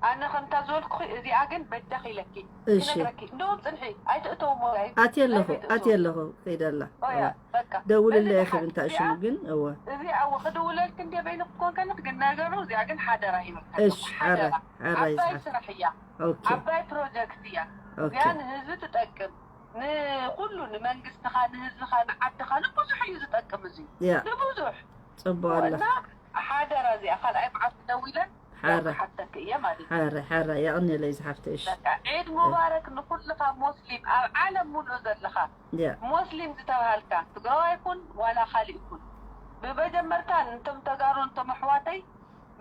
ኣነ ከምታ ዝበልኩኺ እዚኣ ግን በጃኺ ኢለኪ እሺ። ክነግረኪ። እንደውም ጽንሒ ኣይትእተውሞ ጋይ ኣትየ ኣለኹ ኣትየ ኣለኹ ከይደ ኣላ ኦያ በቃ ደውልለይ በዚ ኢኺ ብንታ ሽሙ እዚኣ ግን እወ እዚኣ እወ ክድውለልኪ እንደ በይኑ ክትኮን ከለክ ግን ነገሩ እዚኣ ግን ሓደራ ይበልካ እሺ ሓራ ሓራ ዓባይ ይዝሓፍ ስራሕ እያ ኦኬ ዓባይ ፕሮጀክት እያ ኦኬ እዚኣ ንህዝቢ ትጠቅም ንኩሉ ንመንግስትኻ ንህዝብኻ ንዓድኻ ንብዙሕ እዩ ዝጠቅም እዚ ያ ንብዙሕ ጽቡቅ ኣለኻ እና ሓደራ እዚኣ ካልኣይ መዓልቲ ደዊለ ሓራ ሓተክ እየ ማለት እዩ ሓራ ሓራ የቕንየለይ ዝሓፍተይ እሺ በቃ ዒድ ሙባረክ ንኩልኻ ሙስሊም ኣብ ዓለም ሙሉእ ዘለኻ ያ ሙስሊም ዝተባሃልካ ትግራዋይ ኩን ዋላ ካሊእ ኩን ብመጀመርታ ንቶም ተጋሩ ንቶም ኣሕዋተይ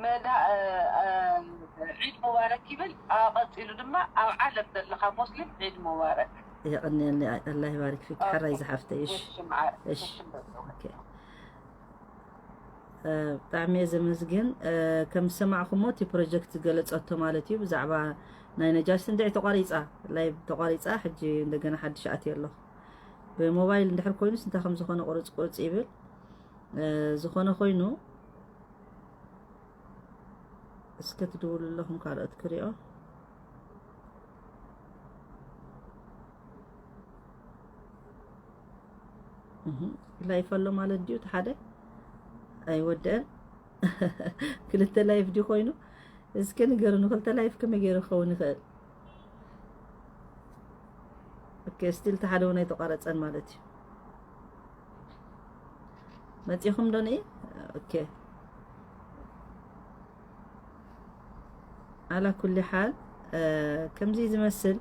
መዳ ዒድ ሙባረክ ይብል ኣቐፂሉ ድማ ኣብ ዓለም ዘለኻ ሙስሊም ዒድ ሙባረክ የቕንየለይ ኣላ ይባርክ ፊክ ሓራይ ዝሓፍተይ እሺ ሽምዓ እሺ ኦኬ ብጣዕሚ እየ ዘመስግን ከም ዝሰማዕኹሞ እቲ ፕሮጀክት ዝገለፀቶ ማለት እዩ ብዛዕባ ናይ ነጃሽ እንድዒ ተቋሪፃ ላይቭ ተቋሪፃ ሕጂ እንደገና ሓድሽ ኣትየ ኣለኹ ብሞባይል እንድሕር ኮይኑስ እንታይ ከም ዝኾነ ቁርፅ ቁርፅ ይብል ዝኾነ ኮይኑ እስከ ትድውሉ ኣለኹም ካልኦት ክሪኦ ላይፍ ኣሎ ማለት ድዩ እቲ ሓደ ኣይወደአን ክልተ ላይፍ ድዩ ኮይኑ እስከ ንገሩኒ ክልተ ላይፍ ከመይ ገይሩ ክኸውን ይኽእል ኦኬ ስቲል እቲ ሓደ እውን ኣይተቋረፀን ማለት እዩ መፂኹም ዶ ንኢ ኦኬ على كل حال ከምዚ ዝመስል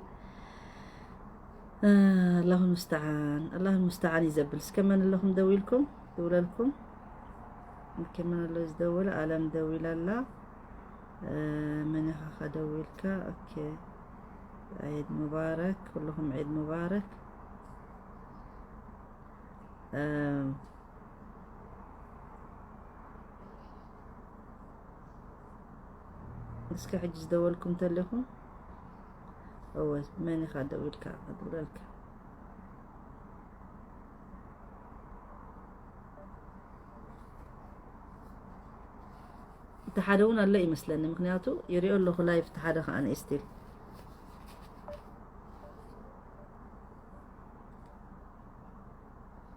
الله المستعان الله المستعان እዩ ዘብል እስከ መን ኣለኹም ደዊልኩም ደውለልኩም ከመን ኣሎ ዝደወለ ኣለም ደዊላ ኣላ መን ኢኻ ከደዊልካ ኦኬ ዒድ ሙባረክ ኩልኹም ዒድ ሙባረክ እስከ ሕጂ ዝደወልኩም ተለኹም እወ መን ኢኻ ደው ኢልካ ክድውለልካ እቲ ሓደ እውን ኣሎ ይመስለኒ ምክንያቱ ይሪኦ ኣለኹ ላይፍ እቲ ሓደ ከዓ ንእስቲል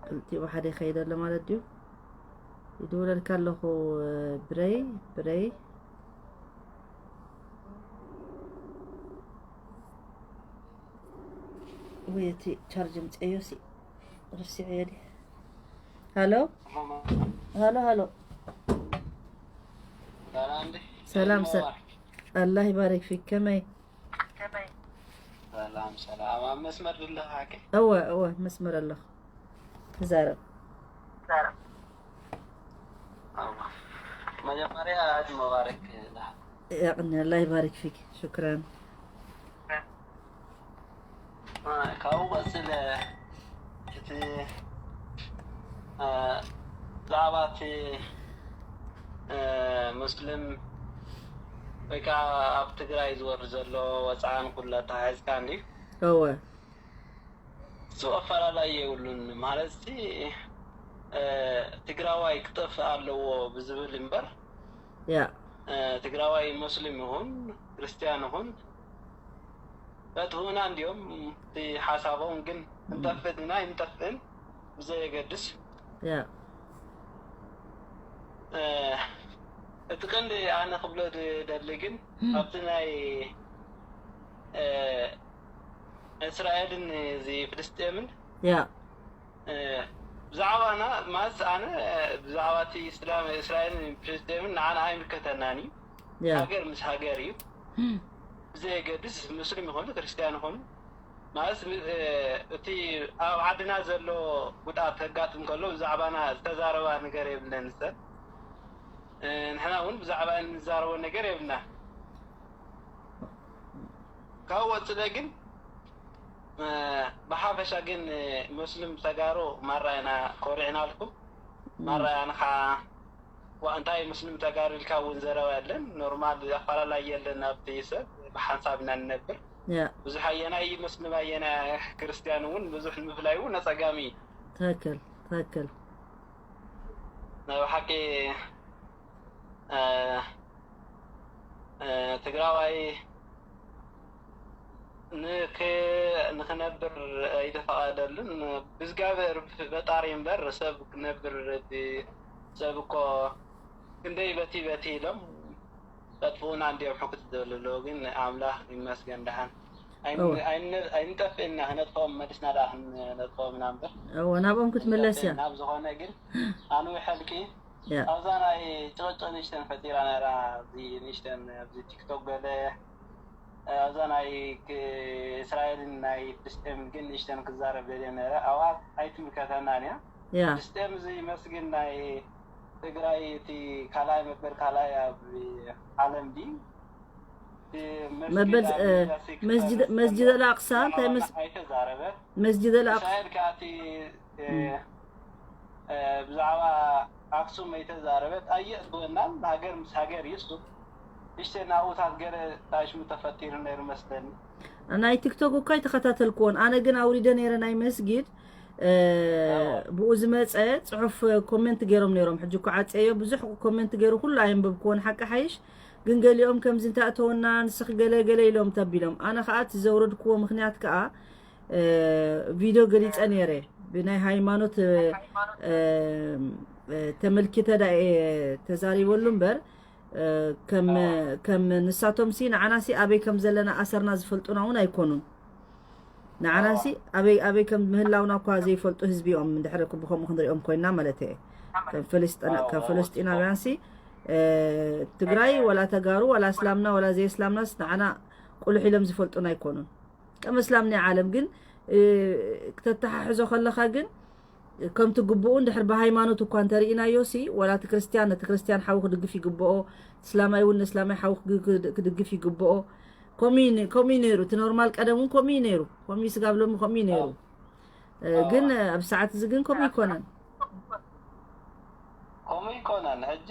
ክልቲኡ ብሓደ ይኸይድ ኣሎ ማለት ድዩ ይድውለልካ ኣለኹ ብረይ ብረይ ወይ እቲ ቻርጅ ምፅአዮ ሲ ርሲዐዮ ዲ ሃሎ ሃሎ ሃሎ ሰላም ኣላህ ይባረክ ፊክ ከመይ ሰላም ሰላም ኣብ መስመር ድለኻ ሓቂ እወ እወ መስመር ኣለኹ ተዛረብ መጀመርያ ዒድ ሙባረክ يقنع الله يبارك فيك شكرا ካብኡ ቀፅለ እቲ ብዛዕባ እቲ ሙስሊም ወይ ከዓ ኣብ ትግራይ ዝወርድ ዘሎ ወፅዓን ኩሉ ኣተሓሒዝካ እንዲ እወ እሱ ኣፈላላይ የብሉን ማለት ትግራዋይ ክጠፍእ ኣለዎ ብዝብል እምበር ያ ትግራዋይ ሙስሊም ይኹን ክርስቲያን ይኹን በትህኡና እንዲኦም እቲ ሓሳቦም ግን እንጠፍእ ድና ይንጠፍእን ብዘየገድስ ያ እቲ ቀንዲ ኣነ ክብሎ ዝደሊ ግን ኣብቲ ናይ እስራኤልን እዚ ፍልስጤምን ያ ብዛዕባና ማለት ኣነ ብዛዕባ እቲ እስላም እስራኤልን ፍልስጤምን ንዓና ኣይምልከተናን እዩ ያ ሃገር ምስ ሃገር እዩ ብዘየገድስ ሙስሊም ይኾኑ ክርስቲያን ይኾኑ ማለት እቲ ኣብ ዓድና ዘሎ ጉድኣት ከጋጥም ከሎ ብዛዕባና ዝተዛረባ ነገር የብለን ሰብ ንሕና እውን ብዛዕባ እንዛረቦ ነገር የብልና ካብ ወፅለ ግን ብሓፈሻ ግን ሙስሊም ተጋሩ ማራ ኢና ኮሪዕናልኩም ማራ ንኻ እንታይ ሙስሊም ተጋሩ ኢልካ እውን ዘረባ የለን ኖርማል ኣፈላላይ የለን ኣብቲ ሰብ ብሓንሳብ ኢና ንነብር ያ ብዙሕ ኣየናይ ሙስሊም ኣየናይ ክርስቲያን እውን ብዙሕ ንምፍላይ እውን ኣፀጋሚ እዩ ትክክል ትክክል ናይ ብሓቂ ትግራዋይ ንክ- ንክነብር ኣይተፈቐደሉን። ብዝጋብር ፈጣሪ እምበር ሰብ ክነብር ብ- ሰብ እኮ ክንደይ በቲ በቲ ኢሎም ጠጥፍኡና እንዲኦም ሕኩት ዝደለለዉ። ግን ኣምላኽ ይመስገን ደሓን ኣይን- ኣይን- ኣይንጠፍእና። ክነጥፍኦም መሊስና ደኣ ክንነጥፍኦም ኢና እምበር እዎ ናብኦም ክትምለስ እያ። ናብ ዝኾነ ግን ኣንዊ ሕልቂ ኣብዛ ናይ ጭቕጭቕ ንሽተን ፈጢራ ነራ። እዚ ንሽተን ኣብዚ ቲክቶክ ገለ ኣብዛ ናይ እስራኤልን ናይ ፍልስጤም ግን ንሽተን ክዛረብ ደልየ ነረ። ኣብኣ ኣይትምልከተናን እያ። ፍልስጤም እዚ መስጊድ ናይ ትግራይ እቲ ካልኣይ መበል ካልኣይ ኣብ ዓለም ድዩ? መበል መስጅድ ኣልኣቅሳ እንታይ መስ- ኣይተዛረበት። መስጅድ ኣልኣቅሳ እስራኤል ከኣ እቲ ብዛዕባ ኣክሱም ኣይተዛረበት። ኣየእትወናን። ሃገር ምስ ሃገር ይሱ ንሽተ ናብኡታት ገለ ታሽሙ ተፈጢሩ ነይሩ መስለኒ። ናይ ቲክቶክ እኳ ኣይተኸታተልክዎን። ኣነ ግን ኣውሪደ ነይረ ናይ መስጊድ ብኡ ዝመፀ ፅሑፍ ኮሜንት ገይሮም ነይሮም። ሕጂ እኮ ዓፀዮ ብዙሕ ኮሜንት ገይሩ ኩሉ ኣየንበብክዎን ሓቂ ሓይሽ። ግን ገሊኦም ከምዚ እንተኣተወና ንስኺ ገለ ገለ ኢሎም ተቢሎም። ኣነ ከዓ እቲ ዘውረድክዎ ምክንያት ከዓ ቪድዮ ገሊፀ ነይረ። ብናይ ሃይማኖት ተመልኪተ ዳ ተዛሪበሉ እምበር ከም ንሳቶም ሲ ንዓና ሲ ኣበይ ከም ዘለና ኣሰርና ዝፈልጡና እውን ኣይኮኑን። ንዓና ሲ ኣበይ ኣበይ ከም ምህላውና እኳ ዘይፈልጡ ህዝቢ እዮም። እንድሕር ብከምኡ ክንሪኦም ኮይና ማለት እየ። ከም ፈለስጢና ከም ፈለስጢናውያን ሲ ትግራይ ወላ ተጋሩ ወላ እስላምና ወላ ዘይእስላምናስ ንዓና ቁልሕ ኢሎም ዝፈልጡና ኣይኮኑን። ከም እስላም ናይ ዓለም ግን ክተተሓሕዞ ከለካ ግን ከምቲ ግቡኡ እንድሕር ብሃይማኖት እኳ እንተርኢናዮ ሲ ወላ እቲ ክርስትያን ነቲ ክርስትያን ሓዊ ክድግፍ ይግብኦ፣ እስላማይ እውን ንእስላማይ ሓዊ ክድግፍ ይግብኦ። ከምኡ እዩ ነይሩ እቲ ኖርማል ቀደም እውን ከምኡ እዩ ነይሩ። ከምኡ ስጋብ ሎሚ ከምኡ እዩ ነይሩ። ግን ኣብ ሰዓት እዚ ግን ከምኡ ይኮነን። ከምኡ ይኮነን። ሕጂ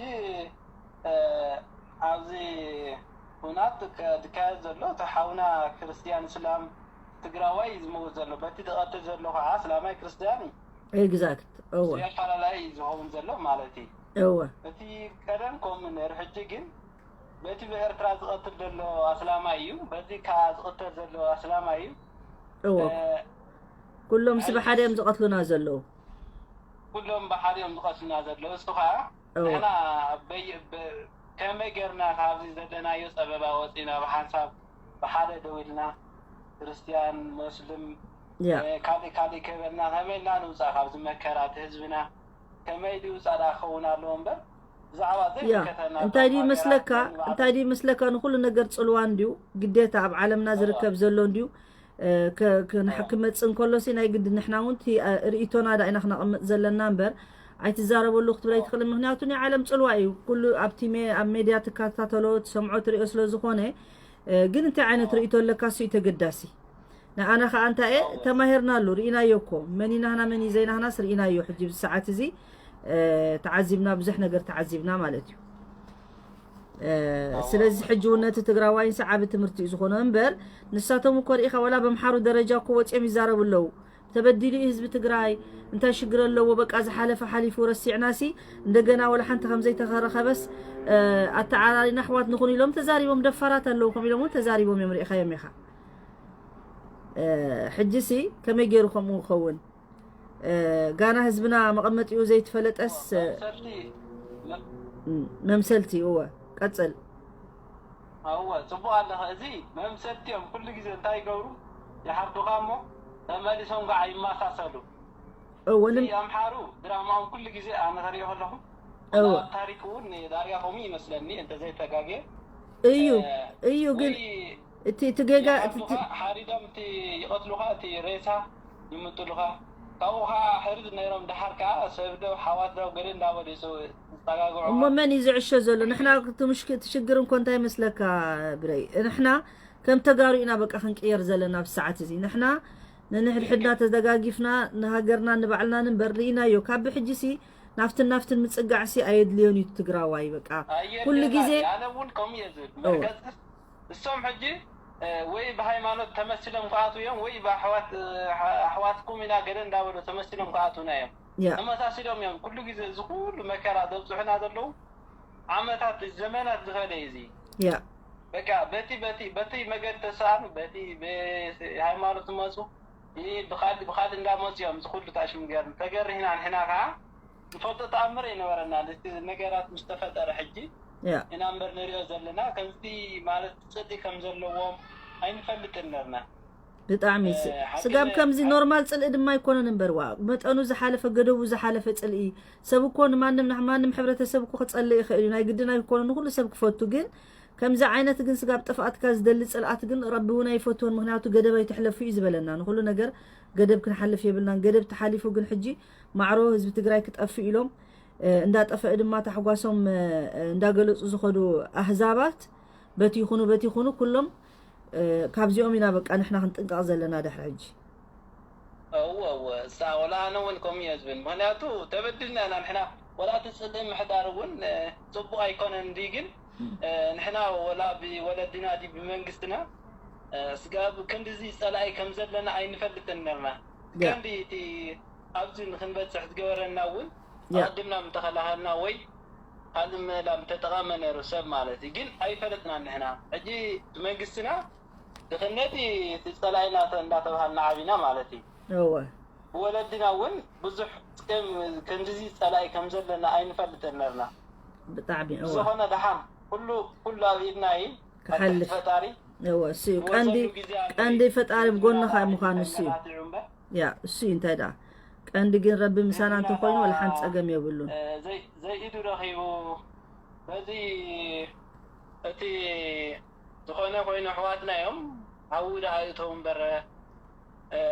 ኣብዚ ኩናት ዝካየድ ዘሎ እቲ ሓውና ክርስትያን እስላም ትግራዋይ እዩ ዝመውት ዘሎ። በቲ ዝቐትል ዘሎ ከዓ እስላማይ ክርስትያን እዩ። ኤግዛክት እወ። ኣፈላላይ እዩ ዝኸውን ዘሎ ማለት እዩ። እወ። እቲ ቀደም ከምኡ ነይሩ። ሕጂ ግን በቲ ብኤርትራ ዝቐትል ዘሎ ኣስላማይ እዩ። በዚ ከዓ ዝቕተል ዘሎ ኣስላማይ እዩ። እወ። ኩሎም ሲ ብሓደ እዮም ዝቐትሉና ዘለዉ። ኩሎም ብሓደ እዮም ዝቐትሉና ዘለዉ። እሱ ከዓ ንሕና ከመይ ጌርና ካብዚ ዘለናዮ ጸበባ ወጺና ብሓንሳብ ብሓደ ደው ኢልና ክርስትያን ሞስልም ካልእ ካልእ ከይበልና ከመይ ኢልና ንውጻእ ካብዚ መከራ እቲ ህዝብና ከመይ ድዩ ጻዳ ክኸውን ኣለዎ እምበር ብዛዕባ ዘይምልከተና እንታይ ድዩ መስለካ እንታይ ድዩ መስለካ ንኩሉ ነገር ጽልዋ እንድዩ ግዴታ ኣብ ዓለምና ዝርከብ ዘሎ እንድዩ ክመጽእ እንከሎ ሲ ናይ ግዲ ንሕና እውን ርእይቶና ዳ ኢና ክነቕምጥ ዘለና እምበር ኣይትዛረበሉ ክትብል ኣይትኽእልን። ምክንያቱ ናይ ዓለም ጽልዋ እዩ። ኩሉ ኣብቲ ኣብ ሜድያ ትከታተሎ ትሰምዖ ትሪኦ ስለ ዝኾነ ግን እንታይ ዓይነት ርእይቶ ኣለካ እሱ እዩ ተገዳሲ። ንኣና ከዓ እንታይ እየ ተማሂርናሉ ርኢናዮ እኮ መን ናህና መን ዘይናህናስ ርኢናዮ። ሕጂ ብሰዓት እዚ ተዓዚብና ብዙሕ ነገር ተዓዚብና ማለት እዩ። ስለዚ ሕጂ እውን ነቲ ትግራዋይን ሰዓቢ ትምህርቲ እዩ ዝኾኖ እምበር ንሳቶም እኮ ርኢኻ ወላ በምሓሩ ደረጃ እኮ ወፂኦም ይዛረቡ ኣለዉ። ተበዲሉ እዩ ህዝቢ ትግራይ እንታይ ሽግር ኣለዎ በቃ ዝሓለፈ ሓሊፉ ረሲዕና ሲ እንደገና ወላ ሓንቲ ከም ዘይተረኸበስ ኣተዓራሪና ኣሕዋት ንኹን ኢሎም ተዛሪቦም ደፋራት ኣለዉ ከም ኢሎም እውን ተዛሪቦም እዮም ርኢኻዮም ኢኻ። ሕጂ ሲ ከመይ ገይሩ ከምኡ ክኸውን ጋና ህዝብና መቐመጢኡ ዘይትፈለጠስ መምሰልቲ እወ ቀፅል እወ ፅቡቅ ኣለኸ እዚ መምሰልቲ እዮም ኩሉ ግዜ እንታይ ይገብሩ ይሓብዱኻ እሞ ተመሊሶም ከዓ ይመሳሰሉ እወ ኣምሓሩ ድራማኦም ኩሉ ግዜ ኣነ ከሪኦ ከለኹ ታሪክ እውን ዳርጋ ከምኡ ይመስለኒ እንተዘይተጋግየ እዩ እዩ ግን እቲ እቲ ጌጋ እቲ እቲ ሓሪዶም እቲ ይቐትሉኻ እቲ ሬሳ ይምጥሉኻ ካብኡ ከዓ ሕርድ ነይሮም ደሓር ከዓ ሰብ ዶ ሓዋት ዶ ገለ እንዳበሉ ይፀጋግዑ እሞ መን እዩ ዝዕሾ ዘሎ ንሕና እቲ ሙሽክ እቲ ሽግር እንኮ እንታይ ይመስለካ ብረይ ንሕና ከም ተጋሩ ኢና በቃ ክንቅየር ዘለና ብሰዓት እዚ ንሕና ነንሕድሕድና ተደጋጊፍና ንሃገርና ንባዕልና ንበር ርኢናዮ ካብ ብሕጂ ሲ ናፍትን ናፍትን ምፅጋዕ ሲ ኣየድልዮን እዩ ትግራዋይ በቃ ኩሉ ግዜ ኣነ እውን ከምኡ እየ ዝብል መርገፅስ እሶም ሕጂ ወይ ብሃይማኖት ተመሲሎም ክኣትዉ እዮም ወይ ብኣሕዋት ኣሕዋትኩም ኢና ገለ እንዳበሉ ተመሲሎም ክኣትዉና እዮም ተመሳሲሎም እዮም ኩሉ ግዜ እዚ ኩሉ መከራ ዘብፅሑና ዘለዉ ዓመታት ዘመናት ዝኸደ እዩ እዚ በቃ በቲ በቲ በቲ መገድ ተሰኣኑ በቲ ሃይማኖት መፁ ብካል ብካል እንዳመፁ እዮም ዝኩሉ ታሽም ገርም ተገርህና ንሕና ከዓ ንፈልጦ ተኣምር ኣይነበረና እቲ ነገራት ምስ ተፈጠረ ሕጂ ኢና እምበር ንሪኦ ዘለና ከምዚ ማለት ፅልኢ ከም ዘለዎም ኣይንፈልጥን ነርና። ብጣዕሚ ስጋብ ከምዚ ኖርማል ፅልኢ ድማ ኣይኮነን እምበር ዋ መጠኑ ዝሓለፈ ገደቡ ዝሓለፈ ፅልኢ ሰብ እኮ ንማንም ማንም ሕብረተሰብ እኮ ክፀልእ ይኽእል እዩ ናይ ግድን ኣይኮነ ንኩሉ ሰብ ክፈቱ ግን ከምዚ ዓይነት ግን ስጋብ ጥፍኣትካ ዝደሊ ፅልኣት ግን ረቢ እውን ኣይፈትዎን ምክንያቱ ገደብ ኣይትሕለፉ እዩ ዝበለና ንኩሉ ነገር ገደብ ክንሓልፍ የብልናን ገደብ ተሓሊፉ ግን ሕጂ ማዕሮ ህዝቢ ትግራይ ክጠፍእ ኢሎም እንዳጠፈአ ድማ ታሕጓሶም እንዳገለፁ ዝኸዱ ኣህዛባት በቲ ይኹኑ በቲ ይኹኑ ኩሎም ካብዚኦም ኢና በቃ ንሕና ክንጥንቀቕ ዘለና ድሕሪ ሕጂ እወ እወ እሳ ወላ ኣነ እውን ከምኡ እየ ዝብል ምክንያቱ ተበድልና ኢና ንሕና ወላ እቲ ፅልኢ ምሕዳር እውን ፅቡቅ ኣይኮነን እንዲ ግን ንሕና ወላ ብወለድና ዲ ብመንግስትና ስጋብ ክንድዚ ፀላኢ ከም ዘለና ኣይንፈልጥን ነርና ቀንዲ እቲ ኣብዚ ንክንበፅሕ ዝገበረና እውን ኣቀድምና ምተኸላኸልና ወይ ካልእ ምህላ ምተጠቐመ ነይሩ ሰብ ማለት እዩ ግን ኣይፈለጥናን ንሕና ሕጂ ብመንግስትና ድኽነት እቲ ፀላኢና እንዳተባሃልና ዓቢና ማለት እዩ እወ ብወለድና እውን ብዙሕ ከም ከምዚ ፀላኢ ከም ዘለና ኣይንፈልጥን ነርና ብጣዕሚ እወ ብዝኾነ ደሓን ኩሉ ኩሉ ኣብ ኢድና እዩ ኣብ ትሕቲ ክሓልፍ ፈጣሪ እወ እሱ እዩ ቀንዲ ዝወሰኑ ግዜ ኣብ ቀንዲ ፈጣሪ ብጎንኻ ምዃኑ እሱ እዩ ተንገላትዑ እምበር ያ እሱ እዩ እንታይ ደኣ ቀንዲ ግን ረቢ ምሳና እንተኮይኑ ወላ ሓንቲ ፀገም የብሉን ዘይ- ዘይኢዱ ረኺቡ በዚ እቲ ዝኾነ ኮይኑ ኣሕዋትና እዮም ኣብኡ ደኣ እቶም እምበር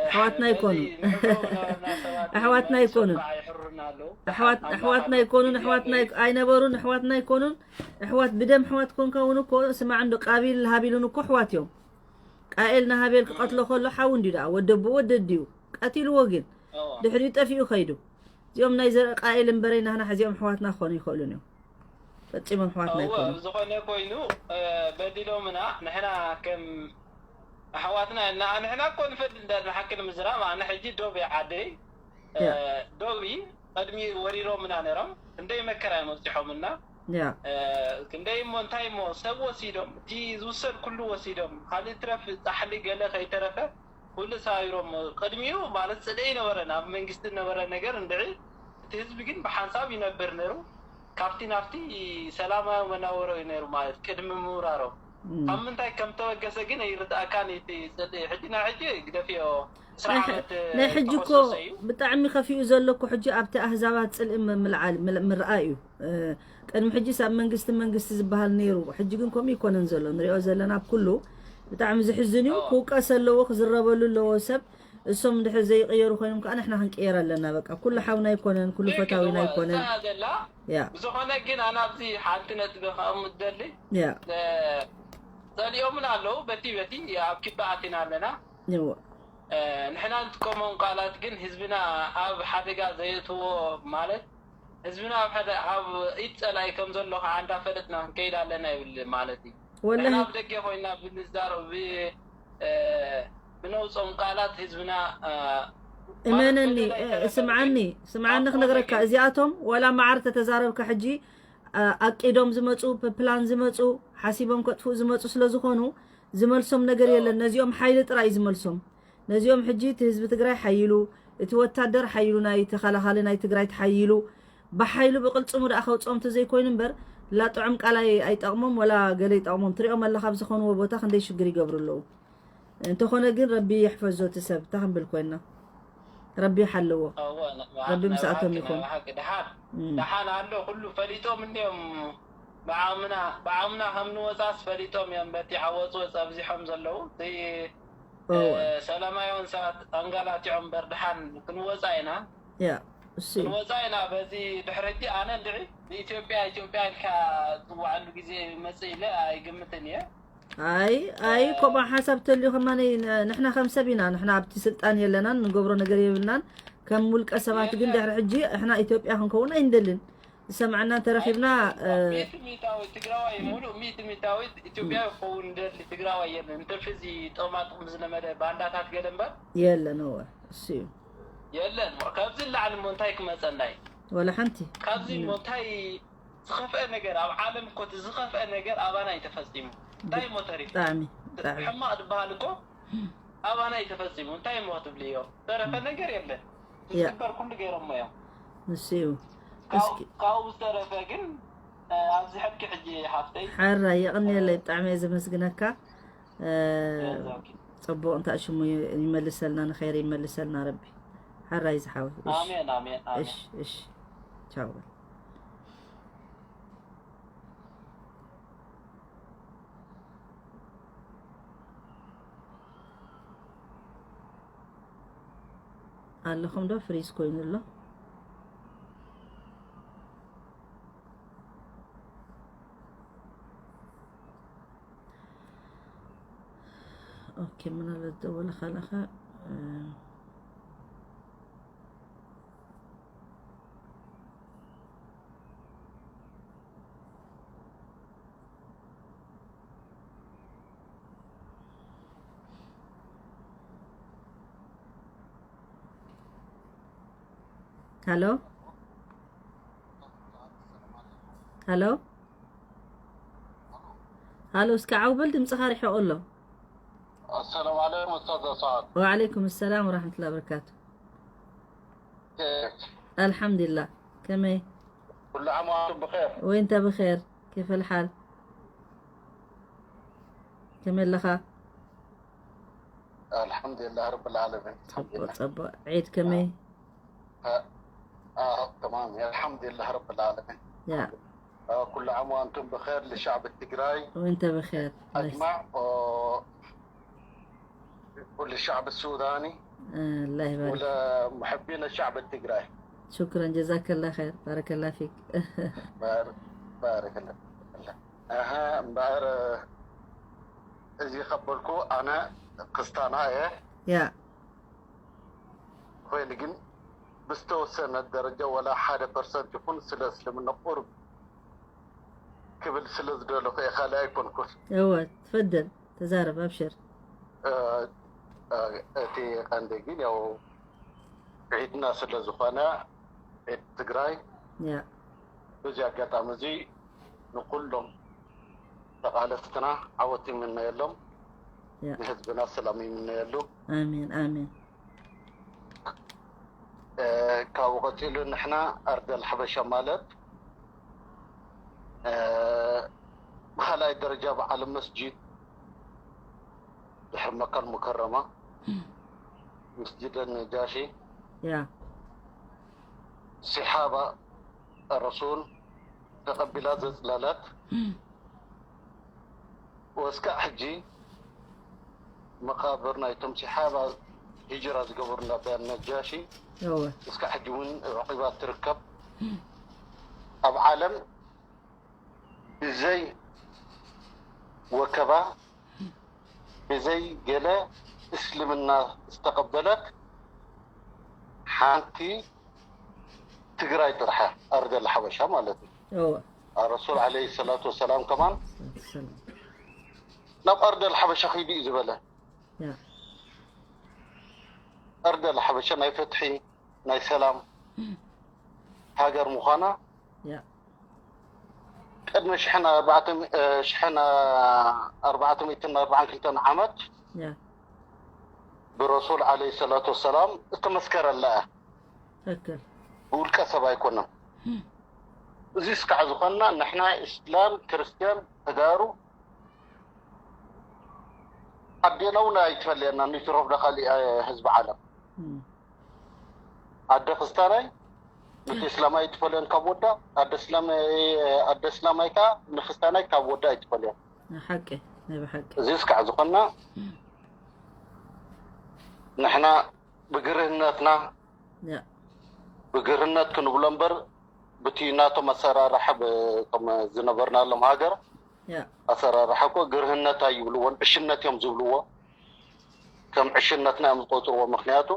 ኣሕዋትና ኣይኮኑን ኣሕዋትና ኣይኮኑን ኣሕዋትና ኣይኮኑን ኣሕዋትና ኣይነበሩን ኣሕዋትና ኣይኮኑን ኣሕዋት ብደም ኣሕዋት ኮንካ እውን እኮ ስማዕ እንዶ ቃቢል ሃቢሉን እኮ ኣሕዋት እዮም ቃኤል ንሃቤል ክቐትሎ ከሎ ሓው እንዲ ደኣ ወደቦ ወደድ ድዩ ቀቲልዎ ግን ድሕሪኡ ጠፊኡ ከይዱ እዚኦም ናይ ዘርኢ ቃኤል እምበረይ ናህና ሕዚኦም ኣሕዋትና ክኾኑ ይኽእሉን እዮም ፈፂሞም ኣሕዋትና ይኮኑ ዝኾነ ኮይኑ በዲሎምና ንሕና ከም ኣሕዋትና ንሕና እኮ ንፈድ እንዳ ንሓቂ ንምዝራብ ኣነ ሕጂ ዶብ እየ ዓደይ ዶብ እዩ ቅድሚ ወሪሮምና ነይሮም ክንደይ መከራ እዮም ኣብፂሖምና ክንደይ እሞ እንታይ እሞ ሰብ ወሲዶም እቲ ዝውሰድ ኩሉ ወሲዶም ካልእ ትረፍ ፃሕሊ ገለ ከይተረፈ ኩሉ ሰባቢሮሞ ቅድሚኡ ማለት ፅልኢ ይነበረን ኣብ መንግስቲ ዝነበረ ነገር እንድዒ እቲ ህዝቢ ግን ብሓንሳብ ይነብር ነይሩ ካብቲ ናብቲ ሰላማዊ መናበሮ እዩ ነይሩ ማለት ቅድሚ ምውራሮም ካብ ምንታይ ከም ተበገሰ ግን ኣይርድኣካን እቲ ፅልኢ ሕጂ ናይ ሕጂ ግደፍዮ ስራሕ ዓመት ናይ ሕጂ እኮ ተኸሰሰ እዩ ብጣዕሚ ከፊኡ ዘሎ እኮ ሕጂ ኣብቲ ኣህዛባት ፅልኢ ምልዓል ምል- ምርኣይ እዩ እ፣ ቅድሚ ሕጂስ ኣብ መንግስቲ መንግስቲ ዝበሃል ነይሩ ሕጂ ግን ከምኡ ይኮነን ዘሎ ንሪኦ ዘለና ኣብ ኩሉ ብጣዕሚ ዝሕዝን እዩ ክውቀስ ኣለዎ ክዝረበሉ ኣለዎ ሰብ እሶም እንድሕር ዘይቅየሩ ኮይኖም ከዓ ንሕና ክንቅየር ኣለና በቃ ኩሉ ሓውና ኣይኮነን ኩሉ ፈታዊና ኣይኮነን ዘላ ያ ብዝኾነ ግን ኣነ ኣብዚ ሓንቲ ነጥቢ ከቐምጥ ደሊ ያ ጸሊኦምን ኣለዉ በቲ በቲ ኣብ ኪባ ኣቲና ኣለና እዎ ንሕና ንጥቀሞም ቃላት ግን ህዝብና ኣብ ሓደጋ ዘየእትዎ ማለት ህዝብና ኣብ ሓደ ኣብ ኢድ ጸላኢ ከም ዘሎ ከዓ እንዳፈለጥና ክንከይድ ኣለና ይብል ማለት እዩ ወላሂ ንሕና ኣብ ደገ ኮይና ብንዛረብ ብ- እ፣ ብነውጾም ቃላት ህዝብና እ፣ እመነኒ ማለት በደል ኣይተረፈ ስምዓኒ ግን ስምዓኒ ኣብ ክነግረካ ኮነ ግን እዚኣቶም ወላ መዓር ተተዛረብካ ሕጂ ኣ- ኣቂዶም ዝመፁ ፕላን ዝመፁ ሓሲቦም ከጥፍኡ ዝመፁ ስለ ዝኾኑ ዝመልሶም ነገር የለን ነዚኦም ሓይሊ ጥራይ እዩ ዝመልሶም ነዚኦም ሕጂ እቲ ህዝቢ ትግራይ ሓይሉ እቲ ወታደር ሓይሉ ናይ ተኸላኻሊ ናይ ትግራይ ተሓይሉ ብሓይሉ ብቅልፅሙ ደኣ ከውፅኦም ተዘይኮይኑ እምበር ላ ጥዑም ቃል ኣይ- ኣይጠቕሞም ወላ ገለ ይጠቕሞም ትሪኦም ኣለኻ ኣብ ዝኾንዎ ቦታ ክንደይ ሽግር ይገብሩ ኣለዉ እንተኾነ ግን ረቢ ይሕፈዞ እቲ ሰብ እንታይ ክንብል ኮይንና ረቢ ይሓልዎ እወ፣ ን- ረቢ ናይ ምስኣቶም ብሓቂ- ይኹን። ናይ ብሓቂ ድሓን እም። ድሓን ኣሎ ኩሉ ፈሊጦም እንዲዮም ብዓቕምና ብዓቕምና ከም ንወፃስ ፈሊጦም እዮም በቲ ዓወፅወፅ ኣብዚሖም ዘለዉ እቲ እወ። ሰላማያውን ሰባት ኣንጋላቲዖም እምበር ድሓን ክንወፃ ኢና ያ እሱ እዩ። ክንወፃ ኢና በዚ ድሕሪ ሕጂ ኣነ እንድዒ ንኢትዮጵያ ኢትዮጵያ ኢልካ ዝዋዓሉ ግዜ ይመፅእ ኢለ ኣይግምትን እየ ኣይ ኣይ ከምኡ ሓሳብ ተልዩ ከማነይ ን- ንሕና ከም ሰብ ኢና ንሕና ኣብቲ ስልጣን የለናን ንገብሮ ነገር የብልናን ከም ውልቀ ሰባት ግን ድሕሪ ሕጂ ንሕና ኢትዮጵያ ክንከውን ኣይንደልን ዝሰምዐና እንተረኺብና እ፣ ሚእቲ ሚእታዊት ትግራዋይ ሙሉእ ሚእቲ ሚእታዊት ኢትዮጵያዊ ክኸውን እንደሊ ትግራዋይ የለን እንተርፊ እዚ ጥቕማ ጥቕሚ ዝለመደ ባንዳታት ገለ እምበር የለን እወ እሱ እዩ የለን ካብዚ ንላዕሊ እሞ እንታይ ክመፀና እዩ ወላ ሓንቲ ካብዚ እሞ እንታይ ዝኸፍአ ነገር ኣብ ዓለም እኮ እቲ ዝኸፍአ ነገር ኣባና እዩ ተፈፂሙ እንታይ እሞ ተሪፉ? ብጣዕሚ ብጣዕሚ ሕማቕ ዝበሃል እኮ ኣባና እዩ ተፈጺሙ። እንታይ እሞ ክትብልዮ? ተረፈ ነገር የለን። ያ። ዝግበር ኩሉ ገይሮሞ እዮም። ንሱ እዩ። ካብኡ እስኪ ካብኡ ዝተረፈ ግን ኣብዚ ሕድኪ ሕጂ ሓፍተይ ሓራ የቕንየለይ፣ ብጣዕሚ እየ ዘመስግነካ። እ፣ ገንዘብኪ ጽቡቕ እንታ ሽሙ ይመልሰልና፣ ንኸይር ይመልሰልና ረቢ። ሓራይ ዝሓወይ። እሺ ኣሜን ኣሜን ኣሜን። እሺ እሺ። ቻው በል። ኣለኹም ዶ ፍሪዝ ኮይኑ ኣሎ? ኦኬ፣ ምናልባት ደወለ ካለኸ ሃሎ ሃሎ ሃሎ፣ እስኪ ዓው በል፣ ድምፅኻ ርሒቑ ኣሎ። السلام عليكم أستاذ سعد. ወዓለይኩም ሰላም ወራሕመቱላ በረካቱ። كيف؟ ኣልሓምዱሊላህ። ከመይ? كل عام وأنتم بخير. وانت بخير، كيف الحال؟ ከመይ ኣለኻ? الحمد لله رب العالمين. الحمد ፅቡቅ لله. ፅቡቅ። ዒድ ከመይ? آه، آه، تمام. الحمد لله رب العالمين. ያ آه، كل عام وأنتم بخير لشعب التجراي وانت بخير. أجمع و- وللشعب السوداني الله يبارك. ولمحبين الشعب التجراي. شكرا، جزاك الله خير، بارك الله فيك. بار- بارك الله. أها، بار እዚ ከበልኩ ኣነ ክስታና እየ ያ ኮይኑ ግን ብዝተወሰነ ደረጃ ወላ ሓደ ፐርሰንት ይኹን ስለ እስልምና ቁርብ ክብል ስለ ዝደለኹ እየ፣ ካልእ ኣይኮንኩን። እወ፣ ትፈደል ተዛረብ፣ ኣብሽር። እ፣ እ፣ እቲ ቀንዲ ግን ያው ዒድና ስለ ዝኾነ ዒድ ትግራይ ያ በዚ ኣጋጣሚ እዚ ንኩሎም ተቓለስትና ዓወት ይምነየሎም፣ ያ ንህዝብና ሰላም ይምነየሉ። ኣሜን ኣሜን። እ፣ ካብኡ ቀፂሉ ንሕና ኣርደል ሓበሻ ማለት እ፣ ብኻልኣይ ደረጃ በዓል መስጂድ ድሕሪ መካል ሙከረማ መስጂድ ነጃሺ ያ ሲሓባ ረሱል ተቐቢላ ዘፅለለት ወስካዕ ሕጂ መቃብር ናይቶም ሲሓባ ሂጅራ ዝገበሩ ናብ ነጃሺ እወ እስካዕ ሕጂ እውን ዑቂባ ትርከብ። ኣብ ዓለም ብዘይ ወከባ ብዘይ ገለ እስልምና ዝተቐበለት ሓንቲ ትግራይ ጥራሕ ኣርደል ሓበሻ ማለት እዩ። እወ ረሱል ዓለይሂ ሰላቱ ወሰላም ከማን ሰላም ናብ ኣርደል ሓበሻ ኺዱ እዩ ዝበለ። ያ ኣርደል ሓበሻ ናይ ፍትሒ ናይ ሰላም ሃገር ምዃና ያ ቅድሚ ሽሕን ኣርባዕተ ሚ- እ፣ ሽሕን ኣርባዕተ ሚእትን ኣርባዓን ክልተን ዓመት ያ ብረሱል ዓለይሂ ሰላቱ ወሰላም እተመስከረላ እያ። ትክክል ብውልቀ ሰብ ኣይኮነን። እዚ እስካዕ ዝኾንና ንሕና እስላም ክርስቲያን ተጋሩ ኣዴና እውን ኣይትፈልየና ንትረፍ ዶ ካሊእ ህዝቢ ዓለም እም። ኣደ ክስታናይ ነቲ እስላማይ ኣይትፈልዮን ካብ ወዳ ኣደ እስላማይ ኣደ እስላማይ ከዓ ንክስታናይ ካብ ወዳ ኣይትፈልዮን። ሓቂ ናይ ብሓቂ እዚ እስካዕ ዝኾንና ንሕና ብግርህነትና ያ ብግርህነት ክንብሎ እምበር ብቲ ናቶም ኣሰራርሓ ብ- ከም ዝነበርናሎም ሃገር ያ ኣሰራርሓ እኮ ግርህነት ኣይብልዎን ዕሽነት እዮም ዝብልዎ። ከም ዕሽነትና እዮም ዝቆፅርዎ። ምክንያቱ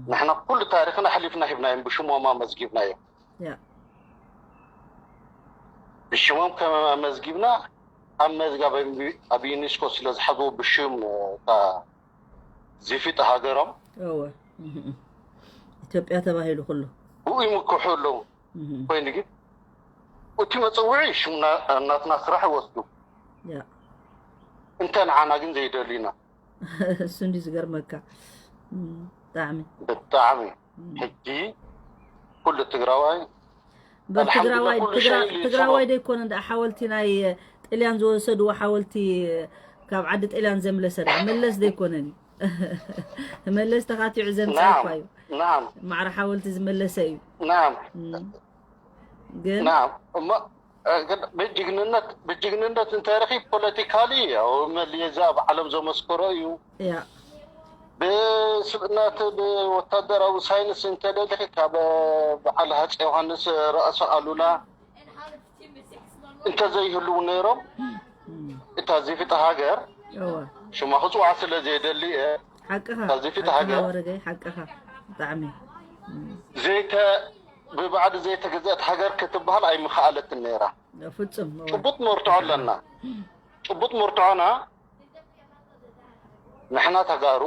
ንሕና ኩሉ ታሪክና ኣሕሊፍና ሂብናዮም ብሽሞም ኣመዝጊብናዮም። ያ ብሽሞም ከም ኣመዝጊብና ኣብ መዝጋብ ኣብ ዩኒስኮ ስለ ዝሓዝዎ ብሽም እታ ዝፊጥ ሃገሮም እወ ኢትዮጵያ ተባሂሉ ኩሉ ብኡ ይምክሑ ኣለዉ። እም። ኮይኑ ግን እቲ መፀውዒ ሽም ና- ናትና ስራሕ ይወስዱ። ያ እንተ ንዓና ግን ዘይደልዩና። እሱ እንዲ ዝገርመካ። እም፣ ብጣዕሚ። ብጣዕሚ ሕጂ ኩሉ ትግራዋይ በር ትግራዋይ ኣልሓምዱሊላህ ኩሉ ትግራ- ሸይ ትግራዋይ ደይኮነ እንዳ ሓወልቲ ናይ ጥልያን ዝወሰድዎ ሓወልቲ ካብ ዓዲ ጥልያን ዘምለሰ ዳ መለስ ደይኮነን እዩ። መለስ ተኻቲዑ ዘምፀ ናም እኳ እዩ። ናም ማዕረ ሓወልቲ ዝመለሰ እዩ። ናም እም። ግን ናም እሞ እ፣ ግን ብጅግንነት ብጅግንነት እንተረኺብ ፖለቲካሊ ያው መለስ ኣብ ዓለም ዘመስከሮ እዩ። ያ ብስብእናት ብወታደራዊ ሳይንስ እንተደሊኺ ካብ በዓል ሃፀ ዮሃንስ ራእሲ ኣሉላ እንተዘይህልው ነይሮም እታ ዚፊጣ ሃገር እወ ሽማ ክፅዋዕ ስለ ዘየደሊ እየ። ሓቅኻ ከዚ ፊት ሓቅኻ ሃገር ወረገይ ሓቅኻ ብጣዕሚ ዘይተ ብባዕዲ ዘይተገዘአት ሃገር ክትበሃል ኣይምኸኣለትን ነይራ። ፍጹም እወ። ጭቡጥ መርትዖ ኣለና። ጭቡጥ መርትዖና ንሕና ተጋሩ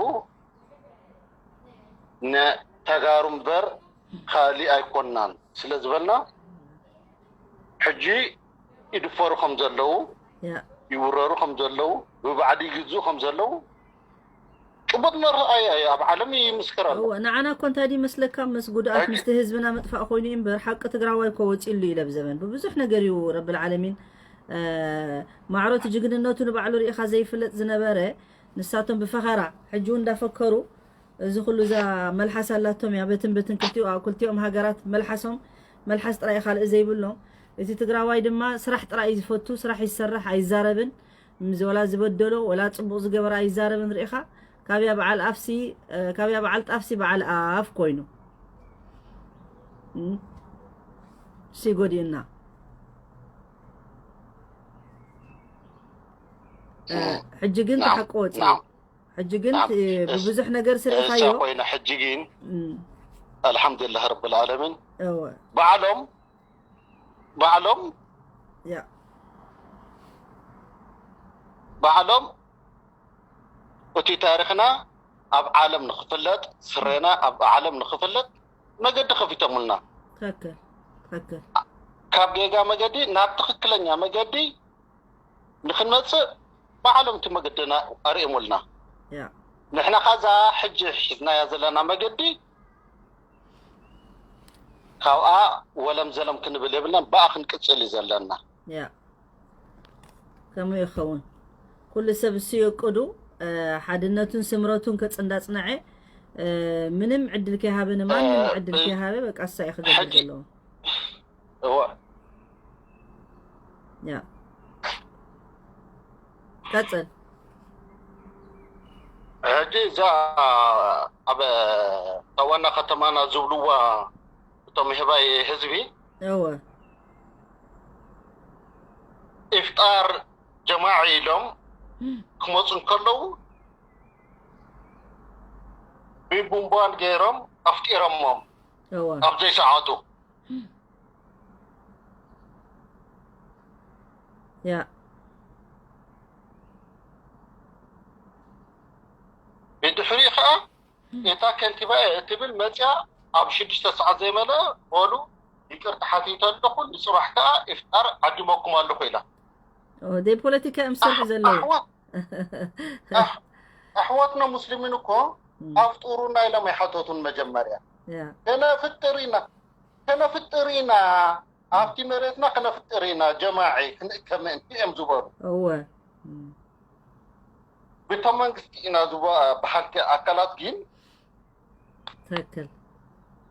ንተጋሩ እምበር ካሊእ ኣይኮንናን ስለ ዝበልና ሕጂ ይድፈሩ ከም ዘለዉ ያ ይውረሩ ከም ዘለዉ ብባዕዲ ይግዝኡ ከም ዘለዉ ጭቡጥ መርኣያ እዩ። ኣብ ዓለም ይምስክር ኣሎ። እወ ንዓና እኮ እንታይ ድዩ መስለካ ምስ ጉድኣት ምስቲ ህዝብና ምጥፋእ ኮይኑ እዩ እምበር ሓቂ ትግራዋይ እኮ ወፂሉ እዩ ለብዘበን ብብዙሕ ነገር እዩ ረብል ዓለሚን እ፣ ማዕሮቲ ጅግንነቱ ንባዕሉ ርኢኻ ዘይፍለጥ ዝነበረ ንሳቶም ብፈኸራ ሕጂ እውን እንዳፈከሩ እዚ ኩሉ እዛ መልሓስ ኣላቶም እያ በትን በትን ክልቲኡ ክልቲኦም ሃገራት መልሓሶም መልሓስ ጥራይ ካልእ ዘይብሎም እቲ ትግራዋይ ድማ ስራሕ ጥራይ እዩ ዝፈቱ ስራሕ ይሰርሕ ኣይዛረብን ምስ ወላ ዝበደሎ ወላ ፅቡቕ ዝገበረ ኣይዛረብን ርኢኻ ካብያ በዓል ኣፍሲ እ፣ ካብያ በዓል ጣፍሲ በዓል ኣፍ ኮይኑ እም፣ ሲ ጎዲእና እ፣ ሕጂ ግን ናም፣ ተሓቂ ወፂኡ ናም። ሕጂ ግን ናም። እ፣ ብብዙሕ ነገር እሳ ስርኢኻዮ ኮይና ሕጂ ግን እም፣ ኣልሓምዱሊላህ ረብል ዓለሚን እወ ባዕሎም ባዕሎም ያ ባዕሎም እቲ ታሪኽና ኣብ ዓለም ንኽፍለጥ ስሬና ኣብ ዓለም ንኽፍለጥ መገዲ ከፊቶምልና ትክክል ትክክል ካብ ጌጋ መገዲ ናብ ትኽክለኛ መገዲ ንክንመፅእ ባዕሎም እቲ መገድና ኣርእዮምልና ያ ንሕና ካዛ ሕጂ ሒዝናያ ዘለና መገዲ ካብኣ ወለም ዘለም ክንብል የብልና ብኣ ክንቅፅል እዩ ዘለና ያ ከምኡ ይኸውን ኩሉ ሰብ እሱ የቅዱ እ፣ ሓድነቱን ስምረቱን ከፅንዳፅንዐ እ፣ ምንም ዕድል ከይሃበ ንማንም እ፣ ዕድል እ፣ ከይሃበ በቃ እሳ እዩ ክገብር ሕጂ- ዘለዎ እወ ያ ቀፅል ሕጂ እዛ ኣብ እታ ዋና ከተማና ዝብልዋ እቶም ህባይ ህዝቢ እወ ኢፍጣር ጀማዒ ኢሎም ክመፁ እንከለዉ ብቡምባን ገይሮም ኣፍጢሮሞም እወ ኣብ ዘይሰዓቱ ያ ብድሕሪኡ ከዓ እታ ከንቲባ እየ እትብል መፅያ ኣብ ሽዱሽተ ሰዓት ዘይመለአ በሉ ይቅርታ ሓቲተ ኣለኹ ንፅባሕ ከዓ ኢፍጣር ዓዲመኩም ኣለኹ ኢላ ኦ፣ ደይ ፖለቲካ እዮም ዝሰርሑ ዘለዉ ኣሕዋት ኣሕ- ኣሕዋትና ሙስሊሚን እኮ ኣፍጡሩና ኢሎም ኣይሓተቱን መጀመርያ ያ ከነፍጥር ኢና ከነፍጥር ኢና ኣብቲ መሬትና ከነፍጥር ኢና ጀማዒ ክንእከብ ምእንቲ እዮም ዝበሉ እወ ብቶም መንግስቲ ኢና ዝበ- በሃልቲ ኣካላት ግን ትክክል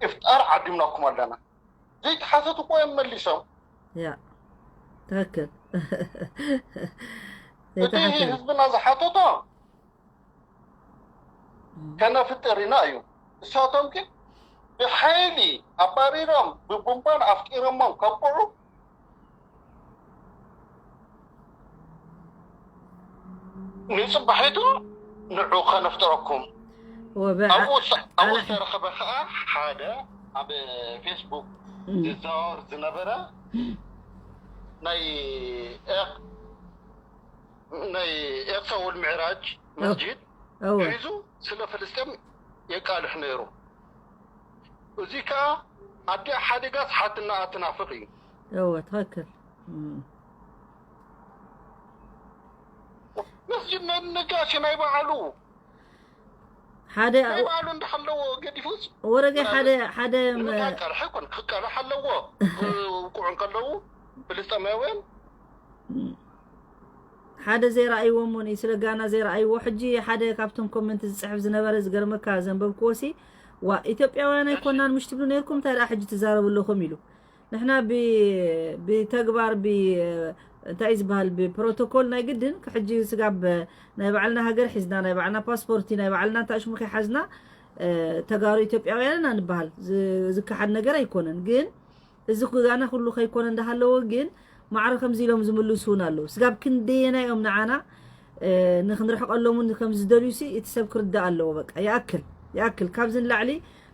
ኢፍጣር ዓዲምናኩም ኣለና ዘይተሓተቱ እኮ እዮም መሊሶም ያ ትክክል እቲ ዘይተሓተሉ ህዝብና ዝሓተቶ ከነፍጥር ኢና እዩ እሳቶም ግን ብሓይሊ ኣባሪሮም ብቡምባን ኣፍጢሮሞም ከብቅዑ ንፅባሒቱ ንዑ ከነፍጥረኩም ወበዓ ኣብኡ ስ- ኣብኡ ኣላ- ዝተረኸበ ከዓ ሓደ ኣብ ፌስቡክ እም፣ ዝዘዋወር ዝነበረ ናይ ኤቕ- ናይ ኤቕሳ ወልምዕራጅ መስጂድ እወ ሒዙ ስለ ፍልስጤም የቃልሕ ነይሩ። እዚ ከዓ ኣዲኣ ሓዲጋስ ሓትናኣ ትናፍቕ እዩ። እወ ትክክል እም። መስጅድ ናይ ነጋሲ ናይ በዓሉ ሓደ ናይ በዓሉ እንዳሓለዎ ገዲፉስ ወረገ ሓደ ሓደ ንቃ ቀርሒ ኮን ክቀርሕ ኣለዎ። ክውቅዑ እንከለዉ ፍልስጤማውያን ሓደ ዘይረኣይዎ እሞኒ ስለ ጋና ዘይረኣይዎ ሕጂ ሓደ ካብቶም ኮመንት ዝፅሕፍ ዝነበረ ዝገርመካ ዘንበብክዎሲ ዋ ኢትዮጵያውያን ኣይኮናን ምሽ ትብሉ ነርኩም እንታይ ደኣ ሕጂ ትዛረቡ ኣለኹም ኢሉ ንሕና ብ- ብተግባር ብ እንታይ እዩ ዝበሃል ብፕሮቶኮል ናይ ግድን ሕጂ ስጋብ ናይ ባዕልና ሃገር ሒዝና ናይ ባዕልና ፓስፖርቲ ናይ ባዕልና እንታይ ሽሙ ከይሓዝና እ፣ ተጋሩ ኢትዮጵያውያን ኢና ንበሃል ዝ- ዝከሓድ ነገር ኣይኮነን ግን እዚ ክጋና ኩሉ ከይኮነ እንዳሃለወ ግን ማዕረ ከምዚ ኢሎም ዝምልሱ እውን ኣለዉ ስጋብ ክንደየና እዮም ንዓና እ፣ ንክንርሕቀሎምን ከም ዝደልዩ ሲ እቲ ሰብ ክርዳእ ኣለዎ በቃ ይኣክል ይኣክል ካብዚ ንላዕሊ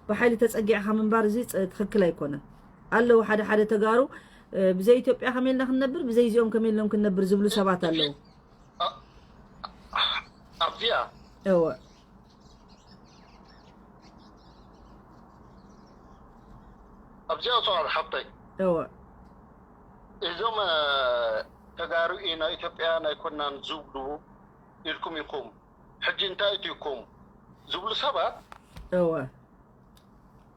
ብሓይሊ ተፀጊዕካ ምንባር እዚ ፅ- ትክክል ኣይኮነን ኣለዉ ሓደ ሓደ ተጋሩ እ፣ ብዘይ ኢትዮጵያ ከመይ ኢልና ክንነብር ብዘይ እዚኦም ከመይ ኢሎም ክንነብር ዝብሉ ሰባት ኣለዉ ኣብዚኣ እወ ኣብዚኣ ሰዋል ሓብተይ እወ እዞም እ፣ ተጋሩ ኢና ኢትዮጵያውያን ኣይኮናን ዝብሉ ኢልኩም ኢኹም። ሕጂ እንታይ ኢትኩም ዝብሉ ሰባት እወ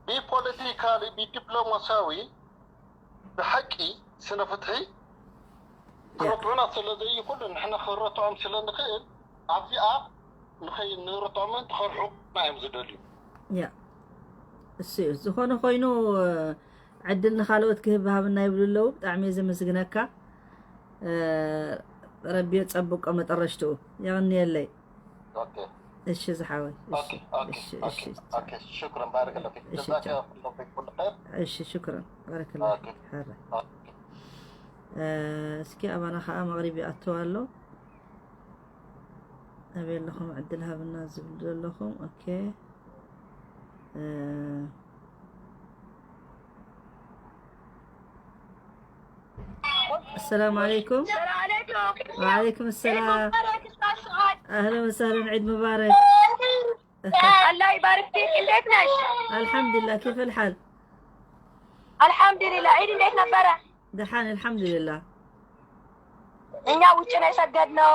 ብፖለቲካሊ ብዲፕሎማሲያዊ ብሓቂ ስነ ፍትሒ ክረትዑና ስለ ዘይኽእሉ ንሕና ክረትዖም ስለ ንኽእል ኣብዚኣ ንኸይ ንረትዖምን ትኸርሑና እዮም ዝደልዩ። ያ እሱ እዩ ዝኾነ ኮይኑ ዕድል ንካልኦት ክህብ ሃብና ይብሉ ኣለዉ ብጣዕሚ እየ ዘመስግነካ ረቢ የፀብቆ መጠረሽትኡ የቕንየለይ ኦኬ እሺ ዝሓወይ ኦኬ ኦኬ እሺ ኦኬ እሺ ኦኬ ሽክረን ባረከላሁ ፊክ እሺ፣ ጀዛከ ቻው። ላሁ ፊክ ኩሉ ኸይር እሺ ሽክረን ባረከላ ኦኬ ሓራይ ኦኬ እስኪ ኣባና ከዓ መቕሪብ ይኣትው ኣሎ ኣበይ ኣለኹም ዕድል ሃብና ዝብል ዘለኹም ኦኬ السلام عليكم. السلام عليكم. وعليكم السلام. مبارك استاذ سعاد. اهلا وسهلا عيد مبارك. الله يبارك فيك. እንዴት ነሽ? الحمد لله كيف الحال؟ አልሐምዱሊላህ። ዒድ እንዴት ነበረ? دحان الحمد لله. እኛ ውጭ ነው የሰገድነው።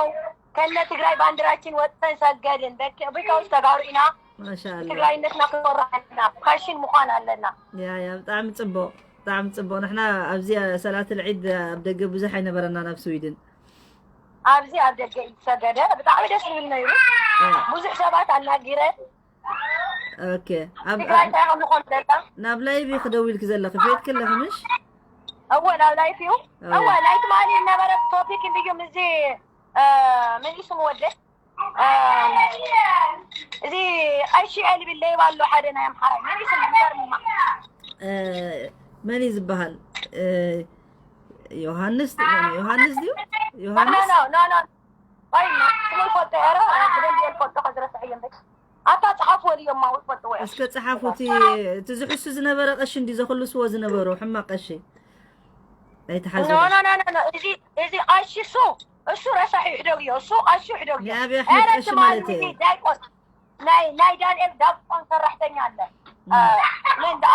ከነ ትግራይ ባንዲራችን ወጥተን ሰገድን። በቃ ውስጥ ተጋሩ ኢና። ما شاء الله. ትግራይነትና ክኮራና ፋሽን ምዃን ኣለና። يا يا ብጣዕሚ ፅቡቅ ብጣዕሚ ፅቡቅ ንሕና ኣብዚ ሰላት ልዒድ ኣብ ደገ ብዙሕ ኣይነበረና ናብ ስዊድን ኣብዚ ኣብ ደገ እዩ ዝሰገደ። ብጣዕሚ ደስ ዝብል ነይሩ። ብዙሕ ሰባት ኣናጊረ። ኦኬ ኣብ ትግራይ እንታይ ከም ዝኾን ደላ ናብ ላይቭ ክደውልክ ዘለኺ ፈይድክ ኣለኺ ምሽ እወ ናብ ላይፍ እዩ። እወ ናይ ትማሊ ዝነበረ ቶፒክ እንድዩ ምዚ መን እዩ ስሙ ወደ እዚ ቀሺ ልብል ለይባ ኣሎ ሓደ ናይ ኣምሓራይ መን እዩ ስሙ ንገርማ መን እዩ ዝበሃል ዮሃንስ ዮሃንስ ድዩ ዮሃንስ ኖ ኖ ቆይ ስሙ ይፈልጦ ኧረ ብደንብ እየ ዝፈልጦ ከዝረስዐ እየ እምበይ ኣታ ፀሓፍ ወልዮማ ወይ ፈልጥዎ እየ እስከ ፀሓፉ እቲ እቲ ዝሕሱ ዝነበረ ቀሺ እንዲ ዘክልስዎ ዝነበሩ ሕማቅ ቀሺ ኣይትሓዙ ኖ ኖ ኖ ኖ እዚ እዚ ቀሺ እሱ እሱ ረሳሕ ይሕደግ እዩ እሱ ቀሺ ይሕደግ እዩ ንኣብያ ኧረ ሕደግ ቀሺ ትማሊ ማለት እዩ እዚ ዳይቆን ናይ ናይ ዳንኤል ዳቆን ሰራሕተኛ ኣለ እ፣ መን ደኣ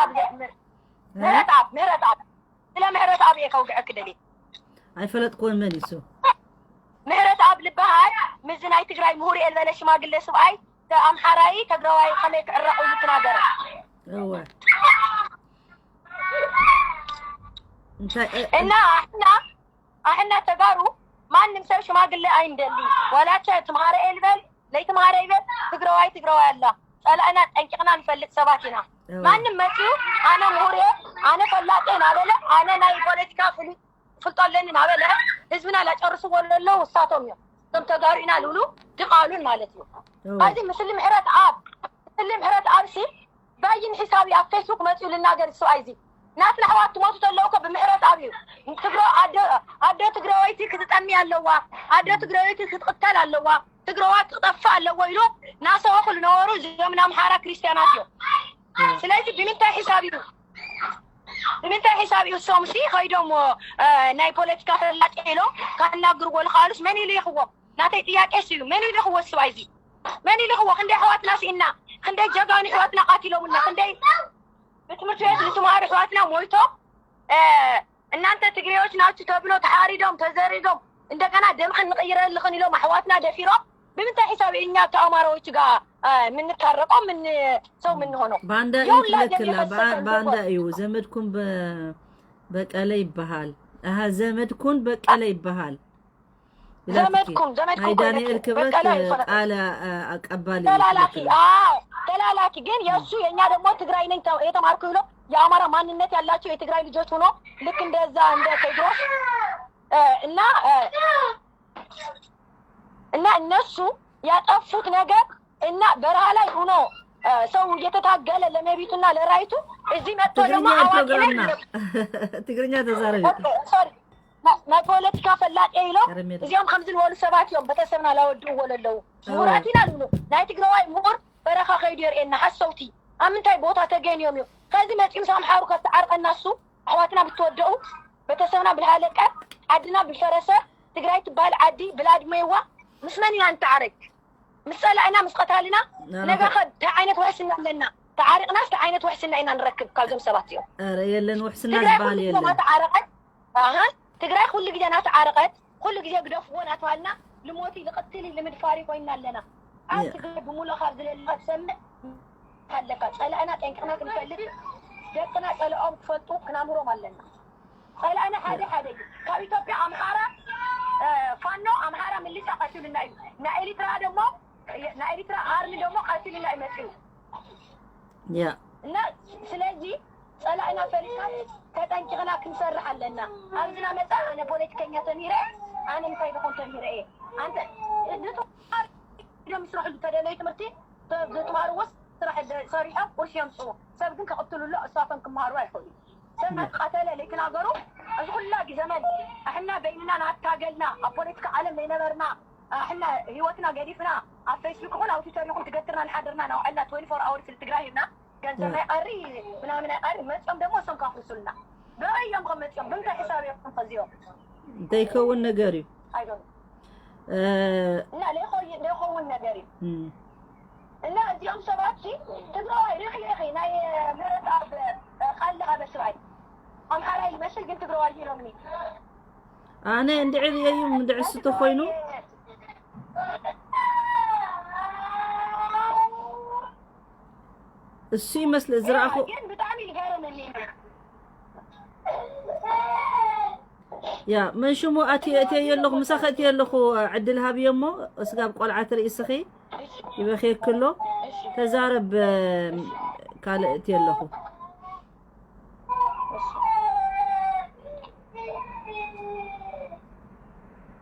ምህረት ኣብ ምህረት ኣብ ስለ ምህረት ኣብ እየ ከውግዐ ክደሊ ኣይፈለጥክዎን መን እዩ እሱ ምህረት ኣብ ልበሃል ምዚ ናይ ትግራይ ምሁር እየ ዝበለ ሽማግለ ስብኣይ ኣምሓራይ ተግራዋይ ከመይ ክዕረቕ ኢሉ ትናገረ እወ እንታይ እ- እና ኣሕና ኣሕና ተጋሩ ማንም ሰብ ሽማግለ ኣይንደሊ ዋላቸ ትምሃረ እየ ልበል ለይትምሃረ ይበል ትግራዋይ ትግራዋይ ኣላ ፀላእና ጠንቂቕና ንፈልጥ ሰባት ኢና እወ። ማንም መፅኡ ኣነ ምሁር እየ ኣነ ፈላጥ እየ ናበለ ኣነ ናይ ፖለቲካ ፍሉጥ ፍልጦ ኣለኒ ናበለ ህዝብና ላጨርስዎ ለለዉ እሳቶም እዮም እቶም ተጋሩ ኢና ልብሉ ድቃሉን ማለት እዩ እወ። ኣብዚ ምስሊ ምሕረት ኣብ ምስሊ ምሕረት ኣብ ሲ ባይን ሒሳብ ኣብ ፌስቡክ መፅኡ ልናገር እሱ ኣይዚ ናትና ኣሕዋት ትሞቱ ተለዉ እኮ ብምሕረት ኣብ እዩ ትግሮ ኣደ ኣደ ትግራወይቲ ክትጠሚ ኣለዋ ኣደ ትግራወይቲ ክትቅተል ኣለዋ ትግረዋ ክጠፍእ ኣለዎ ኢሉ ናሰወኹ ዝነበሩ እዚኦም ናምሓራ ክርስትያናት እዮም ስለዚ ብምንታይ ሒሳብ እዩ ንምንታይ ሒሳብ እዩ እሶም ሲ ከይዶም እ፣ ናይ ፖለቲካ ፈላጭ ኢሎም ካናግርዎ ልካሉስ መን ኢሉ ይኽዎም ናተይ ጥያቄ ሲ እዩ መን ኢሉ ይኽዎ ስባይ እዚ መን ኢሉ ይኽዎ ክንደይ ኣሕዋትና ስኢና ክንደይ ጀጋኑ ኣሕዋትና ቃቲሎምና ክንደይ ብትምህርቲ ቤት ዝተማሃሩ ኣሕዋትና ሞይቶም እ፣ እናንተ ትግሬዎች ናችሁ ተብሎ ተሓሪዶም ተዘሪዶም እንደገና ደምክን ንቕይረልኽን ኢሎም ኣሕዋትና ደፊሮም። ብምንታይ ሒሳብ እኛ ከአማራዎች ጋር የምንታረቀው ምን ሰው የምንሆነው? ባንዳ እዩ ትለክላ። ባንዳ እዩ። ዘመድኩም በቀለ ይበሃል። አሃ፣ ዘመድኩን በቀለ ይበሃል። ዘመድኩም ዘመድኩም ዳንኤል ክብረት ቃል አቀባል። ተላላኪ። አዎ፣ ተላላኪ። ግን የእሱ የእኛ ደግሞ ትግራይ ነኝ የተማርኩ ብሎ የአማራ ማንነት ያላቸው የትግራይ ልጆች ሆኖ ልክ እንደዛ እንደ ቴድሮስ እና እና እነሱ ያጠፉት ነገር እና በረሃ ላይ ሆኖ ሰው እየተታገለ ለመብቱና ለራይቱ እዚህ መጥቶ ደግሞ ትግርኛ ተዛረቢ። ናይ ፖለቲካ ፈላጤ ኢሎም እዚኦም ከምዚ ዝበሉ ሰባት እዮም። ቤተሰብና ላወድእዎ ለለዉ ምሁራት ኢና ዝብሉ ናይ ትግራዋይ ምሁር በረኻ ከይዱ የርእየና ሓሰውቲ ኣብ ምንታይ ቦታ ተገንዮም እዮም። ከዚ መፂኡ ምስ ኣምሓሩ ከተዓርቀና እሱ ኣሕዋትና ብትወደኡ ቤተሰብና ብልሃለቀ ዓድና ብፈረሰ ትግራይ ትበሃል ዓዲ ብላድሜዋ ምስ መን ኢና ንተዓረግ? ምስ ፀላእና ምስ ቀታልና ነገ እንታይ ዓይነት ውሕስና ኣለና? ተዓሪቕናስ እንታይ ዓይነት ውሕስና ኢና ንረክብ ካብዞም ሰባት እዮም? ኧረ የለን፣ ውሕስና ዝበሃል የለን። ተዓረቐት ትግራይ ኩሉ ግዜ ናተዓረቐት ኩሉ ግዜ ግደፍዎ ናተባልና ልሞቲ ልቕትሊ ልምድፋሪ ኮይና ኣለና። ኣብ ትግራይ ብሙሉእ ካብ ዝለለ ትሰምዕ ኣለካ። ፀላእና ጠንቅቕና ክንፈልጥ ደቅና ፀላኦም ክፈልጡ ክናምሮም ኣለና። ፀላእና ሓደ ሓደ እዩ። ካብ ኢትዮጵያ ኣምሓራ ፋኖ ኣምሓራ ምልሻ ቀቲሉና እዩ። ናይ ኤሪትራ ደሞ ናይ ኤሪትራ ኣርሚ ደሞ ቀቲሉና እዩ መፅኡ። ያ እና ስለዚ ፀላእና ፈሊጥና ተጠንቂቕና ክንሰርሕ ኣለና። ኣብዚ ናመፃ ኣነ ፖለቲከኛ ተሚረ ኣነ እንታይ ዝኾን ተሚረ እየ። ኣንተ ንትማር ዶም ይስረሕሉ ተደለዩ ትምህርቲ ዝትማርዎስ ስራሕ ሰሪሖም ቁርሲ የምፅኡ። ሰብ ግን ከቕትሉሎ እሳቶም ክመሃሩ ኣይኽእሉ። ሰብ ናትቃተለ ለይትናገሩ እዚ ኩላ ግዘመን ኣሕና በይንና ናታገልና ኣብ ፖለቲካ ዓለም ለይነበርና ኣሕና ህይወትና ገዲፍና ኣብ ፌስቡክ ይኹን ኣብ ትዊተር ይኹን ትገትርና ንሓደርና ናውዕልና ትወንቲ ፎር ኣወርስ ትግራይ ሂብና ገንዘብ ናይ ቀሪ ምናምን ናይ ቀሪ መፅኦም ደግሞ እሶም ካፍርሱልና በበይ እዮም ከም መፅኦም ብምንታይ ሕሳብ እዮም ከዚኦም ዘይከውን ነገር እዩ ኣይዶን እና ለይኸውን ነገር እዩ እና እዚኦም ሰባት ትግራዋይ ርኺ ርኺ ናይ ምረጥ ኣብ ቃል ለሃበ ስባይ ኣምሓራይ ይመስል ግን ትግራዋይ ኢሎምኒ ኣነ እንድዒ ርእየዩ እንድዒ ስቶ ኮይኑ እሱ ይመስል ዝረኣኹ ግን ብጣዕሚ ይገርመኒ ያ መን ሽሙ ኣትየ ኣለኹ ምሳኸ ኣትየ ኣለኹ ዕድል ሃብዮ እሞ እስጋብ ቆልዓ ትርኢ እስኺ ይበኽየክሎ ተዛረብ ካልእ ኣትየ ኣለኹ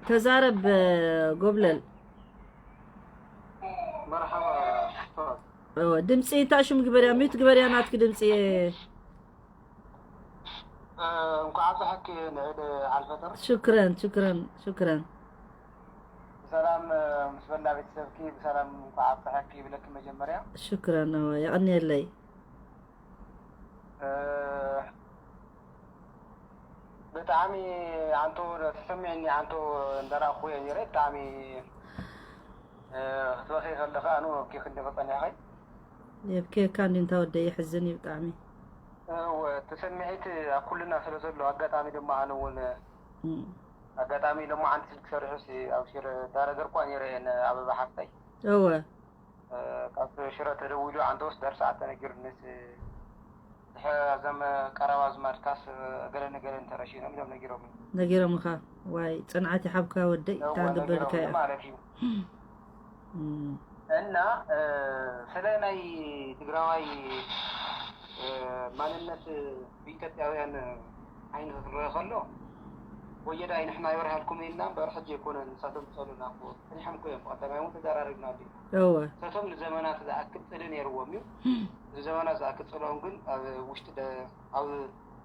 ተዛረብ ጎብለል መርሓባ ድምፂ እንታይ ሽም ግበርያ ሚዩት ግበርያ ናትኪ ድምፂ እንኳዕ ኣብፀሐኪ ንዕድ ዓልፈጥር ሽክረን ሽክረን ሽክረን ብሰላም ምስ መላ ቤተሰብኪ ብሰላም እንኳዕ ኣብፀሐኪ ይብለኪ መጀመርያ ሽክረን የቐንየለይ ብጣዕሚ ኣንቶ ተሰሚዕኒ ኣንቶ እንደራእኩ እየ ነረ ብጣዕሚ ክትበኺ ከለካ ኣኑ ኣብኪ ክንዲ ክፀኒሕኸይ የብኬካ እንዲ እንታ ወደ የሕዝን እዩ ብጣዕሚ እወ እቲ ስምዒት ኣብ ኩልና ስለ ዘሎ ኣጋጣሚ ድማ ኣነ እውን ኣጋጣሚ ሎማዓንቲ ስልኪ ሰሪሑስ ኣብ ሽረ ዳረገርኳ ነይረ እየን ኣበባ ሓፍተይ እወ ካብ ሽረ ተደዊሉ ኣንተወስ ዳር ሰዓት ተነጊሩንስ ድሕረ ዘም ቀረባ ኣዝማድካስ ገለ ነገለ እንተረሺኖም ኢሎም ነጊሮም ነጊሮምኻ ዋይ ፅንዓት ይሓብካ ወደይ ታግበልካ እዩ ማለት እዩ እና ስለ ናይ ትግራዋይ ማንነት ብኢትዮጵያውያን ዓይኒ ክረአ ከሎ ወየዳ ንሕና ይበርሃልኩም ኢልና እምበር ሕጂ ኣይኮነን ንሳቶም ዝፀሉና እኮ ፀኒሖም እኮ እዮም ቀዳማይ እውን ተዘራሪብና ኣሎ እወ ንሳቶም ንዘመናት ዝኣክል ፅልኢ ነይርዎም እዩ ንዘመናት ዝኣክል ፅልኦም ግን ኣብ ውሽጢ ኣብ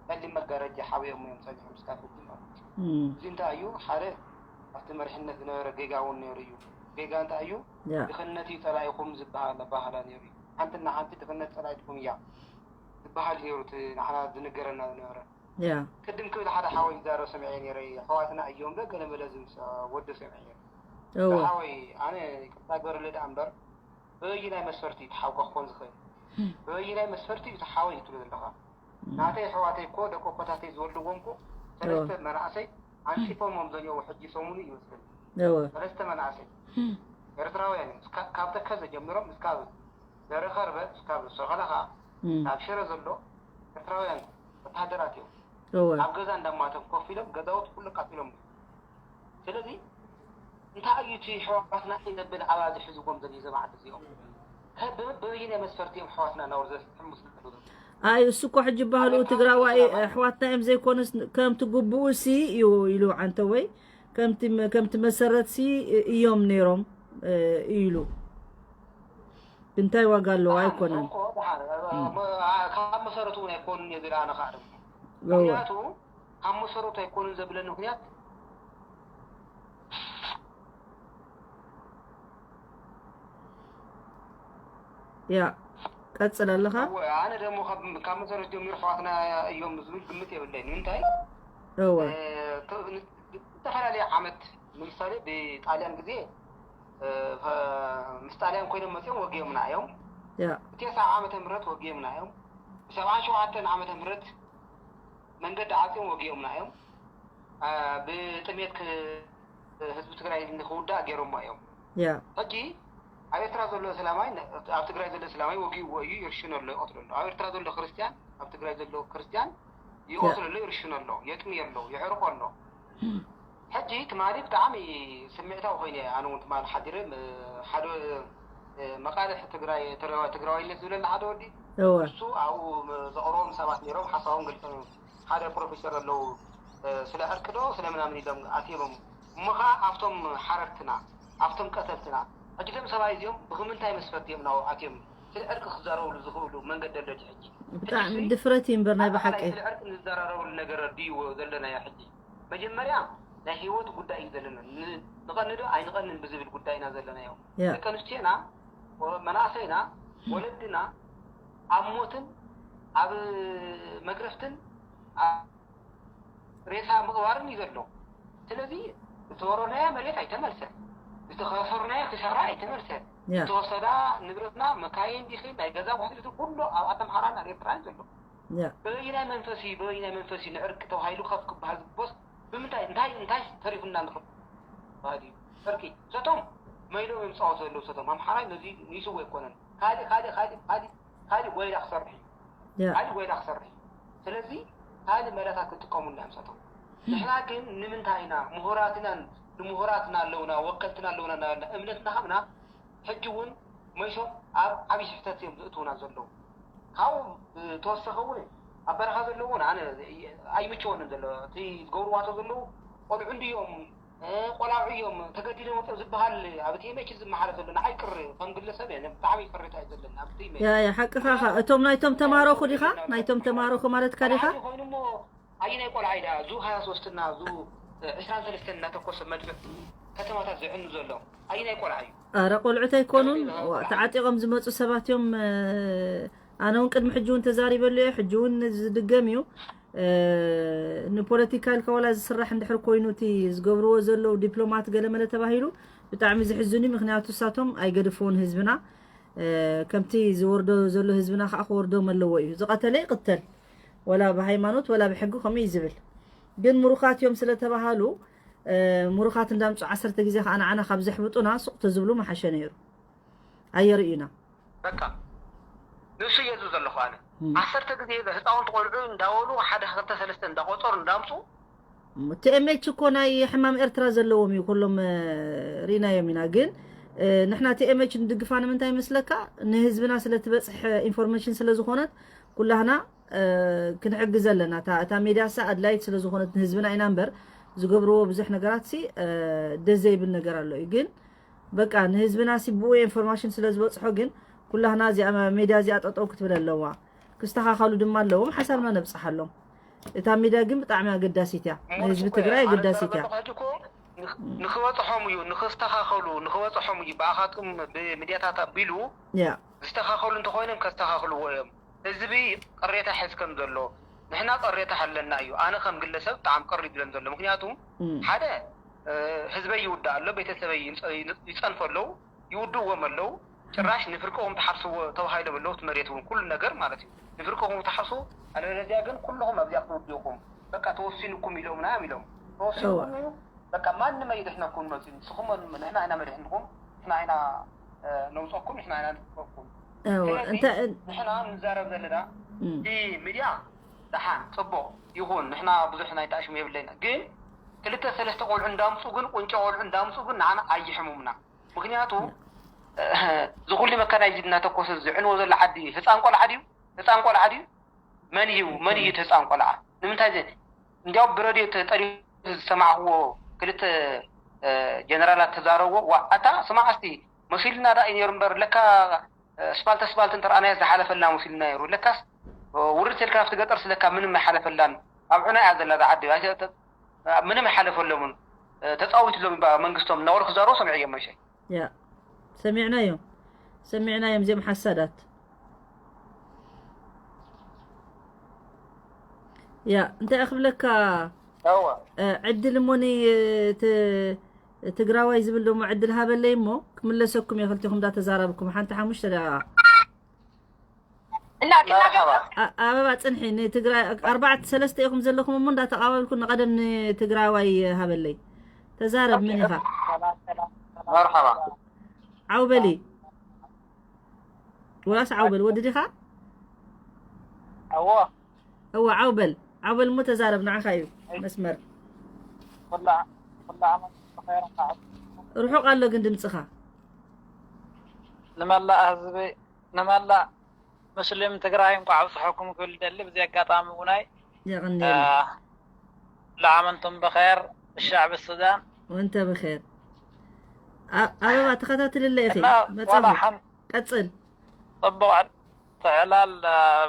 ፀሊም መጋረጃ ሓቢኦም እዮም ፀኒሖም እስካብ ሕጂ ማለት እዩ እዚ እንታይ እዩ ሓደ ኣብቲ መሪሕነት ዝነበረ ጌጋ እውን ነይሩ እዩ ጌጋ እንታይ እዩ ድኽነት እዩ ፀላኢኹም ዝበሃል ኣባህላ ነይሩ እዩ ሓንቲ እና ሓንቲ ድኽነት ፀላኢትኩም እያ ዝበሃል ነይሩ እቲ ንዓና ዝንገረና ዝነበረ ያ ቅድም ክብል ሓደ ሓወይ ዝዛረብ ሰሚዐ ነይረ ኣሕዋትና እዮም ዶ ገለ መለ ዝምስ ወዲ ሰሚዐ ነይረ እወ ሓወይ ኣነ ይቅርታ ገበረለ ደኣ እምበር በበይናይ መስፈርቲ እዩ ተሓውካ ክኾን ዝኽእል በበይናይ መስፈርቲ እዩ ተሓወይ እዩ ትብል ዘለኻ ናተይ ኣሕዋተይ እኮ ደቂ ኣቦታተይ ዝወልድዎም እኮ ሰለስተ መናእሰይ ሓንፂፎሞም ዘለው ሕጂ ሰሙኑ ይመስለኒ እወ ሰለስተ መናእሰይ ኤርትራውያን እዮም። እስካ- ካብ ተከዘ ጀሚሮም እስካብ ዘረከርበ እስካብ ሰኸላ ከዓ እም፣ ኣብ ሽረ ዘሎ ኤርትራውያን ወታሃደራት እዮም። እወ ኣብ ገዛ እንዳማቶም ኮፍ ኢሎም ገዛውት ኩሉ ቃፂሎም። ስለዚ እንታይ እዩ እቲ ሕዋትና ኢነብል ኣብኣ ዝሕዝዎም ዘል ዘማዓት እዚኦም ከ- ብ- ብበይነ መስፈርቲ እዮም ሕዋትና ናብር ዘሕምሱ ዘለዉ። ኣይ እሱ እኮ ሕጂ ባህሉ ትግራዋይ ኣሕዋትና እዮም ዘይኮነስ ከምቲ ግቡኡ ሲ እዩ ኢሉ ዓንተ ወይ ከምቲ ከምቲ መሰረት ሲ እዮም ነይሮም እ፣ ኢሉ እንታይ ዋጋ ኣለዎ ኣይኮነን እኮ ደሓር፣ እ፣ መ- ኣ- ካብ መሰረቱ እውን ኣይኮኑን እየ ዝብል ኣነ ከዓ ድማ እወ ምክንያቱ ካብ መሰረቱ ኣይኮኑን ዘብለኒ ምክንያት ያ ቀፅል ኣለኻ እወ፣ ኣነ ደግሞ ካብ ካብ መሰረት ጀሚሩ ኣሕዋትና እዮም ዝብል ግምት የብለይን። ንምንታይ እወ እ፣ ተ- ን- ዝተፈላለየ ዓመት ንምሳሌ ብጣልያን ግዜ እ፣ ፈ- ምስ ጣልያን ኮይኖም መፅኦም ወጊኦምና እዮም። ያ ብቴስዓ ዓመተ ምህረት ወጊኦምና እዮም። ብሰብዓን ሸውዓተን ዓመተ ምህረት መንገዲ ዓፅዮም ወጊኦምና እዮም። እ፣ ብጥሜት ክ- ህዝቢ ትግራይ ንክውዳእ ገይሮሞ እዮም። ያ ሕጂ ኣብ ኤርትራ ዘሎ ሰላማይ ነ- ኣብ ትግራይ ዘሎ ሰላማይ ወጊእዎ እዩ፣ ይርሽኖ ኣሎ፣ ይቐትሎ ኣሎ። ኣብ ኤርትራ ዘሎ ክርስትያን ኣብ ትግራይ ዘሎ ክርስትያን ይቐትሎ ኣሎ፣ ይርሽኖ ኣሎ፣ የጥምዮ ኣሎ፣ ይዕርቆ ኣሎ። ሕጂ ትማሊ ብጣዕሚ ስምዕታዊ ኮይነ እየ። ኣነ እውን ትማሊ ሓዲረ ም- ሓደ እ፣ መቃልሕ ትግራይ ትረ- ትግራዋይነት ዝብለና ሓደ ወዲ እወ እሱ ኣብኡ ም- ዘቕርቦም ሰባት ነይሮም፣ ሓሳቦም ገሊፆም እዮም። ሓደ ፕሮፌሰር ኣለዉ እ፣ ስለ ዕርቂ ዶ ስለ ምናምን ኢሎም ኣትየሞም። እሞ ከዓ ኣብቶም ሓረድትና ኣብቶም ቀተልትና ሕጂ ቶም ሰብኣይ እዚኦም ብክምንታይ መስፈርቲ እዮም ናብኡ ኣትዮም ስለ ዕርቂ ክዛረብሉ ዝኽእሉ መንገዲ ኣሎ ድዩ ሕጂ? ሕጂ ብጣዕሚ እሱ ድፍረት እዩ እምበር ናይ ኣጠቓላይ ብሓቂ ስለ ዕርቂ ንዛራረበሉ ነገር ድዩ ዘለናዮ ሕጂ? መጀመርያ ናይ ህይወት ጉዳይ እዩ ዘለና። ን- ንቐኒ ዶ ኣይንቐንን ብዝብል ጉዳይ ኢና ዘለናዮ። ያ ደቂ ኣንስትዮና፣ ወ- መናእሰይና፣ ወለድና ኣብ ሞትን ኣብ መግረፍትን ኣብ ሬሳ ምቕባርን እዩ ዘሎ። ስለዚ ዝተወረርናዮ መሬት ኣይተመልሰን፣ ዝተኸሰርናዮ ክሳራ ኣይተመልሰን፣ ያ ዝተወሰዳ ንብረትና መካይን ዲኺ ናይ ገዛ ውሕስቲ ኩሉ ኣብ ኣተምሓራን ኣብ ኤርትራን ዘሎ። ያ በበይናይ መንፈስ እዩ በበይናይ መንፈስ እዩ ንዕርቂ ተባሂሉ ከፍ ክበሃል ዝግቦስ ብምንታይ እንታይ እንታይ ተሪፉና ንኽብ ባህል እዩ ዕርቂ ሰቶም መይሎም እዮም ዝፃወቱ ዘለዉ ሰቶም ኣምሓራይ ነዚ ንይስዎ ኣይኮነን። ካሊእ ካሊእ ካሊእ ካሊእ ካሊእ ጎይላ ክሰርሕ እዩ። ያ ካሊእ ጎይላ ክሰርሕ እዩ። ስለዚ ካሊእ መላታት ክጥቀሙልና እዮም ሰቶም። ንሕና ግን ንምንታይ ኢና ምሁራትናን ንምሁራትና ኣለውና ወከልትና ኣለውና እናበልና እምነት እናሃብና ሕጂ እውን መይሶም ኣብ ዓብዪ ስሕተት እዮም ዝእትውና ዘለዉ። ካብኡ ተወሰኸ እውን ኣብ በረኻ ዘለዉ እውን ኣነ ኣይምቸወንን ዘሎ እቲ ዝገብርዋቶ ዘለዉ ቆልዑ እንድዮም ቆላዑ እዮም ተገዲዶም ወፅኦም ዝበሃል ኣብ እቲ ኢሜች ዝመሓለፍ ዘሎ ንዓይ ቅር ከም ግለሰብ እየ ብጣዕሚ ቅሬታ እዩ ዘለኒ ኣብ እቲ ኢሜች ያ ያ ሓቅኻ ኻ እቶም ናይቶም ተማረኹ ዲኻ ናይቶም ተማረኹ ማለትካ ዲኻ ኮይኑ እሞ ኣየናይ ቆልዓ እዩ ደኣ ዙ ሃያ ሶስት እና ዙ ዕስራን ሰለስተን እናተኮሰ መድፍዕ ከተማታት ዘዕኑ ዘሎ ኣየናይ ቆልዓ እዩ ኣረ ቆልዑት ኣይኮኑን ተዓጢቖም ዝመፁ ሰባት እዮም ኣነ እውን ቅድሚ ሕጂ እውን ተዛሪበሉ እየ ሕጂ እውን ዝድገም እዩ ንፖለቲካ ኢልካ ዋላ ዝስራሕ እንድሕር ኮይኑ እቲ ዝገብርዎ ዘለዉ ዲፕሎማት ገለመለ ተባሂሉ ብጣዕሚ ዝሕዝን እዩ ምክንያቱ እሳቶም ኣይገድፍዎን ህዝብና ከምቲ ዝወርዶ ዘሎ ህዝብና ከዓ ክወርዶም ኣለዎ እዩ ዝቐተለ ይቕተል ወላ ብሃይማኖት ወላ ብሕጊ ከምኡ እዩ ዝብል ግን ምሩኻት እዮም ስለተባሃሉ ምሩኻት እንዳምፁ ዓሰርተ ግዜ ከዓ ንዓና ካብ ዘሕብጡና ሱቕ ተዝብሉ መሓሸ ነይሩ ኣየርእዩና በቃ ንሱ እየ ዝብል ዘለኹ ኣነ ዓሰርተ ግዜ ህፃውንቲ ቆልዑ እንዳበሉ ሓደ ክልተ ሰለስተ እንዳቆፀሩ እንዳምፁ ቲኤምኤች እኮ ናይ ሕማም ኤርትራ ዘለዎም እዩ ኩሎም ሪናዮም ኢና ግን ንሕና ቲኤምኤች ንድግፋ ንምንታይ ይመስለካ ንህዝብና ስለትበፅሕ ኢንፎርሜሽን ስለዝኾነት ኩላህና ክንሕግዝ ኣለና እታ ሜድያ ሳ ኣድላይት ስለዝኾነት ንህዝብና ኢና እምበር ዝገብርዎ ብዙሕ ነገራት ሲ ደስ ዘይብል ነገር ኣሎ እዩ ግን በቃ ንህዝብና ሲ ብኡ ኢንፎርሜሽን ስለዝበፅሖ ግን ኩላህና እዚኣ ሜድያ እዚኣ ጠጠው ክትብል ኣለዋ ክስተኻኸሉ ድማ ኣለዎም ሓሳብና ነብፅሓሎም እታ ሜድያ ግን ብጣዕሚ ኣገዳሲት እያ ንህዝቢ ትግራይ ኣገዳሲት እያ ንክበፅሖም እዩ ንክስተኻኸሉ ንክበፅሖም እዩ ብኣኻትኩም ብሚድያታት ኣቢሉ ያ ዝተኻኸሉ እንተኮይኖም ከስተኻኽልዎ እዮም ህዝቢ ቅሬታ ሒዝ ከም ዘሎ ንሕና ቅሬታ ኣለና እዩ ኣነ ከም ግለሰብ ብጣዕሚ ቅር ይብለን ዘሎ ምክንያቱ ሓደ ህዝበይ ይውዳእ ኣሎ ቤተሰበይ ይፀንፎ ኣለዉ ይውድእዎም ኣለዉ ጭራሽ ንፍርቅኹም ትሓርስዎ ተባሂሎም ኣለዉ እቲ መሬት እውን ኩሉ ነገር ማለት እዩ ንፍርቅኹም ትሓርሱ ኣለበለዚያ ግን ኩልኹም ኣብዚኣ ክትውድእኩም በቃ ተወሲንኩም ኢሎምና እዮም ኢሎም ተወሲኹም እዩ። በቃ ማንም ኣይድሕነኩም መፅዩ። ንስኹም ንሕና ኢና መድሕንኩም፣ ንሕና ኢና ነውፀኩም፣ ንሕና ኢና ንጥፈኩም። እወ ስለዚ እንታይ ንሕና ንዛረብ ዘለና እም፣ እቲ ሚድያ ደሓን ፅቡቕ ይኹን፣ ንሕና ብዙሕ ናይ ጣሽሙ የብለና። ግን ክልተ ሰለስተ ቆልዑ እንዳምፁ ግን ቁንጮ ቆልዑ እንዳምፁ ግን ንዓና ኣይሕሙምና። ምክንያቱ እዚ ኩሉ መካናይዝድ እናተኮሰ ዝዕንዎ ዘሎ ዓዲ ህፃን ቆልዓ ድዩ? ህፃን ቆልዓ ድዩ? መን እዩ መን እዩ እቲ ህፃን ቆልዓ? ንምንታይ ዘ- እንዲያው ብረድዮ ተጠሪፉ ዝሰማዕክዎ ክልተ ጀነራላት ተዛረብዎ። ዋ ኣታ ስማዕ እስቲ፣ መሲልና ዳ እዩ ነይሩ እምበር ለካ ስፓልት ስፓልት እንተረኣናዮ ዝሓለፈልና መሲልና ነይሩ። ለካስ ውርድ ተልካ ኣብቲ ገጠርስ ለካ ምንም ኣይሓለፈላን። ኣብ ዑና እያ ዘላ እዛ ዓዲ። ኣይተ- ምንም ኣይሓለፈሎምን። ተፃዊትሎም እባ መንግስቶም እናበሉ ክዛረቡ ሰምዐ እዮም መሸ። ያ ሰሚዕናዮም ሰሚዕናዮም እዚኦም ሓሳዳት። ያ እንታይ ክብለካ፣ እወ ዕድል እሞኒ ትግራዋይ ዝብል ደሞ ዕድል ሃበለይ እሞ ክምለሰኩም እየ። ክልቲኹም እንዳተዛረብኩም ሓንቲ ሓሙሽተ ደቂቃ። እና ክናገር መርሓባ ኣ- ኣበባ ፅንሒ ንትግራይ ኣርባዕተ ሰለስተ ኢኹም ዘለኹም እሞ እንዳተቃበልኩ ንቀደም ንትግራዋይ ሃበለይ። ተዛረብ፣ መን ኢኻ? መርሓባ ዓውበሊ ወላስ ዓውበል ወዲ ዲኻ? እዎ እወ ዓውበል፣ ዓውበል እሞ ተዛረብ፣ ንዓኻ እዩ መስመር። ኩላ ኩላ ዓመት ብኸይር እንኳዕ ርሑቕ ኣሎ ግን ድምፅኻ። ንመላእ ህዝቢ ንመላእ ሙስሊም ትግራይ እንኳዕ ኣብፅሐኩም ክብል ደሊ። ብዚ ኣጋጣሚ እውናይ የቐንየልና። ለዓመንቱም ብኸይር الشعب السودان ወንተ ብኸይር። ኣ- ኣበባ ተኸታትልለ ኢኺ እና መጻኹ። ዋላ ሓን ቀጽል። ፅቡቅ ትዕላል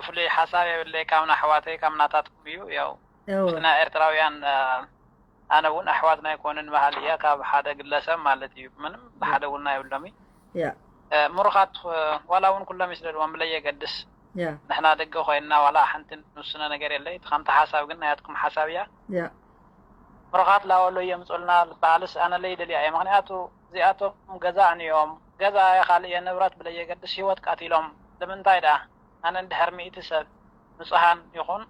ፍሉይ ሓሳብ የብለይ ካብ ናሕዋተይ ካብ ናታትኩም እዩ። ያው እወ ናይ ኤርትራውያን ኣነ እውን ኣሕዋትና ኣይኮንን በሃሊ እያ ካብ ሓደ ግለሰብ ማለት እዩ። ምንም ሓደ ውና የብሎም እዩ። ያ ምሩኻት ዋላ እውን ኩሎም ይስደድዎም ብለየገድስ ያ ንሕና ደገ ኮይንና ዋላ ሓንቲ ንውስነ ነገር የለይ። እቲ ከምቲ ሓሳብ ግን ናያትኩም ሓሳብ እያ። ያ ምሩኻት ላወሎ የምፁልና በሃልስ ኣነ ለይደልያ እየ። ምክንያቱ እዚኣቶም ገዛእን እዮም። ገዛ ካልእ እየ ንብረት ብለየገድስ ህይወት ቀቲሎም። ንምንታይ ደኣ ኣነ እንድሕር ሚእቲ ሰብ ንፁሃን ይኹን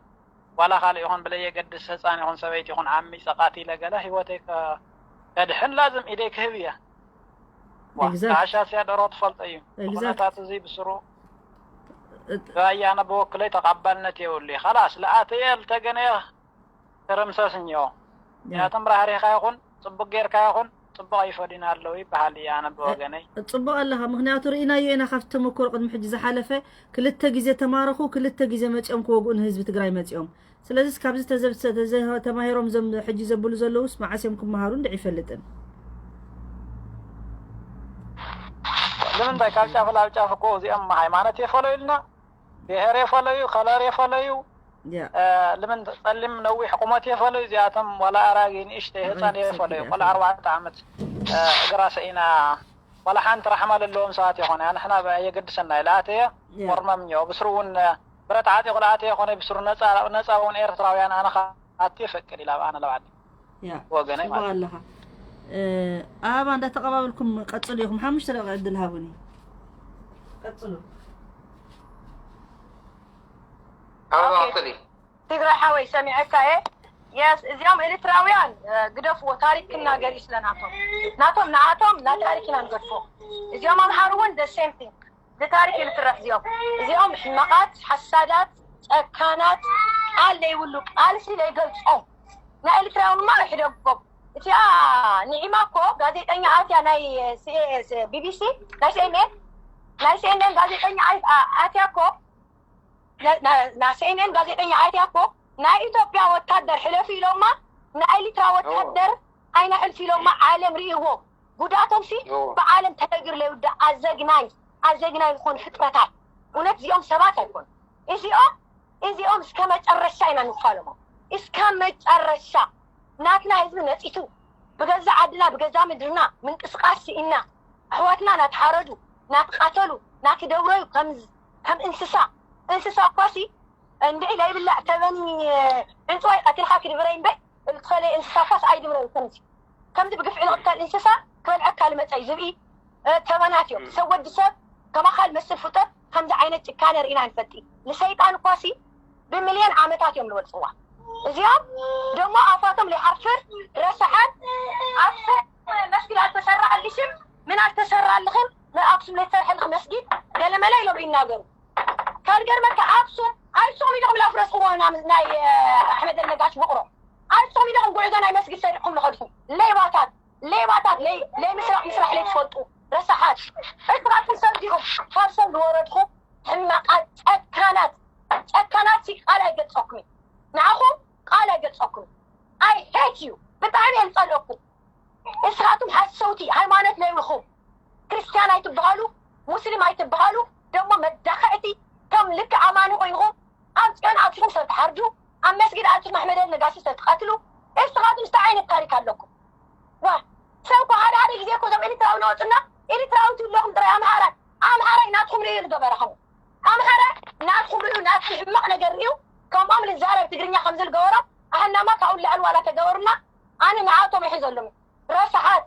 ዋላ ካልእ ይኹን ብለየገድስ ህፃን ይኹን ሰበይቲ ይኹን ዓሚፀ ቃቲለ ገለ ህይወተይ ከ- ከድሕን ላዝም ኢደይ ክህብ እየ። ዋ፣ Exact. ንዓሻ ስያ ደሮ ትፈልጦ እዩ። Exact. ኩነታት እዚ ብስሩ ራያ ኣነ ብወክለይ ተቐባልነት የብሉ እዩ። ኻላስ ለኣተየ ልተገነየ ክርምሰስ እኒኦ። ምክንያቱም ራህሪኻ ይኹን ፅቡቅ ጌርካ ይኹን ፅቡቅ ይፈዲና ኣለዉ ይበሃል እዩ። ኣነ ብወገነይ ጽቡቕ ኣለኻ። ምክንያቱ ርኢናዮ ኢና ካብቲ ተመክሮ ቅድሚ ሕጂ ዝሓለፈ ክልተ ግዜ ተማረኹ፣ ክልተ ግዜ መጺኦም ክወግኡ ንህዝቢ ትግራይ መጺኦም። ስለዚስ ካብዚ ተዘብ- ተዘ- ተማሂሮም ዘም ሕጂ ዘብሉ ዘለውስ መዓስ እዮም ክመሃሩ እንድዒ ይፈልጥን። ንምንታይ ካብ ጫፍ ናብ ጫፍ እኮ እዚኦም ሃይማኖት የፈለዩልና፣ ብሄር የፈለዩ፣ ከለር የፈለዩ፣ ያ እ፣ ልምን ጸሊም ነዊሕ ቁመት የፈለዩ። እዚኣቶም ዋላ ኣራጊ ንእሽተይ ህፃን ኣራጊ የፈለዩ። ክሰግድ ቆልዓ እያ። ኣርባዕተ ዓመት እ፣ እግራ ሰኢና ዋላ ሓንቲ ራሕማ ለለዎም ሰባት ይኾነ ንሕና የገድሰና ኢለ ኣተየ ያ ወርመም እኒኦ ብስሩ እውን እ፣ ብረት ዓጢቑ ለኣተየ ኮነ ብስሩ ነፃ ነፃ እውን ኤርትራውያን ኣነ ከኣቱ የፈቅድ ኢላ ኣነ ለባዕዲ ያ ወገነይ ጽቡቕ ማለት ኣለኻ። እ፣ ኣበባ እንዳተቐባበልኩም ቀጽሉ ኢኹም። ሓሙሽተ ደቂቃ ዕድል ሃቡኒ። ቀጽሉ። ኣበባ ኦኬ። ቀጽሊ። ትግራይ ሓወይ ሰሚዐካ እየ። የስ እዚኦም ኤርትራውያን እ፣ ግደፍዎ። ታሪክ ክናገር እዩ ስለ ናቶም ናቶም ንኣቶም ና ታሪክ ኢና ንገድፎ። እዚኦም ኣምሓሩ እውን the same thing። ብታሪክ እዩ ዝትረፍ። እዚኦም እዚኦም ሕማቓት ሓሳዳት ጨካናት ቃል ዘይብሉ ቃልሲ ዘይገልጾም ናይ ኤርትራውያን ማ ይሕደጎም። እቲኣ ንዒማ እኮ ጋዜጠኛ ኣትያ ናይ ቢቢሲ ናይ ሲኤንኤን ናይ ሲኤንኤን ጋዜጠኛ ኣይ- ኣ- ኣትያ እኮ ና- ና- ና ሲኤንኤን ጋዜጠኛ ኣትያ እኮ ናይ ኢትዮጵያ ወታደር ሕለፊ ኢሎማ ናይ ኤርትራ ወታደር ኣይና ሕልፊ ኢሎማ። ዓለም ርእይዎ ጉዳቶም ሲ እዎ። ብዓለም ተነግር ለይውዳእ ኣዘግናኝ ኣዘግናኝ ዝኾኑ ፍጥረታት። እውነት እዚኦም ሰባት ኣይኮኑ። እዚኦም እዚኦም እስከ መጨረሻ ኢና ንፋለሞም እስከ መጨረሻ። ናትና ህዝቢ ነፂቱ ብገዛ ዓድና ብገዛ ምድርና ምንቅስቃስ ስኢና ኣሕዋትና ናተሓረዱ ናተቃተሉ ናተደብረዩ ከም ከም እንስሳ። እንስሳ እኳሲ እንድዒ ለይብላዕ ተበኒ ዕንፅዋይ ቀቲልካ ክድብረይ እምበር ዝኸለየ እንስሳ እኳስ ኣይድብረዩ። ከምዚ ከምዚ ብግፍዒ ንቕተል እንስሳ ክበልዐካ ልመፀ እዩ ዝብኢ። ተበናት እዮም ሰብ ወዲ ሰብ ከማኻ ልመስል ፍጡር ከምዚ ዓይነት ጭካነ ርኢና ንፈልጢ። ንሰይጣን እኳሲ ብሚልዮን ዓመታት እዮም ዝበልፅዋ። እዚኦም ደሞ ኣፋቶም ለይሓፍር ረሳሓት ኣብ መስጊድ ኣልተሰራኣልሽም ምን ኣልተሰራልኽን ንኣክሱም ለይተሰርሐልኽ መስጊድ ገለመለ ኢሎም ይናገሩ። ካልገርመካ ኣክሱም ኣይሶም ኢልኹም ላፍረስክዎ ናይ ኣሕመድ ነጋሽ ውቕሮ ኣይሶም ኢልኹም ጉዕዞ ናይ መስጊድ ሰሪሕኩም ንኸድኹም ሌባታት ሌባታት ለይ ለይ ምስራሕ ምስራሕ ለይ ትፈልጡ ረሳሓት እስኻትኩም ሰብ ዲኹም ካብ ሰብ ዝወረድኹም ሕማቃት ጨካናት ጨካናት ሲ ቃል ኣይገልፀኩም ንዓኹም ቃል ኣይገልፀኩም I hate you ብጣዕሚ እየ ዝፀልኦኩም እስኻትኩም ሓሰውቲ ሃይማኖት ለይብልኹም ክርስትያን ኣይትበሃሉ ሙስሊም ኣይትበሃሉ ደሞ መዳኸዕቲ ከም ልክዕ ኣማኒ ኮይንኹም ኣብ ፅዮን ኣትኹም ሰብ ትሓርዱ ኣብ መስጊድ ኣትኹም ኣሕመድ ነጋሲ ሰብ ትቐትሉ እስኻትኩም እንታይ ዓይነት ታሪክ ኣለኩም ዋ ሰብ እኮ ሓደ ሓደ ግዜ እኮ እዞም ኤርትራዊ ነወፅና ኤርትራዊ ትብለኹም ጥራይ ኣምሓራይ ኣምሓራይ ናትኩም ርእዩ ዝገበረኹም ኣምሓራይ ናትኩም ርእዩ ናትኩም ሕማቕ ነገር ርእዩ ከምኦም ልዛረብ ትግርኛ ከምዚ ዝገበሮ ኣሕናማ ካብኡ ላዕሊ ዋላ ተገበሩና ኣነ ንዓቶም ይሕዘሎም ረሳሓት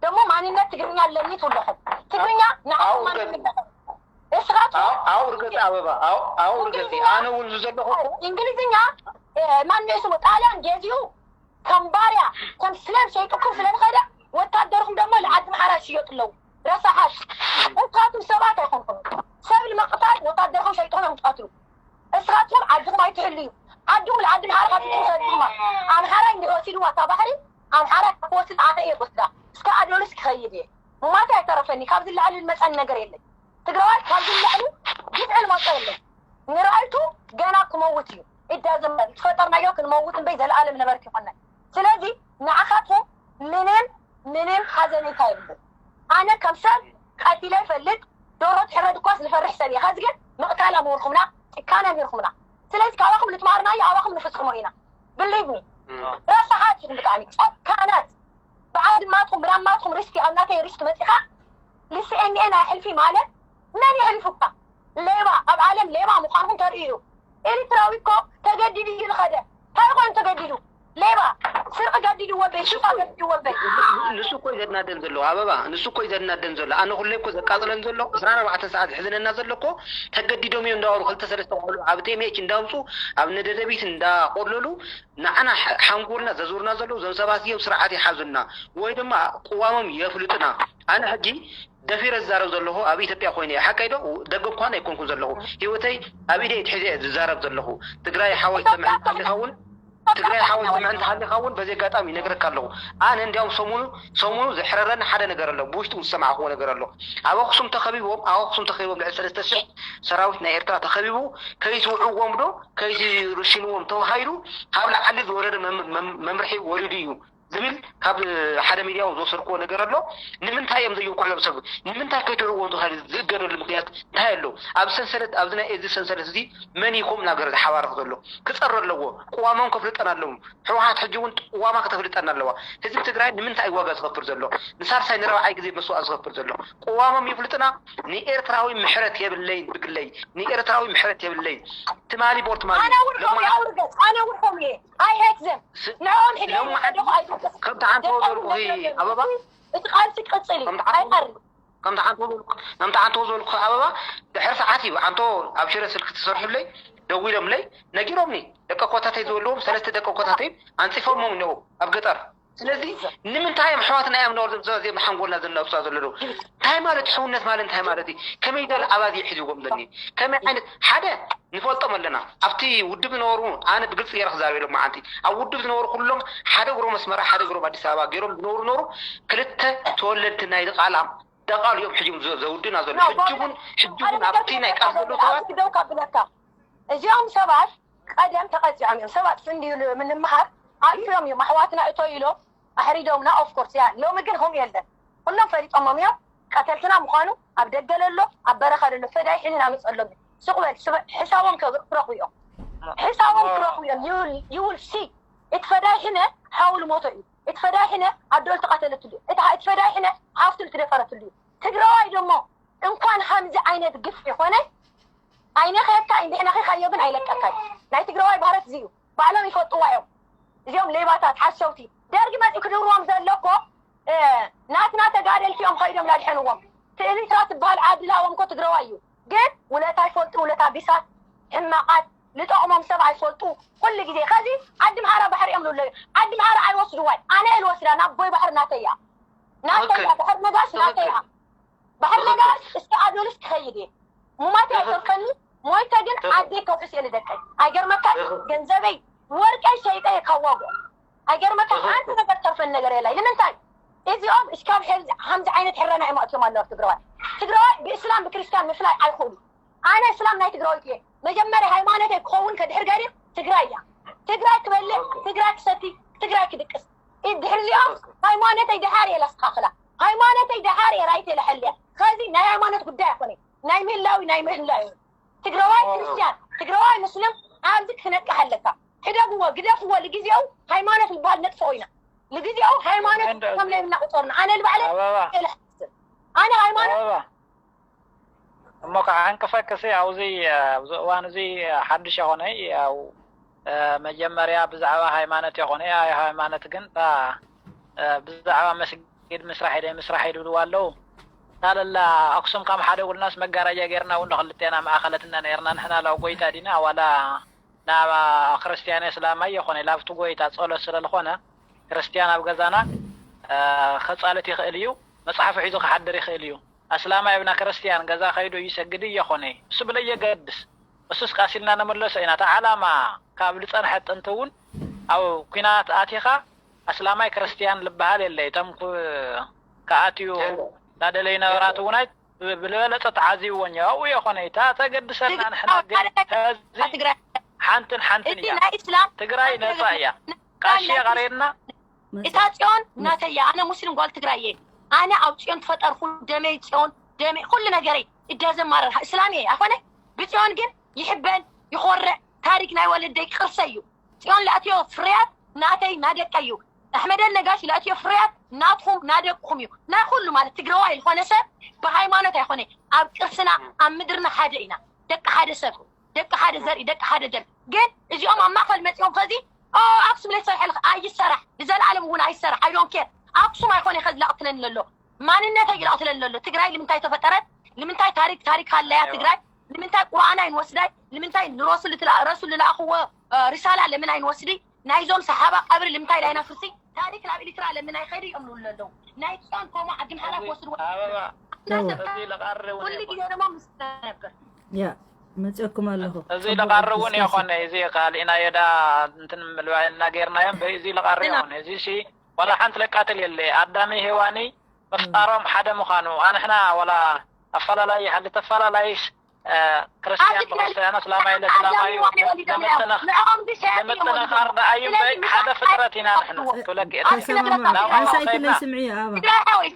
ደሞ ማንነት ትግርኛ ኣለኒ ትብለኹም ትግርኛ ንዓኹም ማንነት ኣለኹም እስኻትኩም ኣው ርገፂ ኣበባ ኣው ርገፂ ኣነ እውን ዘለኹ እንግሊዝኛ ማን ስሙ ጣልያን ገዚኡ ከም ባርያ ከም ስለም ሸይጥኩም ስለ ዝኸደ ወታደርኩም ደሞ ንዓዲ ምሓራ ዝሽየጡ ኣለዉ ረሳሓት እስኻትኩም ሰባት ኣይኮንኩም ሰብ ንምቕታል ወታደርኩም ሸይጥኩም እዮም ትቐትሉ እስኻትኩም ዓድኹም ኣይትሕልዩ ዓድኹም ንዓዲ ምሓራ ካብ ትሰድማ ኣምሓራ እንዲ ወሲድዋ እታ ባሕሪ ኣምሓራ ክወስድ ኣነ እየ ወስዳ እስከ ኣዶልስ ክኸይድ እየ ማታ ኣይተረፈኒ ካብ ዝለዓል ዝመፀኒ ነገር የለን ትግራዋይ ካብ ዝለዕሉ ግፍዒ ዝመፀ የለን ንርኣይቱ ገና ክመውት እዩ እዳዘመ ዝፈጠርናዮ ክንመውት እምበይ ዘለኣለም ነበርክ ይኾናል ስለዚ ንዓኻትኩም ምንም ምንም ሓዘኔታ የብሉ ኣነ ከም ሰብ ቀቲለ ይፈልጥ ዶሮ ትሕረድ እኳስ ዝፈርሕ ሰብ እየ ከዚ ግን ምቕታል ኣምርኩምና ጭካነ ኣሚርኩምና ስለዚ ካባኹም ልትማርናዮ ኣባኹም ንፍፅሞ ኢና ብሊቭ ሚ ረሳሓት ኢኹም ብጣዕሚ ጨካናት ብዓድማትኩም ብዳማትኩም ሪስኪ ኣብ ናተይ ሪስክ መፂኻ ልስኤንኤ ናይ ሕልፊ ማለት መን የሕልፉካ ሌባ ኣብ ዓለም ሌባ ምዃንኩም ተርእዩ ኤርትራዊ እኮ ተገዲዱ እዩ ዝኸደ እንታይ ኮይኑ ተገዲዱ ሌባ ስርቂ ገዲድዎ በይ ሽፋ ገዲድዎ በይ ንሱ እኮ እዩ ዘናደን ዘሎ ኣበባ ንሱ እኮ እዩ ዘናደን ዘሎ ኣነ ኩለይ እኮ ዘቃፅለን ዘሎ ዕስራን ኣርባዕተን ሰዓት ዝሕዝነና ዘሎ እኮ ተገዲዶም እዮም እንዳበሉ ክልተ ሰለስተ ቆልዑ ኣብ ቴሜች እንዳውፁ ኣብ ነደደቢት እንዳቆለሉ ንዓና ሓንጎልና ዘዙርና ዘለዉ እዞም ሰባት እዮም ስርዓት ይሓዙና ወይ ድማ ቅዋሞም የፍልጡና ኣነ ሕጂ ደፊረ ዝዛረብ ዘለኹ ኣብ ኢትዮጵያ ኮይነ እየ ሓቀይ ዶ ደገ እኳን ኣይኮንኩን ዘለኹ ህይወተይ ኣብ ኢደ ትሒዘ እየ ዝዛረብ ዘለኹ ትግራይ ሓወይ ሰምዐ እንተሃሊኻ እውን ትግራይ ሓወይ ሰምዐ እንተሃሊኻ እውን በዚ ኣጋጣሚ ይነግረካ ኣለኹ ኣነ እንዲያውም ሰሙኑ ሰሙኑ ዘሕረረኒ ሓደ ነገር ኣሎ ብውሽጡ ዝሰማዕክዎ ነገር ኣሎ ኣብ ኣክሱም ተኸቢቦም ኣብ ኣክሱም ተኸቢቦም ልዕሊ ሰለስተ ሽሕ ሰራዊት ናይ ኤርትራ ተኸቢቡ ከይትውዕዎም ዶ ከይትርሽንዎም ተባሂሉ ካብ ላዕሊ ዝወረደ መምርሒ ወሪዱ እዩ ዝብል ካብ ሓደ ሚድያ እውን ዝወሰድክዎ ነገር ኣሎ ንምንታይ እዮም ዘይውቅዕሎም ሰብ ንምንታይ ከይትዕዎም ተባሂሉ ዝእገደሉ ምክንያት እንታይ ኣሎ ኣብ ሰንሰለት ኣብዚ ናይ እዚ ሰንሰለት እዚ መን እዩ ከምኡ ነገር ዝሓባርኽ ዘሎ ክፀሪ ኣለዎ ቅዋሞም ከፍልጠና ኣለዎም ህወሓት ሕጂ እውን ቅዋማ ከተፍልጠና ኣለዋ ህዝቢ ትግራይ ንምንታይ ዋጋ ዝኸፍል ዘሎ ንሳልሳይ ንረብዓይ ግዜ መስዋእቲ ዝኸፍል ዘሎ ቅዋሞም ይፍልጥና ንኤርትራዊ ምሕረት የብለይን ብግለይ ንኤርትራዊ ምሕረት የብለይን ትማሊ ቦር ትማሊ ኣነ እውን ከምኡ እየ ኣውርገፅ ኣነ እውን ከምኡ እየ I hate them ንዕኦም ሕደ ሎማዓንቲ ከምቲ ዓንተቦ ዘልኩኺ ኣበባ እቲ ቃልሲ ክቅፅል እዩ ኣይቀርም ከምቲ ዓንተቦ ዘልኩ ከምቲ ዓንተቦ ዘልኩ ኣበባ ድሕሪ ሰዓት እዩ ዓንተቦ ኣብ ሽረ ስልኪ ትሰርሕለይ ደዊሎምለይ ነጊሮምኒ ደቂ ኮታተይ ዝበልዎም ሰለስተ ደቂ ኮታተይ ኣንፂፎሞም እነው ኣብ ገጠር ስለዚ ንምንታይ እዮም ኣሕዋትና እዮም ነበር ዘምዘባ እዚኦም ሓንጎልና ዘናብሳ ዘለዉ እንታይ ማለት ሕውነት ማለት እንታይ ማለት እዩ ከመይ ዝበለ ኣባዚ ሒዝዎም ዘኒ ከመይ ዓይነት ሓደ ንፈልጦም ኣለና ኣብቲ ውድብ ዝነበሩ ኣነ ብግልፂ ገይረ ክዛረብ ኢሎም መዓንቲ ኣብ ውድብ ዝነበሩ ኩሎም ሓደ እግሮም ኣስመራ ሓደ እግሮም ኣዲስ ኣበባ ገይሮም ዝነበሩ ነበሩ ክልተ ተወለድቲ ናይ ቃላም ደቃሉ እዮም ሕጂ ዘውድና ዘሎ ሕጂ እውን ሕጂ እውን ኣብቲ ናይ ቃል ዘሎ ሰባት እዚኦም ሰባት ቀደም ተቐፂዖም እዮም። ሰባት ክንድዩ ንምሃር ኣልፍዮም እዮም። ኣሕዋትና እቶ ኢሎም ኣሕሪዶምና። Of course ያ ሎሚ ግን ከምኡ የለን። ኩሎም ፈሊጦሞም እዮም ቀተልትና ምዃኑ። ኣብ ደገ ለሎ ኣብ በረኻ ለሎ ፈዳይ ሕኒ ናመፀሎም እዩ። ሱቕ በል ሕሳቦም ክረኽቡ እዮም። ሕሳቦም ክረኽቡ እዮም። You will see እቲ ፈዳይ ሕነ ሓው ልሞቶ እዩ። እቲ ፈዳይ ሕነ ኣዶ ልተቐተለትሉ እዩ። እቲ ፈዳይ ሕነ ሓፍቱ ልትደፈረትሉ እዩ። ትግራዋይ ደሞ እንኳን ከምዚ ዓይነት ግፍ ይኾነ ኣይነኸየካ እንድሕነኺኻዮ ግን ኣይለቀካይ ናይ ትግራዋይ ባህረት እዚ እዩ ባዕሎም ይፈልጥዋ እዮም እዚኦም ሌባታት ሓሰውቲ ደርጊ መፂኡ ክድብርዎም ዘሎ እኮ ናትና ተጋደልቲ እዮም ኸይዶም ላድሐንዎም ትእሊትራ ትበሃል ዓዲ ላዎም እኮ ትግራዋይ እዩ ግን ውለታ ይፈልጡ ውለታ ቢሳት ሕማቓት ልጠቕሞም ሰብ ኣይፈልጡ። ኩሉ ግዜ ከዚ ዓዲ ምሓራ ባሕሪ እዮም ዝብለዩ። ዓዲ ምሓራ ኣይወስድዋይ፣ ኣነ እየ ልወስዳ። ናብ ቦይ ባሕሪ ናተይ እያ፣ ናተይ እያ። ባሕሪ ነጋሽ ናተይ እያ። ባሕሪ ነጋሽ እስከ ኣዶልስ ክኸይድ እየ። ሙማት ኣይተርፈኒ። ሞይተ ግን ዓደይ ከውሕስ እየ ንደቀይ። ኣይገርመካን? ገንዘበይ ወርቀይ ሸይጠ እየ ካብ ዋግኦም። ኣይገርመካን? ሓንቲ ነገር ተርፈኒ ነገር የላይ። ንምንታይ? እዚኦም እስካብ ሕዚ ከምዚ ዓይነት ሕረና እዮም ኣእትዮም ኣለዉ ኣብ ትግራዋይ። ትግራዋይ ብእስላም ብክርስትያን ምፍላይ ኣይኽእሉ። ኣነ እስላም ናይ ትግራወይቲ እየ። መጀመርያ ሃይማኖተይ ክኸውን ከድሕር ገይሩ ትግራይ እያ። ትግራይ ክበልዕ፣ ትግራይ ክሰቲ፣ ትግራይ ክድቅስ። ድሕሪ እዚኦም ሃይማኖተይ ደሓር እየ ላስተኻኽላ። ሃይማኖተይ ደሓር እየ ራይት እየ ለሐልያ። ከዚ ናይ ሃይማኖት ጉዳይ ኣይኮነ። ናይ ምህላዊ ናይ ምህላዊ። ትግራዋይ ክርስቲያን፣ ትግራዋይ ሙስሊም ኣብዚ ክነቅሕ ኣለካ። ሕደግዎ፣ ግደፍዎ። ልግዜኡ ሃይማኖት ዝበሃል ነጥፍኦ ኢና። ልግዜኡ ሃይማኖት ከም ናይ ምናቁፀርና። ኣነ ልባዕለ ኣበባ። ኣነ ሃይማኖት ኣበባ። እሞ ከዓ ዕንቅፈክሲ ኣብዚ ኣብዚ እዋን እዚ ሓድሽ የኾነ ያው መጀመርያ ብዛዕባ ሃይማኖት የኾነ ሃይማኖት ግን እታ ብዛዕባ መስጊድ ምስራሕ ኢደ ምስራሕ ይድብልዋ ኣለዉ። ታለላ ኣክሱም ከም ሓደ ውልናስ መጋረጃ ጌርና እውን ንክልቴና ማእኸለትና ነርና ንሕና ላው ጎይታ ዲና ዋላ ናብ ክርስቲያን እስላማይ የኾነ ላብቲ ጎይታ ጸሎት ስለልኾነ ክርስቲያን ኣብ ገዛና ከጻልት ይኽእል እዩ። መጽሓፉ ሒዙ ክሓድር ይኽእል እዩ። ኣስላማይ ኣብና ክርስቲያን ገዛ ከይዱ ይሰግድ እየኾነ እሱ ብለየገድስ እሱስ ቃሲልና ነመለሶ ኢና። እታ ዓላማ ካብ ልጸንሐት ጥንቲ እውን ኣብ ኲናት ኣቲኻ ኣስላማይ ክርስቲያን ልበሃል የለ። እቶም ክኣትዩ ዳደለይ ነበራት እውን ኣይ ብልበለጸ ተዓዚብዎን ኣብኡ የኾነ እታ ተገድሰና ንሕና ግን ሕዚ ሓንትን ሓንትን እያ። ትግራይ ነጻ እያ። ቃሽ የቐረየና እታ ፅዮን ናተያ ኣነ ሙስሊም ጓል ትግራይ እየ። ኣነ ኣብ ፅዮን ትፈጠርኩ ደመይ ፅዮን ደመይ ኩሉ ነገረይ እዳዘማረር እስላም እየ ኣኾነ ብፅዮን ግን ይሕበን ይኾርዕ ታሪክ ናይ ወለደይ ቅርሰ እዩ። ፅዮን ለእትዮ ፍርያት ናተይ ናደቀ እዩ። ኣሕመደን ነጋሽ ለእትዮ ፍርያት ናትኹም ናደቅኹም እዩ። ናይ ኩሉ ማለት ትግራዋይ ዝኾነ ሰብ ብሃይማኖት ኣይኮነ ኣብ ቅርስና ኣብ ምድርና ሓደ ኢና ደቂ ሓደ ሰብ ደቂ ሓደ ዘርኢ ደቂ ሓደ ደም ግን እዚኦም ኣብ ማእኸል መፂኦም ከዚ ኣክሱም ለይተሰርሐ ኣይሰራሕ ንዘለኣለም እውን ኣይሰራሕ ኣይዶን ኬር ኣክሱም ኣይኮነ ከዚ ላቕትለኒ ዘሎ ማንነተይ ይላቕትለኒ ዘሎ ትግራይ ንምንታይ ተፈጠረት ንምንታይ ታሪክ ታሪክ ሃለያ ትግራይ ንምንታይ ቁርኣን ኣይንወስዳይ ንምንታይ ንረሱል ረሱል ልለኣኽዎ ሪሳላ ለምን ኣይንወስዲ ናይዞም ሰሓባ ቀብሪ ልምንታይ ላይና ፍርሲ ታሪክ ናብ ኤሪትራ ለምን ኣይኸዱ እዮም ንብሉ ኣለዉ ናይ ፅዮን ኮሞ ዓዲ ምሓራ ክወስድዎ ኩሉ ግዜ ደሞ ምስ ነበር ያ መፅኩም ኣለኹ እዚ ለቃሪ እውን የኾነ እዚ ካሊእና የዳ እንትን ምልባልና ገይርናዮም በይ እዚ ለቃሪ የኾነ እዚ ሲ ዋላ ሓንቲ ለቃትል የለ ኣዳሚ ሄዋኒ ምፍጣሮም ሓደ ምዃኑ ኣንሕና ዋላ ኣፈላላይ ሓንቲ ተፈላላይስ ክርስቲያን ብክርስቲያን እስላማይ ለእስላማይ ለምጥንኻር ደኣ እዩ እምበይ ሓደ ፍጥረት ኢና ንሕና ክብለኪ እየ ተሰማማዕ ሓንሳይ ክለይ ስምዕዮ ኣባ ትግራይ ሓወይ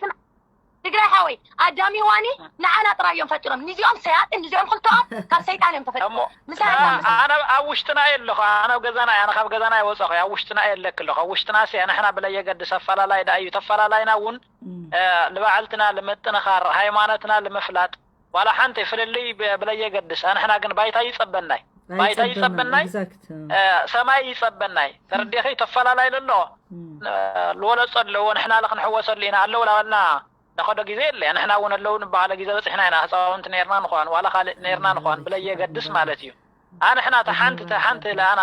ትግራይ ሓወይ ኣዳሚ ዋኒ ንዓና ጥራይ እዮም ፈጢሮም ንዚኦም ሰያጥን ንዚኦም ክልተኦም ካብ ሰይጣን እዮም ተፈጢሮም ኣነ ኣብ ውሽጥና እየ ኣለኹ ኣነ ኣብ ገዛና እየ ካብ ገዛና እየ ወፀኹ ኣብ ውሽጥና እየ ኣለክ ኣለኹ ኣብ ውሽጥና ሲ ንሕና ብለየገድስ ኣፈላላይ ደኣ እዩ ተፈላላይና እውን ንባዕልትና ንምጥንኻር ሃይማኖትና ንምፍላጥ ዋላ ሓንቲ ፍልልይ ብለየገድስ ኣንሕና ግን ባይታ ይፀበናይ ባይታ ይፀበናይ ሰማይ ይፀበናይ ተረዲኺ ተፈላለይ ለሎ ልወለፆ ኣለዎ ንሕና ለክንሕወሰሉ ኢና ኣለዉ ላበልና ነኸዶ ግዜ የለ ንሕና እውን ኣለዉ ንበሃለ ግዜ በፂሕና ኢና ህፃውንቲ ነርና ንኳን ዋላ ካልእ ነርና ንኳን ብለየገድስ ማለት እዩ ኣንሕና ተሓንቲ ተሓንቲ ለኣና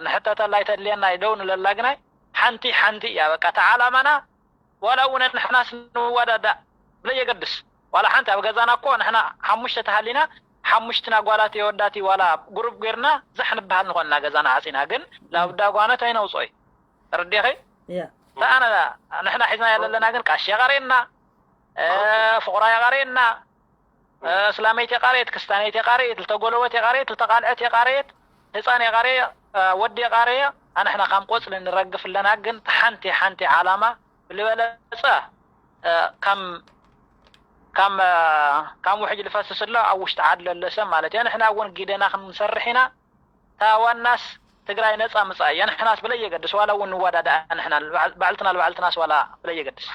ንሕተተላይ ተድልየና ደው ንለላ ግናይ ሓንቲ ሓንቲ እያ በቃ ተዓላማና ዋላ እውን ንሕናስ ንወዳዳእ ብለየገድስ ዋላ ሓንቲ ኣብ ገዛና እኮ ንሕና ሓሙሽተ ተሃሊና ሓሙሽትና ጓላት የወዳት ዋላ ጉሩብ ጌርና ዛሕ ንበሃል ንኾንና ገዛና ዓፂና ግን ላብዳ ጓነት ኣይነውፅኦይ ተረዲኺ ተኣነ ንሕና ሒዝና የለለና ግን ቃሽ የቐሬና ፍቑራ የቐሬና እስላመይቲ የቃረየት፣ ክስታነይቲ የቃረየት፣ ልተጎለወት የቃረየት፣ ልተቃልዐት የቃረየት፣ ህፃን የቃረየ፣ ወዲ የቃረየ፣ ኣንሕና ካም ቆፅሊ ንረግፍ ኣለና ግን ሓንቲ ሓንቲ ዓላማ ብልበለፀ ካም ካም ካም ውሕጅ ልፈስስ ኣሎ ኣብ ውሽጢ ዓዲ ለሎ ሰብ ማለት እዩ። ኣንሕና እውን ጊደና ክንሰርሕ ኢና። እታ ዋናስ ትግራይ ነፃ ምፃእ እያ። ንሕናስ ብለየገድስ ዋላ እውን ንዋዳዳእ ንሕና ባዕልትና ልባዕልትናስ ዋላ ብለየገድስ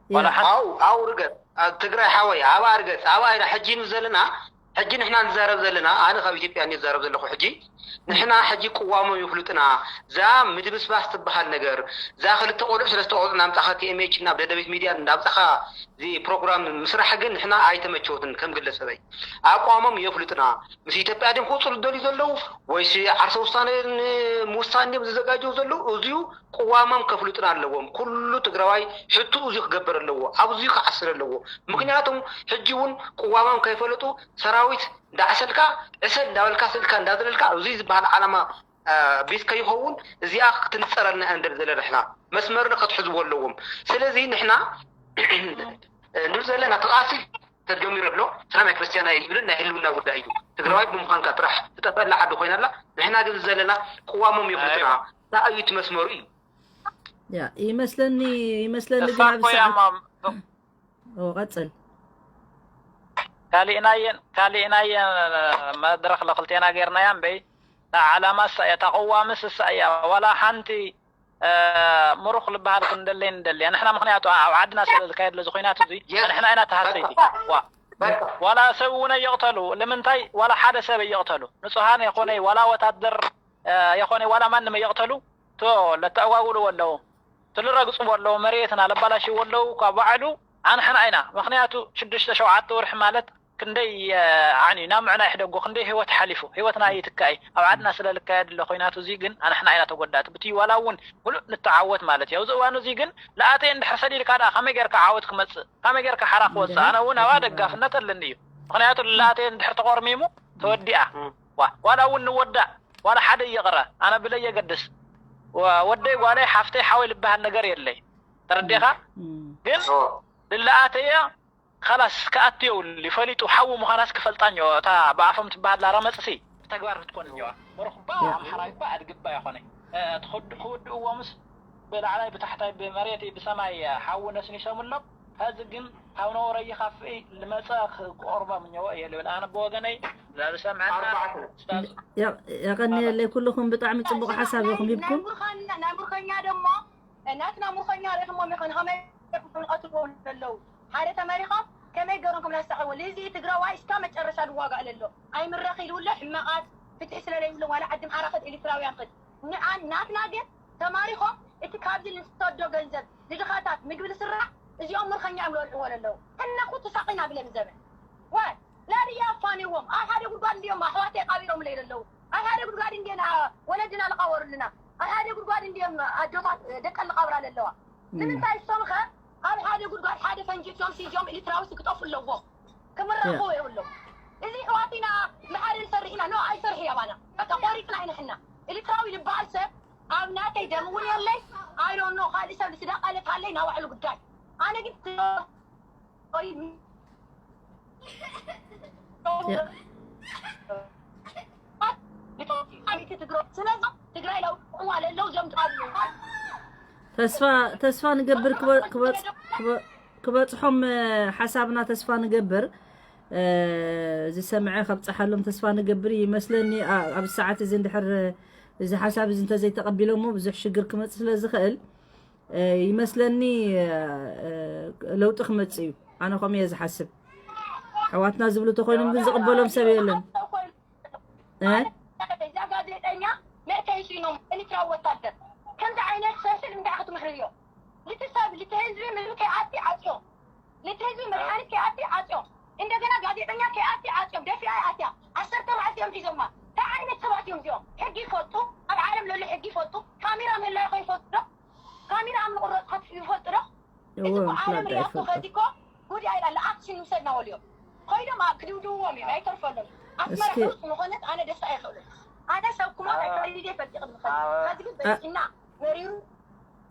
ዋላ ሓንቲ ኣው ኣው ርገ ትግራይ ሓወይ ኣብኣ ርገፅ ኣብኣ ኢና ሕጂ ኑ ዘለና ሕጂ ንሕና ንዛረብ ዘለና፣ ኣነ ካብ ኢትዮጵያ እየ ዝዛረብ ዘለኹ። ሕጂ ንሕና ሕጂ ቅዋሞም የፍልጡና። እዛ ምድብስባስ ትበሃል ነገር፣ እዛ ክልተ ቆልዑ ሰለስተ ቆልዑ እናምጻኻ ቲ ኤም ኤች ናብ ደደቢት ሚድያ እንዳምጻኻ እዚ ፕሮግራም ምስራሕ ግን ንሕና ኣይተመቸወትን። ከም ግለሰበይ ኣቋሞም የፍልጡና። ምስ ኢትዮጵያ ድም ክውፅሉ ዝደልዩ ዘለዉ ወይስ ዓርሰ ውሳነ ንምውሳን ድም ዝዘጋጀው ዘለዉ? እዚዩ ቅዋሞም ከፍልጡና ኣለዎም። ኩሉ ትግራዋይ ሕቱ እዚዩ ክገበር ኣለዎ። ኣብዚዩ ክዓስር ኣለዎ። ምክንያቱም ሕጂ እውን ቅዋሞም ከይፈለጡ ሰራዊት እንዳዓሰልካ ዕሰል እንዳበልካ ስእልካ እንዳዘለልካ እዚ ዝበሃል ዓላማ ቤት ከይኸውን እዚኣ ክትንፀረልና ኢና ንደሊ ዘለና። ንሕና መስመርና ከትሕዝዎ ኣለዎም። ስለዚ ንሕና ንብል ዘለና ተቃሲ ተጀሚሩ ኣሎ። ሰላም ናይ ክርስትያን ኣይብልን፣ ናይ ህልውና ጉዳይ እዩ። ትግራዋይ ብምዃንካ ጥራሕ ትጠፈላ ዓዲ ኮይና ኣላ። ንሕና ግን ዘለና ቅዋሞም የፍልጡና። እንታይ እዩ እቲ መስመሩ እዩ። ያ ይመስለኒ ይመስለኒ ግን እሳ ኣብ እኮ እያ ሰዓት ማም ኦ ቀጽል ካሊእናየን መድረኽ ለክልቴና ጌርናያ እምበይ እታ ዓላማ እሳ እያ፣ እታ ቅዋምስ እሳ እያ። ዋላ ሓንቲ ምሩኽ ልበሃል ክንደለይ ንደልያ ንሕና። ምኽንያቱ ኣብ ዓድና ስለ ዝካየድ ለዚ ኩናት እዙይ ንሕና ኢና ተሃሰይቲ። ዋ ዋላ ሰብ እውን ኣይቕተሉ። ንምንታይ ዋላ ሓደ ሰብ ኣይቕተሉ? ንጹሃን የኾነ ዋላ ወታደር የኾነ ዋላ ማንም ኣይቕተሉ። ቶ ለተኣጓጉልዎ ኣለዉ፣ ትልረግጽዎ ኣለዉ፣ መሬትና ለባላሽዎ ኣለዉ። ካብ ባዕሉ ኣንሕና ኢና። ምኽንያቱ ሽዱሽተ ሸውዓተ ወርሒ ማለት ክንደይ ዓንዩ ናብ ምዕናይ ሕደጎ ክንደይ ህይወት ሓሊፉ። ህይወትና ይትካእ ኣብ ዓድና ስለ ልካየድ ኣሎ ኮይናቱ። እዚ ግን ኣንሕና ኢና ተጎዳእቲ። ብቲ ዋላ እውን ሙሉእ ንተዓወት ማለት እዩ። ኣብዚ እዋኑ እዚ ግን ለኣተየ እንድሕር ሰዲድካ ደኣ ከመይ ጌርካ ዓወት ክመጽእ፣ ከመይ ጌርካ ሓራ ክወጽእ? ኣነ እውን ኣብኣ ደጋፍነት ኣለኒ እዩ። ምኽንያቱ ለኣተየ እንድሕር ተቆርሚሙ ተወዲኣ። ዋ ዋላ እውን ንወዳእ ዋላ ሓደ ይቕረ ኣነ ብለይ የገድስ። ወ- ወደይ ጓለይ ሓፍተይ ሓወይ ልበሃል ነገር የለይ። ተረዲኻ? ግን ልለኣተየ ካላስ ክኣትዮ ይፈሊጡ ሓዊ ምዃናስ ክፈልጣ እኒኦ። እታ ብኣፎም ትበሃል ላራ መጽሲ ብተግባር ክትኮን እኒዋ። መረኽባ ኣምሓራይ እኳ ኣድግባ ይኾነ ክውድእዎ ምስ ብላዕላይ ብታሕታይ ብመሬት ብሰማይ ሓዊ ነስኒሶምሎም። ሕዚ ግን ካብ ነውረ ይኻፍእ ልመፀ ክቆርቦም እኒኦ እየ ልብል ኣነ ብወገነይ። ላዝሰምዐና ኡስታዝ የቐንየለይ ኩልኹም ብጣዕሚ ፅቡቕ ሓሳብ ኢኹም ሂብኩም። ናይ ሙርኸኛ ደሞ ናትና ሙርኸኛ ርኢኹሞ ሚኾን ከመይ ንቐትልዎ ዘለዉ ሓደ ተመሪኾም ከመይ ገሮም ከም ናሳቐዎ ልዚ ትግራዋይ እስካ መጨረሻ ልዋጋእ ለሎ ኣይምረኽ ኢልውሎ ሕመቓት ፍትሒ ስለለይብሎ ዋላ ዓድም ዓራኸት ኤርትራውያን ኸድ ንኣን ናትና ግን ተማሪኾም እቲ ካብዚ ንሰዶ ገንዘብ ንድኻታት ምግቢ ዝስራሕ እዚኦም ምርኸኛ እዮም ለልዕዎ ለለዉ ከነኹ ተሳቒና ብለም ዘበን ዋይ ላድያ ኣፋኒዎም ኣብ ሓደ ጉድጓድ እንዲዮም ኣሕዋተይ ቃቢሮም ለይ ለለዉ ኣብ ሓደ ጉድጓድ እንዲና ወለድና ልቃወሩልና ኣብ ሓደ ጉድጓድ እንዲዮም ኣጆታት ደቀን ልቃብራ ለለዋ ንምንታይ እሶም ኸ ኣብ ሓደ ጉድጓድ ሓደ ፈንጂ እሶም ሲጆም ኤርትራዊ ክጠፉ ኣለዎም ክምረቑ የብሎም እዚ ኣሕዋትና ንሓደ ንሰርሕ ኢና ኖ ኣይሰርሕ ያባና በቃ ቆሪጥና ኣይንሕና ኤርትራዊ ልበሃል ሰብ ኣብ ናተይ ደም እውን የለይ ኣይዶኖ ካልእ ሰብ ልስዳ ቃለት ሃለይ ናባዕሉ ጉዳይ ኣነ ግን ተስፋ ንገብር ክበፅሖም ሓሳብና ተስፋ ንገብር። ዝሰምዐ ከብፀሓሎም ተስፋ ንገብር ይመስለኒ። ኣብዚ ሰዓት እዚ እንድሕር እዚ ሓሳብ እዚ እንተዘይተቐቢሎሞ ብዙሕ ሽግር ክመፅእ ስለ ዝኽእል ይመስለኒ ለውጢ ክመጽእ እዩ። ኣነ ከምኡ እየ ዝሓስብ። ኣሕዋትና ዝብሉ ተኾይኖም ግን ዝቕበሎም ሰብ የለን። እ? እዛ ጋዜጠኛ መእተይ ሲኖም ኤርትራዊ ወታደር ከምዚ ዓይነት ሰብ ስል እንታይ ክትምሕርዮ ልቲ ሰብ ልቲ ህዝቢ ምግቢ ከይኣቲ ዓፅዮም ልቲ ህዝቢ መድሓኒት ከይኣቲ ዓፅዮም እንደገና ጋዜጠኛ ከይኣቲ ዓፅዮም ደፊኣ ኣትያ ዓሰርተ መዓልቲ እዮም ሒዞማ እንታይ ዓይነት ሰባት እዮም እዚኦም ሕጊ ይፈልጡ ኣብ ዓለም ለሎ ሕጊ ይፈልጡ ካሜራ ምህላው ከይፈልጡ ዶ ካሜራ ኣብ ምቕረፅ ከትፍ ይፈልጡ ዶ እዚ እኮ ዓለም ሪኣቶ ከዚ እኮ ጉድ ኣይላ ለኣክሽን ንውሰድ ናበልዮም ኮይዶም ኣብ ክድብድብዎም እዮም ኣይተርፈሎም ኣስመራ ሕሩስ ምኾነት ኣነ ደስታ ኣይኽእሉን ኣነ ሰብኩማ ከይፈሪደ ፈልጢ ቅድሚ ከዚ ከዚ ግን በፂሕና መሪሩ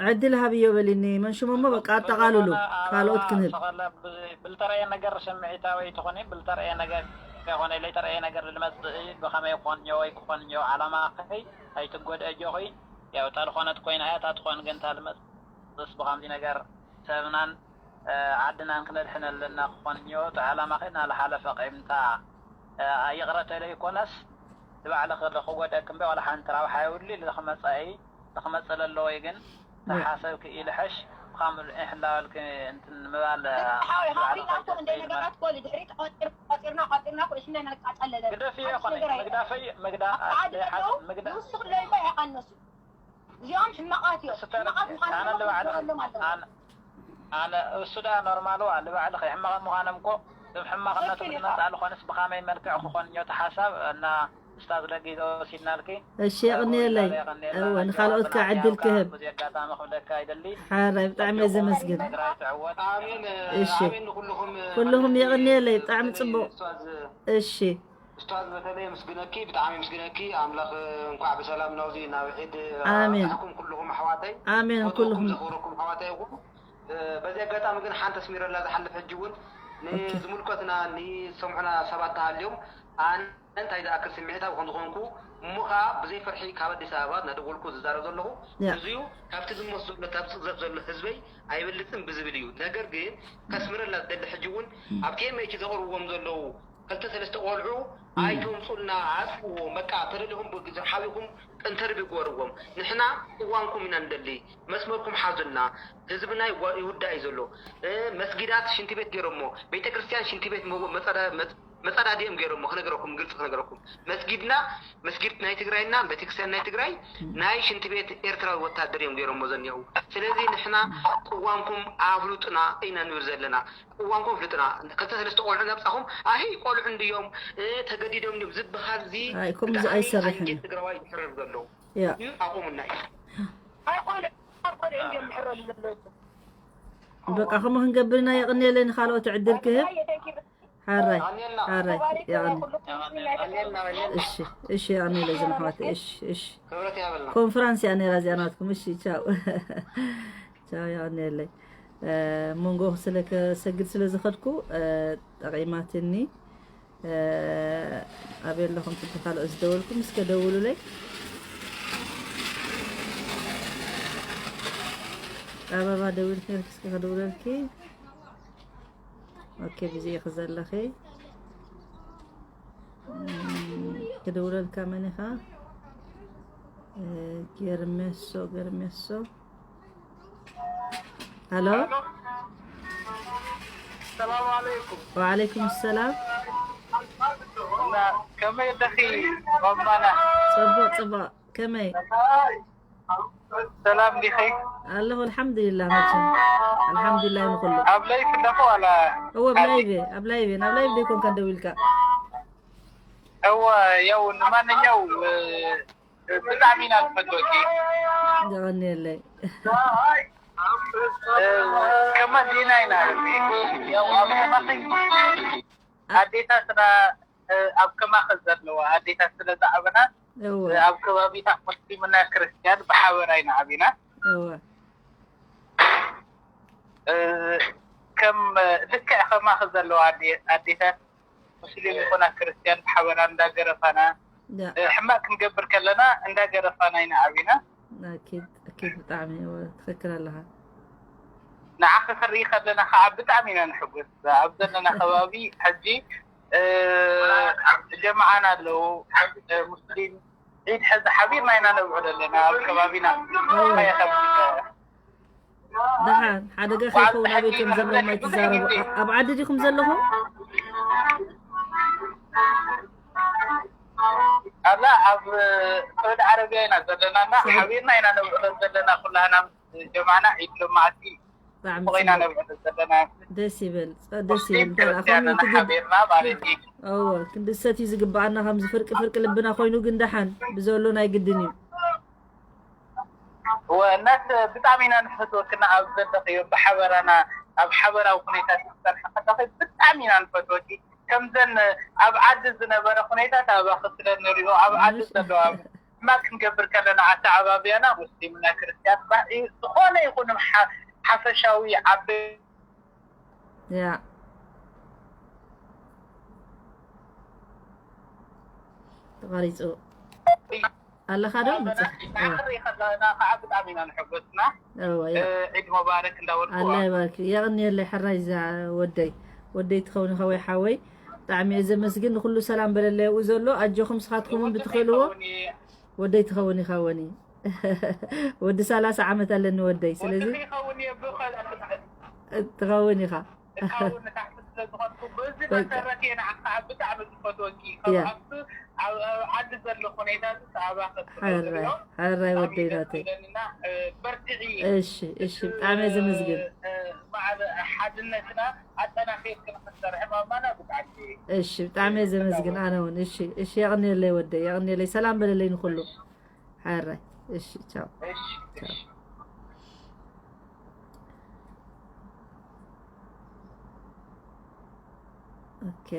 ዕድል ሃብዮ በሊኒ መንሽሞሞ በቃ ኣጠቓልሉ ካልኦት ክንህብ ብልተረየ ነገር ስምዒታዊ ትኾኒ ብልተረየ ነገር ከይኾነ ለይተረየ ነገር ልመፅእ ብኸመይ ክኾንዮ ወይ ክኾንዮ ዓላማ ከይ ኣይትጎድአ ጆኺ ያው እታ ዝኾነት ኮይና እያ እታ ትኾን ግን እታ ልመፅእ ብስ ብኸምዚ ነገር ሰብናን ዓድናን ክነድሕን ኣለና ክኾንዮ እቲ ዓላማ ከ ናልሓለፈ ቂምታ ይቕረተለ ይኮነስ ንባዕልኺ ክጎድኣኪ እምበር ዋላ ሓንቲ ረብሓ የብሉ ኢሉ ዝኽመፀ እዩ ዝኽመፀ ለለዎ እዩ ግን ተሓሰብኪ ኢልሐሽ ብኻምኡ ሕላወልኪ እንትን ምባል ሓወይ ሃሪና እኮ እንደ ነገራት እኮ ድሕሪት ቆፂርና ቆፂርና እኮ እነ ነቃጠለለ ግደፍዮ ይኾነ ምግዳፈይ ምግዳ ኣደ ዘይሓዝ ኣለዉ ምግዳ ይውስኽ ለይባ ይቐንሱ። እዚኦም ሕማቓት እዮም። ሕማቓት ምዃኖም ኣነ ድማ ልባዕሊ ክነግረሎም ኣለዎም። ኣነ ኣነ እሱ ደኣ ኖርማል ዋ ልባዕሊ ከይሕማቕ ምዃኖም እኮ እብ ሕማቕነቱ ትክክል ኢኻ። ዝመጽእ ዝኾነስ ብኻመይ መልክዕ ክኾን እዮ እቲ ሓሳብ እና ስታዝ ደጊ ወሲድናልኪ እሺ የቕንየለይ። እወ ንኻልኦት ከዓ ዕድል ክህብ። በዚ ኣጋጣሚ ክብለካ ይደሊ ሓራይ ብጣዕሚ እየ ዘመስግን። ትግራይ ትዕወት። ኣሜን እሺ። ኣሜን። ንኩልኹም ኩልኹም የቕንየለይ፣ ብጣዕሚ ጽቡቕ። ኡስታዝ እሺ ኡስታዝ በተለይ ምስግነኪ ብጣዕሚ ምስግነኪ። ኣምላኽ እንኳዕ ብሰላም ናውዚ ናብ ዒድ ኣሜን። ኣብቃዕኩም ኩልኹም ኣሕዋተይ። ኣሜን። ፈትወኩም ኩልኹም ዘኽብረኩም ኣሕዋተይ ይኹን። በዚ ኣጋጣሚ ግን ሓንቲ ኣስሚረላ ዝሓልፍ ሕጂ እውን ንዝምልከትና ንዝሰምዑና ሰባት ተሃልዮም ኣነ እንታይ ዝኣክል ስምዒታዊ ከም ዝኾንኩ እሞ ኸዓ ብዘይ ፍርሒ ካብ ኣዲስ ኣበባ እናደወልኩ ዝዛረብ ዘለኹ ያ። እዚዩ ካብቲ ዝሞት ዘሎ ካብ ዝፅዘፍ ዘሎ ህዝበይ ኣይበልፅን ብዝብል እዩ። ነገር ግን ከስምረላ ዝደሊ ሕጂ እውን ኣብቲ ኤምኤች ዘቕርብዎም ዘለዉ ክልተ ሰለስተ ቆልዑ ኣይተምፁልና ኣጥፍዎ በቃ ተደሊኹም ብግዜ ሓቢኹም እንተርቢ ግበርዎም። ንሕና እዋንኩም ኢና ንደሊ። መስመርኩም ሓዙልና። ህዝብና ይዋ- ይውዳእ እዩ ዘሎ። እ፣ መስጊዳት ሽንቲ ቤት ገይሮሞ ቤተክርስትያን ሽንቲ ቤት መ- መጸዳ- መጽ- መጸዳድኦም ገይሮሞ ክነግረኩም ግልፂ ክነግረኩም መስጊድና መስጊድ ናይ ትግራይና ቤተክርስትያን ናይ ትግራይ ናይ ሽንቲ ቤት ኤርትራዊ ወታደር እዮም ገይሮሞ ዘኒው። ስለዚ ንሕና ቅዋምኩም ኣፍሉጥና ኢና ንብል ዘለና። ቅዋምኩም ፍልጥና። ክልተ ሰለስተ ቆልዑ ነብፃኹም ኣሂ ቆልዑ እንድዮም እ፣ ተገዲዶም እንድዮም ዝበሃል እዚ ኣይ፣ ከምዚ ብጣዕሚ ኣይሰርሕን። ኣንጀት ትግራዋይ ይሕረር ዘሎ ያ እዩ። ኣቁሙና እዩ። ኣይ ቆልዑ ኣብ ቆልዑ እዮም ዝሕረዱ ዘለዉ። በቃ ከምኡ ክንገብር ኢና። የቕንየለይ። ንኻልኦት ዕድል ክህብ። ሓራይ ሓራይ ተባሪክ የቕንየ። ኩሉ ኣሜን፣ ኣሜን። እሺ እሺ የቕንየለይ። ዝምሕዋት እሺ እሺ ክብረት ያበልና። ኮንፈራንስ እያ ነይራ እዚኣ ናትኩም። እሺ ቻው ቻው። የቕንየለይ። መንጎ ስለ ከሰግድ ስለ ዝኸድኩ ጠቒማትኒ። ኣበይ ኣለኹም ሕጂ ካልኦት ዝደወልኩም እስከ ደውሉለይ። ኣበባ ደዊልኪ እስከ ክደውለልኪ። ኦኬ ብዚ ኢኺ ዘለኺ። ክድውለልካ መን ኢኻ? ገርሜሶ ገርሜሶ። ሃሎ ሰላም አለይኩም። ወዓለይኩም ሰላም። እና ከመይ ኣለኺ ማማና? ጽቡቕ ጽቡቕ። ከመይ ሰላም ዲኺ? ኣለኹ? ኣልሓምዱሊላህ። መቸም ኣልሓምዱሊላህ ንኹሉ። ኣብ ላይፍ ኣለኹ ዋላ? እወ ኣብ ላይቭ እየ፣ ኣብ ላይቭ እየ። ናብ ላይቭ ደይኮንካ ደዊልካ? እወ ያው ንማንኛው ብጣዕሚ ኢና ንፈትወኪ። የቐንየለይ። ከመ ዲና ኢና ያው ኣብ ከማኺ ኣዴታትና ኣብ ከማኺ ዘለዋ ኣዴታት ስለ ዝዓበና እወ ኣብ ከባቢና ሙስሊምና ክርስቲያን ብሓበራ ኢና ዓቢና። እወ ከም ልክዕ ከማኺ ዘለዋ ኣዴ- ኣዴታት ሙስሊም ይኹና ክርስቲያን ብሓበራ እንዳገረፋና ያ ሕማቅ ክንገብር ከለና እንዳገረፋና ኢና ዓቢና። ኣኪድ ኣኪድ ብጣዕሚ እወ ትኽክል ኣለኻ። ንዓኺ ክርኢ ከለና ከዓ ብጣዕሚ ኢና ንሕጎስ። ኣብ ዘለና ከባቢ ሕጂ እ፣ ጀማዓና ኣለዉ እ፣ ሙስሊም ዒድ ሕዚ ሓቢርና ኢና ነብዕሎ ኣለና ኣብ ከባቢና። እንታይ ከም ደሓን ሓደጋ ከይከውን ኣበይ ከም ዘለኹም ኣይትዛረቡ። ኣብ ዓዲ ዲኹም ዘለኹም? ኣላ ኣብ ስዑዲ ዓረብያ ኢና ዘለና እና ሓቢርና ኢና ነብዕሎ ዘለና ኩላህና ምስ ጀማዕና ዒድ ሎማዓቲ ብጣዕሚ ፎቕ ኢና ጽቡቕ። ነብዕሎ ዘለና። ደስ ይብል ጸ- ደስ ሙስሊም ይብል። እንተ ደኣ ክርስቲያን ከምኡ እና ትግድ- ሓቢርና ማለት እዩ። እወ ክንድሰት እዩ ዝግብኣና። ከምዚ ፍርቂ ፍርቂ ልብና ኮይኑ ግን ደሓን ብዘሎ ናይ ግድን እዩ። ወእናት ብጣዕሚ ኢና ንፈትወክና ኣብ ዘለኽዮ ብሓበራና ኣብ ሓበራዊ ኩነታት ክትሰርሒ ከለኺ ብጣዕሚ ኢና ንፈትወኪ። ከምዘን ኣብ ዓዲ ዝነበረ ኩነታት ኣባኺ ስለ ንሪኦ ኣብ ዓዲ ዘለዋ ሕማቅ ክንገብር ከለና ኣተዓባብያና ሙስሊምና ክርስቲያን ባዕ ዝኾነ ይኹን ሓ- ሓፈሻዊ ዓበ ያ ተቋሪጹ ኣለኻ ዶ? መጽእ- እወ። ንዓኽሪ ከለና ከዓ ብጣዕሚ ኢና ንሕጎስና። እወ፣ ያ። ዒድ ሙባረክ እንዳበልኩ ኣላ ይባርክ። የቕንየለይ ሕራይ እዛ ወደይ። ወደይ ትኸውን ኢኻ ወይ ሓወይ? ብጣዕሚ እየ ዘመስግን። ንኹሉ ሰላም በለለይ ኣብኡ ዘሎ። ኣጆኹም ስኻትኩም እውን ብትኽእልዎ ወደይ ትኸውን ኢኻ ወኒ። ወዲ ሰላሳ ዓመት ኣለኒ ወደይ። ስለዚ ይኸውን እየ ብኸ- ትኸውን ኢኻ። እታውን ንታሕቲ ስለዝኾንኩ፣ በዚ በቃ። መሰረት እየ ንዓኻ ብጣዕሚ ዝፈትወኪ። ያ። ካብኣቱ ኣብ፣ ኣብ ዓዲ ዘሎ ኩነታት ኣባኺ ሕራይ፣ ትፈልጥዮ። ሕራይ ብጣዕሚ ወደይ ደስ ናተይ። ኢለንና፣ እ፣ በርትዒ። እሺ፣ እሺ፣ ብጣዕሚ እየ ዘመስግን። እ፣ ማዕረ ሓድነትና ኣጠናኺርክን ክትሰርሒ ማማና ብጣዕሚ እሺ፣ ብጣዕሚ እየ ዘመስግን። ኣነ እውን። እሺ፣ እሺ፣ የቕንየለይ ወደይ፣ የቕንየለይ። ሰላም በለለይ ንኹሉ። ሓራይ። እሺ፣ ቻው። እሺ፣ ቻው። እሺ። ኦኬ።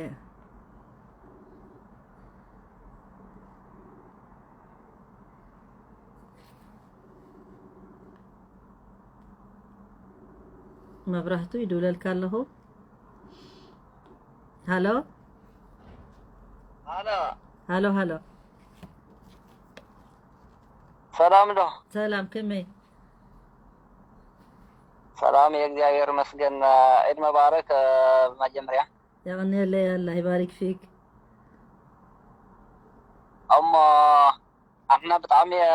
መብራህቱ ይድውለልካ ኣለኹ። ሃሎ። ሃሎ። ሃሎ፣ ሃሎ። ሰላም ዶ? ሰላም፣ ከመይ? ሰላም፣ የእግዚኣብሔር ይመስገን። ዒድ መባረክ፣ እ፣ ብመጀመርያ። የቐንየለይ፣ ኣላህ ይባሪክ ፊክ። እሞ፣ ኣሕና ብጣዕሚ፣ እ፣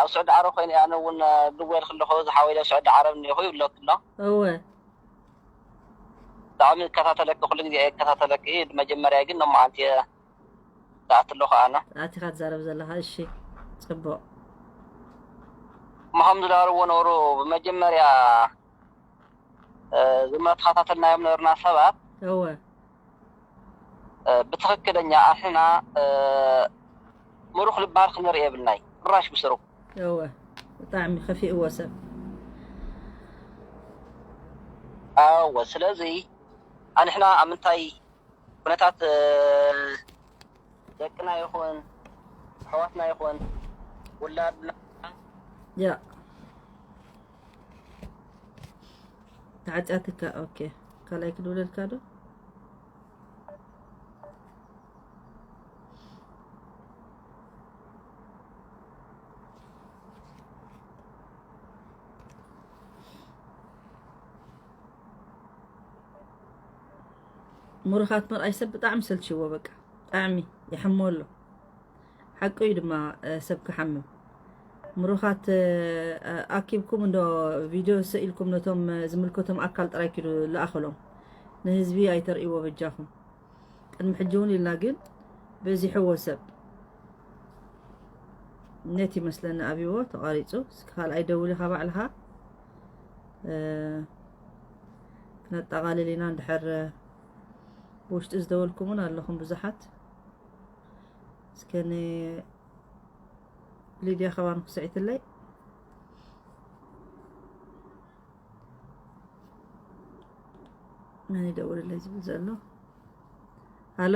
ኣብ ስዑዲ ዓረብ ኮይነ፣ ኣነ እውን፣ እ፣ ድወልክ ኣለኹ፣ ዝሓወይ ኣብ ስዑዲ ዓረብ እኒኹ ይብለክ ኣሎ። እወ። ብጣዕሚ እከታተለኪ፣ ኩሉ ግዜ እየ እከታተለኪ። ብመጀመርያ ግን ሎማዓንቲ እየ ዝኣቲ ኣለኹ ኣነ። ኣቲኻ ትዛረብ ዘለኻ፣ እሺ፣ ጽቡቕ። እሞ ከም ዝነበርዎ ነበሩ፣ ብመጀመርያ፣ እ፣ ዝመተኸታተልናዮም ነበርና ሰባት። እወ። እ፣ ብትኽክለኛ ኣሕና፣ እ፣ ምሩኽ ልባል ክንርኢ የብልናይ። ራሽ ብስሩ። እወ፣ ብጣዕሚ ከፊእዎ ሰብ። ኣወ፣ ስለዚ ኣንሕና ኣብ ምንታይ ኩነታት፣ እ፣ ደቅና ይኹን ኣሕዋትና ይኹን ውላድና ያ። ተዓጽያትካ፣ ኦኬ። ካልኣይ ክድውለልካ ዶ? ምሩኻት መርኣይ ሰብ ብጣዕሚ ሰልችዎ፣ በቃ ብጣዕሚ ይሕሞ ኣሎ። ሓቂ እዩ ድማ፣ እ፣ ሰብ ክሓምም። ምሩኻት፣ እ፣ ኣኪብኩም እንዶ ቪድዮ ሰኢልኩም ነቶም፣ እ፣ ዝምልከቶም ኣካል ጥራይ ኪዱ ለኣኸሎም። ንህዝቢ ኣይተርእይዎ በጃኹም። ቅድሚ ሕጂ እውን ኢልና ግን በዚሕዎ ሰብ። ኔት ይመስለኒ ኣብይዎ ተቋሪጹ። እስኪ ካልኣይ ደውል ኢኻ ባዕልኻ። እ፣ ክነጠቓልል ኢና እንድሕር ብውሽጢ ዝደወልኩም እውን ኣለኹም ብዙሓት። እስከ ንሊድያ ኸባን ክስዒትለይ። መን ይደውልለይ ዝብል ዘሎ? ሃሎ?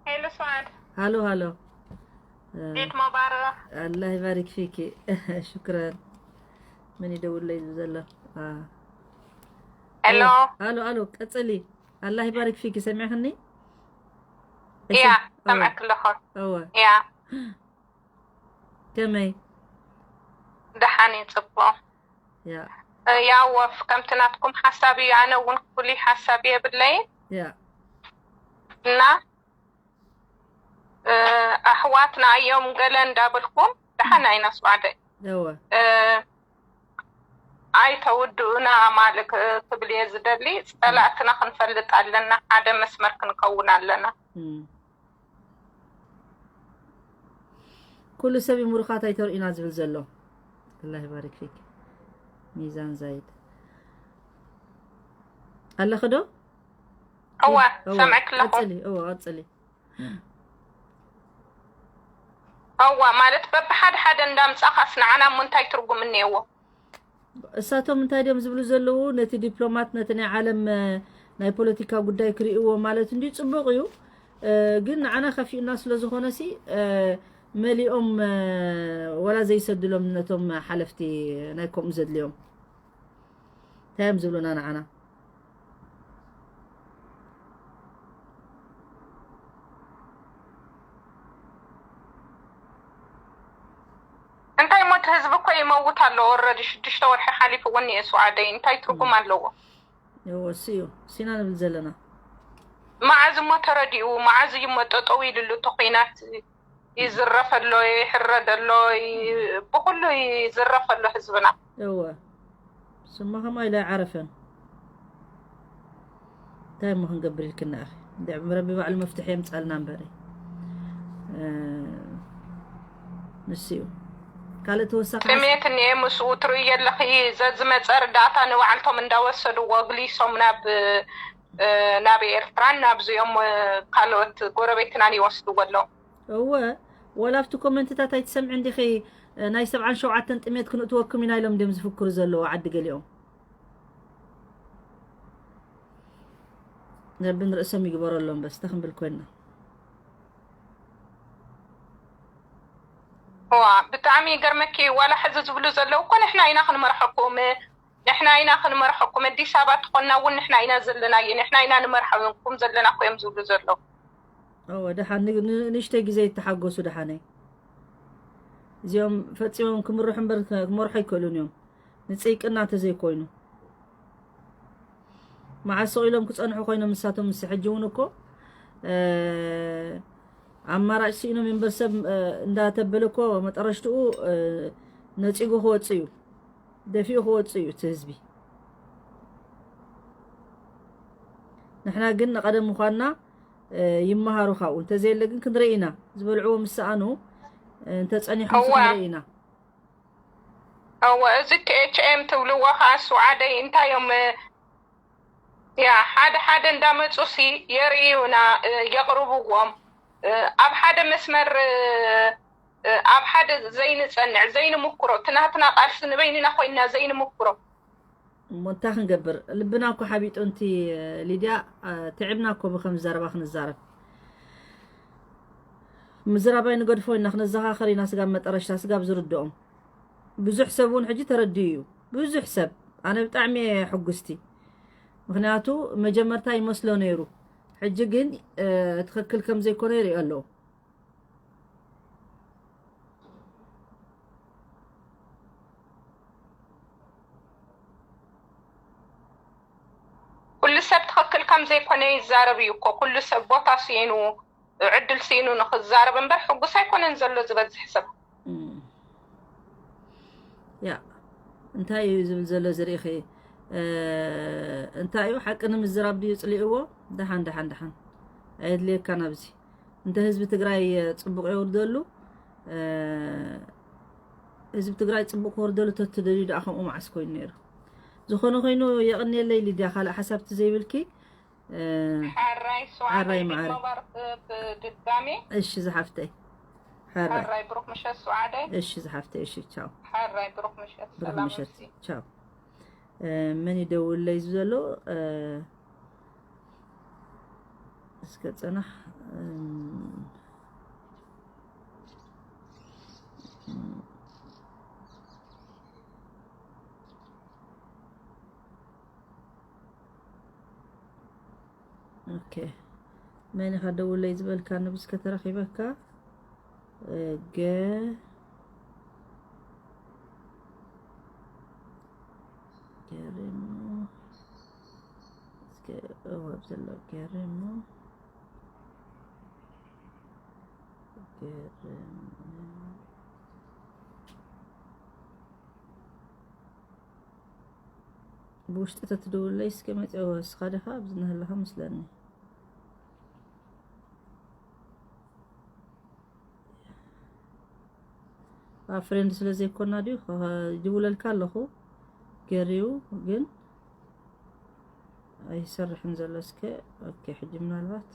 ሄሎ፣ ስዓድ። ሃሎ፣ ሃሎ። ዒድ ሙባረክ። ኣላህ ይባሪክ ፊኪ። ሹክራን። መን ይደውልለይ ዝብል ዘሎ? አ። ሄሎ። ሃሎ፣ ሃሎ፣ ቀጽሊ። ኣላህ ይባሪክ ፊኪ፣ ሰሚዕክኒ? እያ፣ እሰ-፣ እወ። ሰምዐክ ኣለኹ። እወ። እያ። ከመይ? ደሓን እየ፣ ጽቡቕ። ያ። እ፣ ያው ወፍ ከምቲ ናትኩም ሓሳብ እዩ፣ ኣነ እውን ፍሉይ ሓሳብ የብለይን። ያ። እና፣ እ፣ ኣሕዋትና እዮም ገለ እንዳበልኩም፣ ደሓን ኣይና ስዋዕደ። እወ። እ፣ ኣይተውድኡና ማለት፣ እ፣ ክብል እየ ዝደሊ። ጸላእትና ክንፈልጥ ኣለና፣ ሓደ መስመር ክንከውን ኣለና። እም። ኩሉ ሰብ እዩ ምሩኻት ኣይተርእዩና ዝብል ዘሎ። ኣላህ ይባሪክ ፊክ። ሚዛን ዛይድ። ኣለኺ ዶ? እወ፣ እወ፣ ሰምዐኪ ኣለኹ። ቀጽሊ፣ እወ፣ ቀጽሊ። እወ፣ ማለት በብሓደ ሓደ እንዳምጻኻስ ንዓና እሞ እንታይ ትርጉም እኒአዎ? እሳቶም እንታይ ድዮም ዝብሉ ዘለዉ? ነቲ ዲፕሎማት፣ ነቲ ናይ ዓለም፣ እ፣ ናይ ፖለቲካ ጉዳይ ክርእይዎ ማለት እንድዩ ጽቡቕ እዩ። እ፣ ግን ንዓና ከፊኡና ስለ ዝኾነሲ፣ እ፣ መሊኦም፣ እ፣ ወላ ዘይሰድሎም ነቶም ሓለፍቲ ናይ ከምኡ ዘድልዮም። እንታይ እዮም ዝብሉና ንዓና? እንታይ ሞት ህዝቢ እኮ ይመውት ኣሎ። ኦልረዲ ሽዱሽተ ወርሒ ሓሊፉ እውን እየ ስዋዕደይ። እንታይ ትርጉም እም። ኣለዎ? እዎ፣ እሱ እዩ። ሲና ንብል ዘለና። መዓዝ እሞ ተረዲኡ? መዓዝ እዩ እሞ ጠጠው ኢልሉ? እቲ ኹናት ይዝረፍ ኣሎ፣ ይሕረድ ኣሎ፣ ይ-፣ ብኹሉ ይዝረፍ ኣሎ ህዝብና። እወ። ስማ ከማይ ላይ ዓረፈን። እንታይ እሞ ክንገብር ኢልክና ኢኺ? እንድዒ ረቢ ባዕሉ መፍትሒ የምጻልና እምበሪ። እ፣ ንሱ እዩ። ካልእ ተወሳኺ ሓሳብ? ጥሜት እኒኤ ምስኡ ትርእዮ ኣለኺ። ዘዝመፀ ርዳእታ ንባዕልቶም እንዳወሰድዎ ግሊሶም ናብ፣ እ፣ ናብ ኤርትራን ናብዚኦም፣ እ፣ ካልኦት ጎረቤትናን ይወስድዎ ኣለዉ። እወ፣ ወላ ኣብቲ ኮመንትታት ኣይትሰምዕን ዲኺ? እ፣ ናይ ሰብዓን ሸውዓተን ጥሜት ክንእትወኩም ኢና ኢሎም ድዮም ዝፍክሩ ዘለዉ ዓዲ ገሊኦም? ረቢ ንርእሶም ይግበረሎም። በስ እንታይ ክንብል ኮይንና? ዋ፣ ብጣዕሚ ይገርመኪ። ዋላ ሕዚ ዝብሉ ዘለዉ እኮ ንሕና ኢና ክንመርሐኩም፣ ንሕና ኢና ክንመርሐኩም፣ ኣዲስ ኣበባ ትኾንና እውን ንሕና ኢና ዘለናዮ፣ ንሕና ኢና ንመርሐኩም ዘለና እኮ እዮም ዝብሉ ዘለዉ። እወ፣ ደሓን ን-፣ ን-፣ ንእሽተይ ግዜ ይተሓጎሱ ደሓነይ። እዚኦም ፈጺሞም ክምርሑ እምበር ከ-፣ ክመርሑ ኣይክእሉን እዮም። ንጽይቅና ተዘይኮይኑ። መዓስ ስቕ ኢሎም ክጸንሑ ኮይኖም ንሳቶም ምስ ሕጂ እውን እኮ፣ እ፣ ኣማራጭ ስኢኖም እዮም እምበር ሰብ፣ እ፣ እንዳተበለ እኮ መጠረሽትኡ፣ እ፣ ነጺጉ ክወጽእ እዩ። ደፊኡ ክወጽእ እዩ እቲ ህዝቢ። ንሕና ግን ንቐደም ምዃንና፣ እ፣ ይመሃሩ ካብኡ። እንተዘየለ ግን ክንርኢ ኢና። ዝበልዕዎ ምስ ሰኣኑ፣ እ፣ እንተጸኒሖም እዋ። ክንርኢ ኢና። እወ፣ እዚ ቲ ኤች ኤም ትብልዎ ኸዓ ሱዓደይ እንታይ እዮም፣ እ፣ ያ፣ ሓደ ሓደ እንዳመጹ ሲ የርእዩና፣ እ፣ የቕርብዎም። እ፣ ኣብ ሓደ መስመር፣ እ፣ እ፣ ኣብ ሓደ ዘይንጸንዕ፣ ዘይንምክሮ፣ እቲ ናትና ቃልሲ ንበይንና ኮይንና ዘይንምክሮ። እሞ እንታይ ክንገብር? ልብና እኮ ሓቢጡ እንቲ ሊድያ፣ እ፣ ትዕብና እኮ ብከም ዘረባ ክንዛረብ። ምዝራብ ኣይንገድፎ ኢና፣ ክነዘኻኸር ኢና ስጋብ መጠረሽታ፣ ስጋብ ዝርድኦም። ብዙሕ ሰብ እውን ሕጂ ተረዲኡ እዩ። ብዙሕ ሰብ። ኣነ ብጣዕሚ እየ ሕጉስቲ። ምኽንያቱ መጀመርታ ይመስሎ ነይሩ። ሕጂ ግን፣ እ፣ ትኽክል ከም ዘይኮነ ይሪኦ ኣለዎ። ኩሉ ሰብ ትኽክል ከም ዘይኮነ ይዛረብ እዩ እኮ። ኩሉ ሰብ ቦታ ስኢኑ፣ ዕድል ስኢኑ ንኽዛረብ እምበር ሕጉስ ኣይኮነን ዘሎ ዝበዝሕ ሰብ። እም። ያ፣ እንታይ እዩ ዝብል ዘሎ ዝርኢኺ? እ፣ እንታይ እዩ ሓቂ ንምዝራብ ድዩ ጽሊእዎ? ደሓን፣ ደሓን፣ ደሓን። ኣየድልየካን ኣብዚ። እንተ ህዝቢ ትግራይ፣ እ፣ ጽቡቕ የውርደሉ፣ እ፣ ህዝቢ ትግራይ ጽቡቕ ክወርደሉ ተትደልዩ ደኣ ከምኡ መዓስ ኮይኑ ነይሩ። ዝኾነ ኮይኑ የቕንየለይ ሊድያ፣ ካልእ ሓሳብ ተዘይብልኪ፣ እ፣ ሓራይ ሓራይ ሱዓደይ መዓረይ። መባርክ ብድጋሜ። እሺ ዝሓፍተይ። ሓራይ። ሓራይ ብሩክ ምሸት ሱዓደይ። እሺ ዝሓፍተይ፣ እሺ ቻው። ሓራይ ብሩክ ምሸት ብሩክ ሰላም ምሸት። ርሲ። ቻው። እ፣ መን ይደውለይ ዘሎ? እ፣ እስከ ጽናሕ። እም፣ ኦኬ። መን ኢኻ ደውለይ ዝበልካ ንብስ ከተረኺበካ? እ፣ ገ-፣ ገሪሙ። እስከ እወብ ዘሎ ገሪሙ። ገሪሙ። ብውሽጢ ተትደውለይ እስከ መፂኦ፣ እስኻ ዲኻ ኣብዚ እናሃለኻ መስለኒ። ኣብ ፍሬንድ ስለ ዘይኮና ድዩ? ከ-፣ ይድውለልካ ኣለኹ ገሪው ግን ኣይሰርሕን ዘሎ። እስከ ኦኬ፣ ሕጂ ምናልባት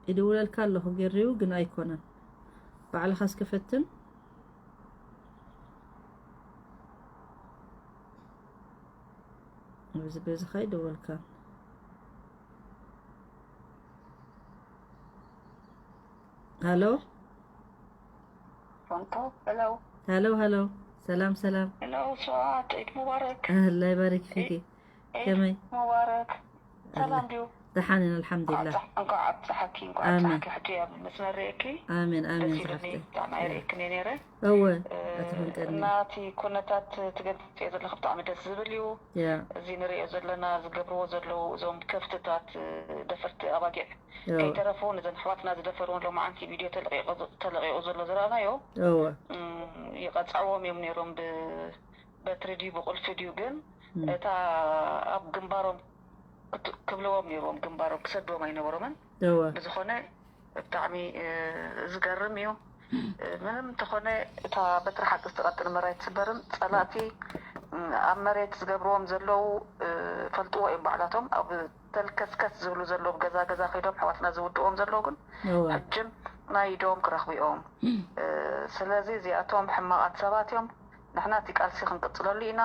ይድውለልካ ኣለኹ ገሪው ግን ኣይኮነን። ባዕልኻ እስከ ፈትን። በዚ፣ በዚ ኸይደወልካ። ሃሎ። ፎንቶ፣ ሄሎ። ሃሎ፣ ሃሎ። ሰላም፣ ሰላም። ሄሎ፣ ሰዓት ዒድ ሙባረክ። ኣህላ ይባርክ ፊኪ። ዒድ ከመይ? ሙባረክ። ሰላም ድዩ? ደሓን ኢና፣ ኣልሓምዱሊላህ። ኣብፀሓ-፣ እንኳዕ ኣብፀሓኪ፣ እንኳዕ ኣሜን። ኣብፀሓኪ ሕጂ ኣብ መስመር ርእየኪ። ኣሜን፣ ኣሜን ደስ ኢሉኒ፣ ዝሓፍተይ። ብጣዕሚ ኣይርእየክን እየ ነይረ። እወ፣ እ፣ ኣትኹን ቀኒ። እና እቲ ኩነታት ትገልፅዮ ዘለኺ ብጣዕሚ ደስ ዝብል እዩ። ያ፣ እዚ ንርእዮ ዘለና፣ ዝገብርዎ ዘለዉ እዞም ከፍትታት፣ እ፣ ደፈርቲ ኣባጊዕ እወ፣ ከይተረፉ ነዘን ኣሕዋትና ዝደፈርወን ሎማዓንቲ ቪድዮ ተለቂቑ፣ ተለቂቑ ዘሎ ዝረኣናዮ፣ እወ። እም፣ ይቐጽዕዎም እዮም ነይሮም፣ ብበትሪ ድዩ ብቑልፊ ድዩ። ግን እታ ኣብ ግንባሮም ክት- ክብልዎም ነይሮም፣ ግንባሮም ክሰድዎም ኣይነበሮምን። እወ ብዝኾነ ብጣዕሚ ዝገርም እዩ። ምንም እንተኾነ እታ በትሪ ሓቂ ዝተቐጥን መራይ ትስበርን ጸላእቲ ኣብ መሬት ዝገብርዎም ዘለዉ ፈልጥዎ እዮም ባዕላቶም። ኣብ ተልከስከስ ዝብሉ ዘለዉ ገዛ ገዛ ከይዶም ኣሕዋትና ዝውድዎም ዘለዉ ግን እወ ሕጅም ናይ ኢዶም ክረኽቡ እዮም። ስለዚ እዚኣቶም ሕማቓት ሰባት እዮም። ንሕና እቲ ቃልሲ ክንቅጽለሉ ኢና።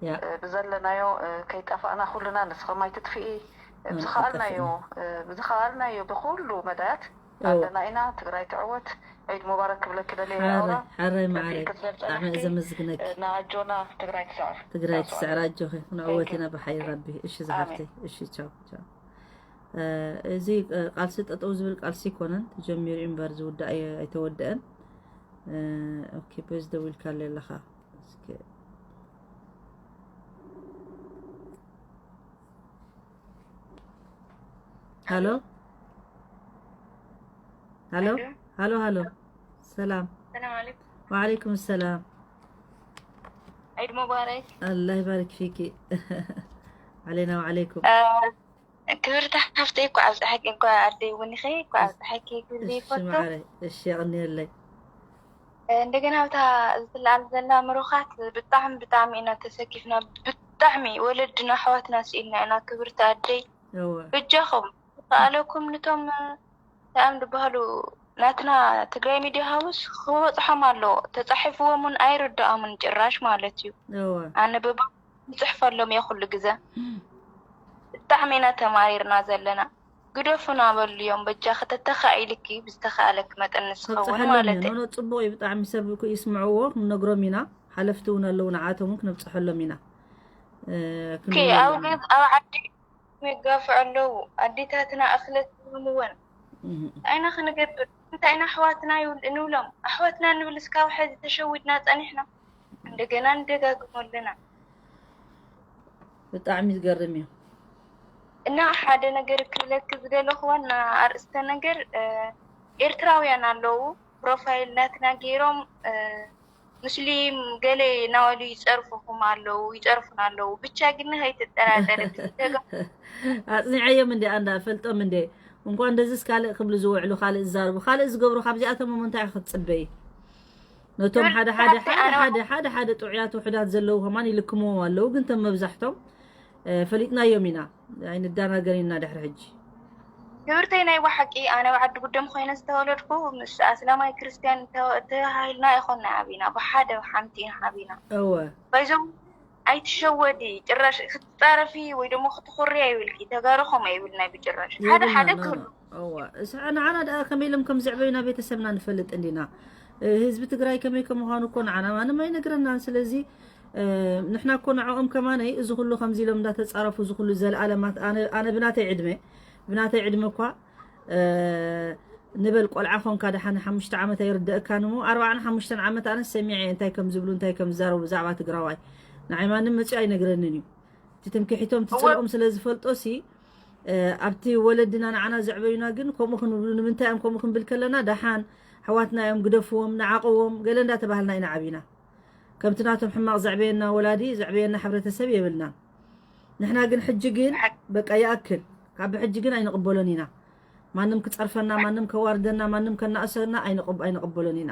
ያ ብዘለናዮ ከይጠፋእና ኩልና ንስኽም ኣይትጥፍኢ። ብዝኸኣልናዮ ብዝኸኣልናዮ ብኩሉ መዳያት ኣለና ኢና። ትግራይ ትዕወት። ዒድ ሙባረክ ክብለኪ ደልየ። ሓራይ ኣውራ ሓራይ ማዕረይ ክትዘር ብጣዕሚ ጸኒሕኪ እየ ዘመስግነኪ። ንኣጆና ትግራይ ትስዕር። ትግራይ ትስዕር ኣጆኺ። ንዕወት ኢና ብሓይሊ ረቢ። እሺ ዝሓፍተይ። እሺ ቻው ቻው። እዚ ቃልሲ ጠጠው ዝብል ቃልሲ ኣይኮነን ተጀሚሩ እምበር ዝውዳእ ኣይ- ኣይተወደአን። ኦኬ በዚ ደዊልካ ኣለኻ። እስኪ ሃሎ ሃሎ ሃሎ ሃሎ ሰላም ሰላም አለይኩም። ወዓለይኩም ሰላም ዒድ ሙባረክ። الله يبارك فيكي علينا وعليكم ክብርቲ ሓፍተይ እኳ ኣብፀሐኪ እኳ ኣደይ እውን ኢኺ እኳ ኣብፀሐኪ ክብል እሺ ይፈቱ። ማዕረይ እሺ የቕንየለይ እንደገና ኣብታ ዝትለዓል ዘላ ምሩኻት ብጣዕሚ ብጣዕሚ ኢና ተሰኪፍና። ብጣዕሚ ወለድና ኣሕዋትና ስኢልና ኢና። ክብርቲ ኣደይ እወ በጃኹም ከኣለኩም ንቶም ሰኣም ዝበሃሉ ናትና ትግራይ ሚድያ ሃውስ ክበፅሖም ኣለዎ። ተፃሒፍዎም እውን ኣይርድኣሙን ጭራሽ ማለት እዩ። እወ ኣነ ብባ ንፅሕፈሎም እየ ኩሉ ግዘ። ብጣዕሚ ኢና ተማሪርና ዘለና። ግደፉና በሉ እዮም በጃ ከተተኻኢልኪ ብዝተኻእለክ መጠን ንስኸውን ከብፅሐሎም ማለት እዩ ኖኖ ፅቡቅ እዩ ብጣዕሚ ሰብ እኮ ይስምዕዎ ክንነግሮም ኢና ሓለፍቲ እውን ኣለዉ ንዓቶም እውን ክነብፅሐሎም ኢና እ፣ ኦኬ ክንብሎም ኣብ ኢና። ገዝ ኣብ ዓዲ ይጋፍዑ ኣለዉ። ኣዴታትና እኽለት ይህምወን እህ፣ እንታይ ኢና ክንገብር? እንታይ ኢና ኣሕዋትና ይብል- ንብሎም? ኣሕዋትና ንብል እስካብ ሕዚ ተሸዊድና ጸኒሕና። እንደገና ንደጋግሞ ኣለና። ብጣዕሚ ዝገርም እዩ እና ሓደ ነገር ክብለክ ዝደለኹ ዋና ኣርእስተ ነገር እ፣ ኤርትራውያን ኣለዉ ፕሮፋይል ናትና ገይሮም እ፣ ሙስሊም ገለ እናበሉ ይጸርፉኹም ኣለዉ ይጸርፉና ኣለዉ። ብቻ ግን ከይትጠራጠሪ ብዝተጋ ኣፅኒዐዮም እንዲ ኣንዳ ፈልጦም እንዲ እንኳን እንደዚስ ካልእ ክብሉ ዝውዕሉ ካልእ ዝዛርቡ ካልእ ዝገብሩ ካብዚኣቶም እሞ እንታይ ክትፅበይ ነቶም ሓደ ሓደ ሓደ ሓደ ሓደ ሓደ ጥዑያት ውሑዳት ዘለዉ ከማን ይልክምዎም ኣለዉ ግን ተም መብዛሕቶም እ፣ ፈሊጥናዮም ኢና ኣይንዳናገር ኢና ድሕሪ ሕጂ ክብርተይ ናይ ብሓቂ ኣነ ኣብ ዓዲ ጉደም ኮይነ ዝተወለድኩ ምስ ኣስላማይ ክርስትያን ተባሂልና ኣይኮንና ዓቢና ብሓደ ሓንቲ ኢና ዓቢና እወ ባይዞም ኣይትሸወዲ ጭራሽ ክትፃረፊ ወይ ደሞ ክትኹሪ ኣይብልኪ ተጋሩ ከምኡ ኣይብልና ብጭራሽ ሓደ ሓደ ክህሉ እወ ንዓና ደኣ ከመይ ኢሎም ከም ዘዕበዩና ቤተሰብና ንፈልጥ እንዲና ህዝቢ ትግራይ ከመይ ከም ምዃኑ እኮ ንዓና ማንም ኣይነግረናን ስለዚ ንሕና እኮ ንዕኦም ከማነይ እዚ ኩሉ ከምዚ ኢሎም እንዳተፃረፉ እዚ ኩሉ ዘለኣለማት ኣነ ብናተይ ዕድመ ብናተይ ዕድመ እኳ ንበል ቆልዓ ኾንካ ደሓን ሓሙሽተ ዓመት ኣይርደእካን እሞ ኣርባዓን ሓሙሽተን ዓመት ኣነ ሰሚዐ እንታይ ከም ዝብሉ እንታይ ከም ዝዛረቡ ብዛዕባ ትግራዋይ ንዓይ ማንም መፅኡ ኣይነግረንን እዩ እቲ ትምክሒቶም ትፅልኦም ስለ ዝፈልጦ ሲ ኣብቲ ወለድና ንዓና ዘዕበዩና ግን ከምኡ ክንብሉ ንምንታይ እዮም ከምኡ ክንብል ከለና ደሓን ኣሕዋትና እዮም ግደፍዎም ንዓቕዎም ገለ እንዳተባህልና ኢና ዓቢና ከምቲ ናቶም ሕማቕ ዘዕበየና ወላዲ ዘዕበየና ሕብረተሰብ የብልናን ንሕና ግን ሕጂ ግን በቃ ይኣክል ካብ ሕጂ ግን ኣይንቕበሎን ኢና ማንም ክፀርፈና ማንም ከዋርደና ማንም ከናእሰና ኣይንቕበሎን ኢና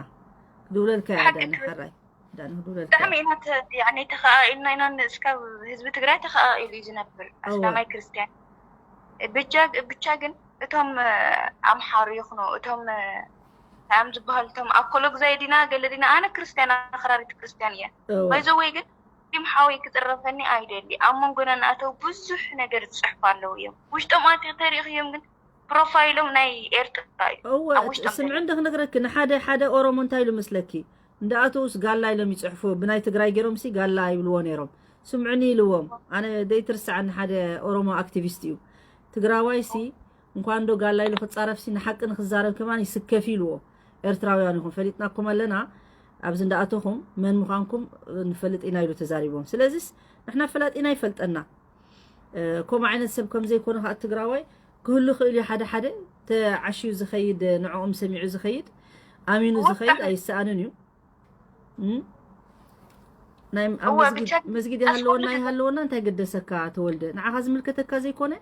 ክድውለልካ እያ ዳኒ ሓራይ ዳኒ ክድውለልካ ብጣዕሚ ኢና ተኸኣኢልና ኢና እስካብ ህዝቢ ትግራይ ተኸኣኢሉ እዩ ዝነብር ኣስላማይ ክርስትያን ብቻ ግን እቶም ኣምሓሩ ይኹኑ እቶም ታም ዝበሃሉ እቶም ኣኮሎግዛይ ዲና ገለ ዲና ኣነ ክርስትያን ኣኽራሪት ክርስትያን እየ ባይዘወይ ግን ዲም ሓወይ ክፅረፈኒ ኣይደሊ ኣብ መንጎና ንኣተው ብዙሕ ነገር ዝፅሕፉ ኣለዉ እዮም ውሽጦም ኣቲ ተሪእኽዮም ግን ፕሮፋይሎም ናይ ኤርትራ እዩ እወ ስምዒ እንደ ክነግረኪ ንሓደ ሓደ ኦሮሞ እንታይ ኢሉ መስለኪ እንዳኣተውስ ጋላ ኢሎም ይፅሕፉ ብናይ ትግራይ ገይሮም ሲ ጋላ ይብልዎ ነይሮም ስምዕኒ ኢልዎም ኣነ ደይትርስዓኒ ሓደ ኦሮሞ ኣክቲቪስት እዩ ትግራዋይ ሲ እንኳን ዶ ጋላ ኢሉ ክፃረፍ ሲ ንሓቂ ንክዛረብ ከማን ይስከፍ ኢልዎ ኤርትራውያን ይኹም ፈሊጥናኩም ኣለና ኣብዚ እንዳኣተኹም መን ምዃንኩም ንፈልጥ ኢና ኢሉ ተዛሪቦም ስለዚስ ንሕና ፈላጢና ይፈልጠና ከምኡ ዓይነት ሰብ ከም ዘይኮነ ከዓ ትግራዋይ ክህሉ ክእል እዩ ሓደ ሓደ ተዓሽዩ ዝኸይድ ንዕኦም ሰሚዑ ዝኸይድ ኣሚኑ ዝኸይድ ኣይሰኣንን እዩ እም? ናይ ኣብ እወ መስጊድ ብቻ መስጊድ ይሃለወና ኣስፈላጊ ይሃለወና እንታይ ገደሰካ ተወልደ? ንዓኻ ዝምልከተካ ዘይኮነ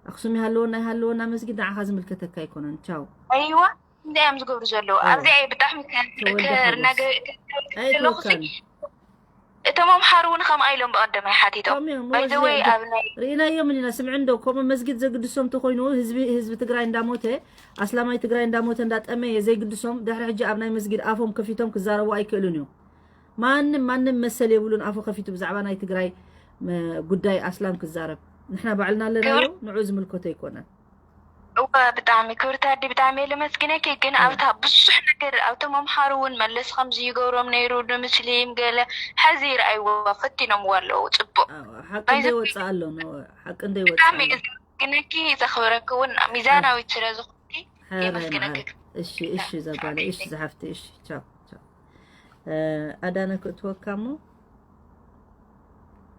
ኣኽሱም ይሃለወና ይሃለወና መስጊድ ንዓኻ ዝምልከተካ ኣይኮነን። ቻው። ኣይዋ እንታይ እዮም ዝገብሩ ዘለዉ? ኣዎ ኣብዚኣ እየ ብጣዕሚ ከ- ተወልደ ከ- ሓጎስ እናገ- ከለኹሲ ኣይተወካን። እቶም ኣምሓሩ እውን ከም ኣይሎም ብቐደም ኣይሓቲቶም ከምኡ እዮም ባይዘወይ ወዘተ ኣብ ናይ ርኢናዮም ኢና ስምዒ እንዶ ከምኡ መስጊድ ዘግድሶም ተኮይኑ ህዝቢ ህዝቢ ትግራይ እንዳሞተ ኣስላማይ ትግራይ እንዳሞተ እንዳጠመየ ዘይግድሶም ድሕሪ ሕጂ ኣብ ናይ መስጊድ ኣፎም ከፊቶም ክዛረቡ ኣይክእሉን እዮም። ማንም ማንም መሰል የብሉን ኣፉ ከፊቱ ብዛዕባ ናይ ትግራይ መ- ጉዳይ ኣስላም ክዛረብ። ንሕና ባዕልና ኣለናዮ። ክብር ንዑ ዝምልከቶ ኣይኮነን። እወ ብጣዕሚ ክብርቲ ኣዲ ብጣዕሚ እየ ለመስግነኪ። ግን እወ ኣብታ ብዙሕ ነገር ኣብቶም ኣምሓሩ እውን መለስ ከምዚ ይገብሮም ነይሩ ንሙስሊም ገለ ሕዚ ይርኣይዎ ፈቲኖምዎ ኣለዉ። ፅቡቅ ኣዎ፣ ሓቂ ባይዘ እንደይወፅእ ኣሎ። ንወ- ሓቂ እንደይወፅእ ብጣዕሚ ኣሎ። እየ ዘመስግነኪ። ዘኽብረኪ እውን ሓ- ሚዛናዊት ስለ ዝኾንኪ ሓራይ የመስግነኪ። መዓር። እሺ እሺ ዘጓለ እሺ ዝሓፍቲ እሺ ቻው ቻው። እ፣ ኣዳነ ክእትወካ እሞ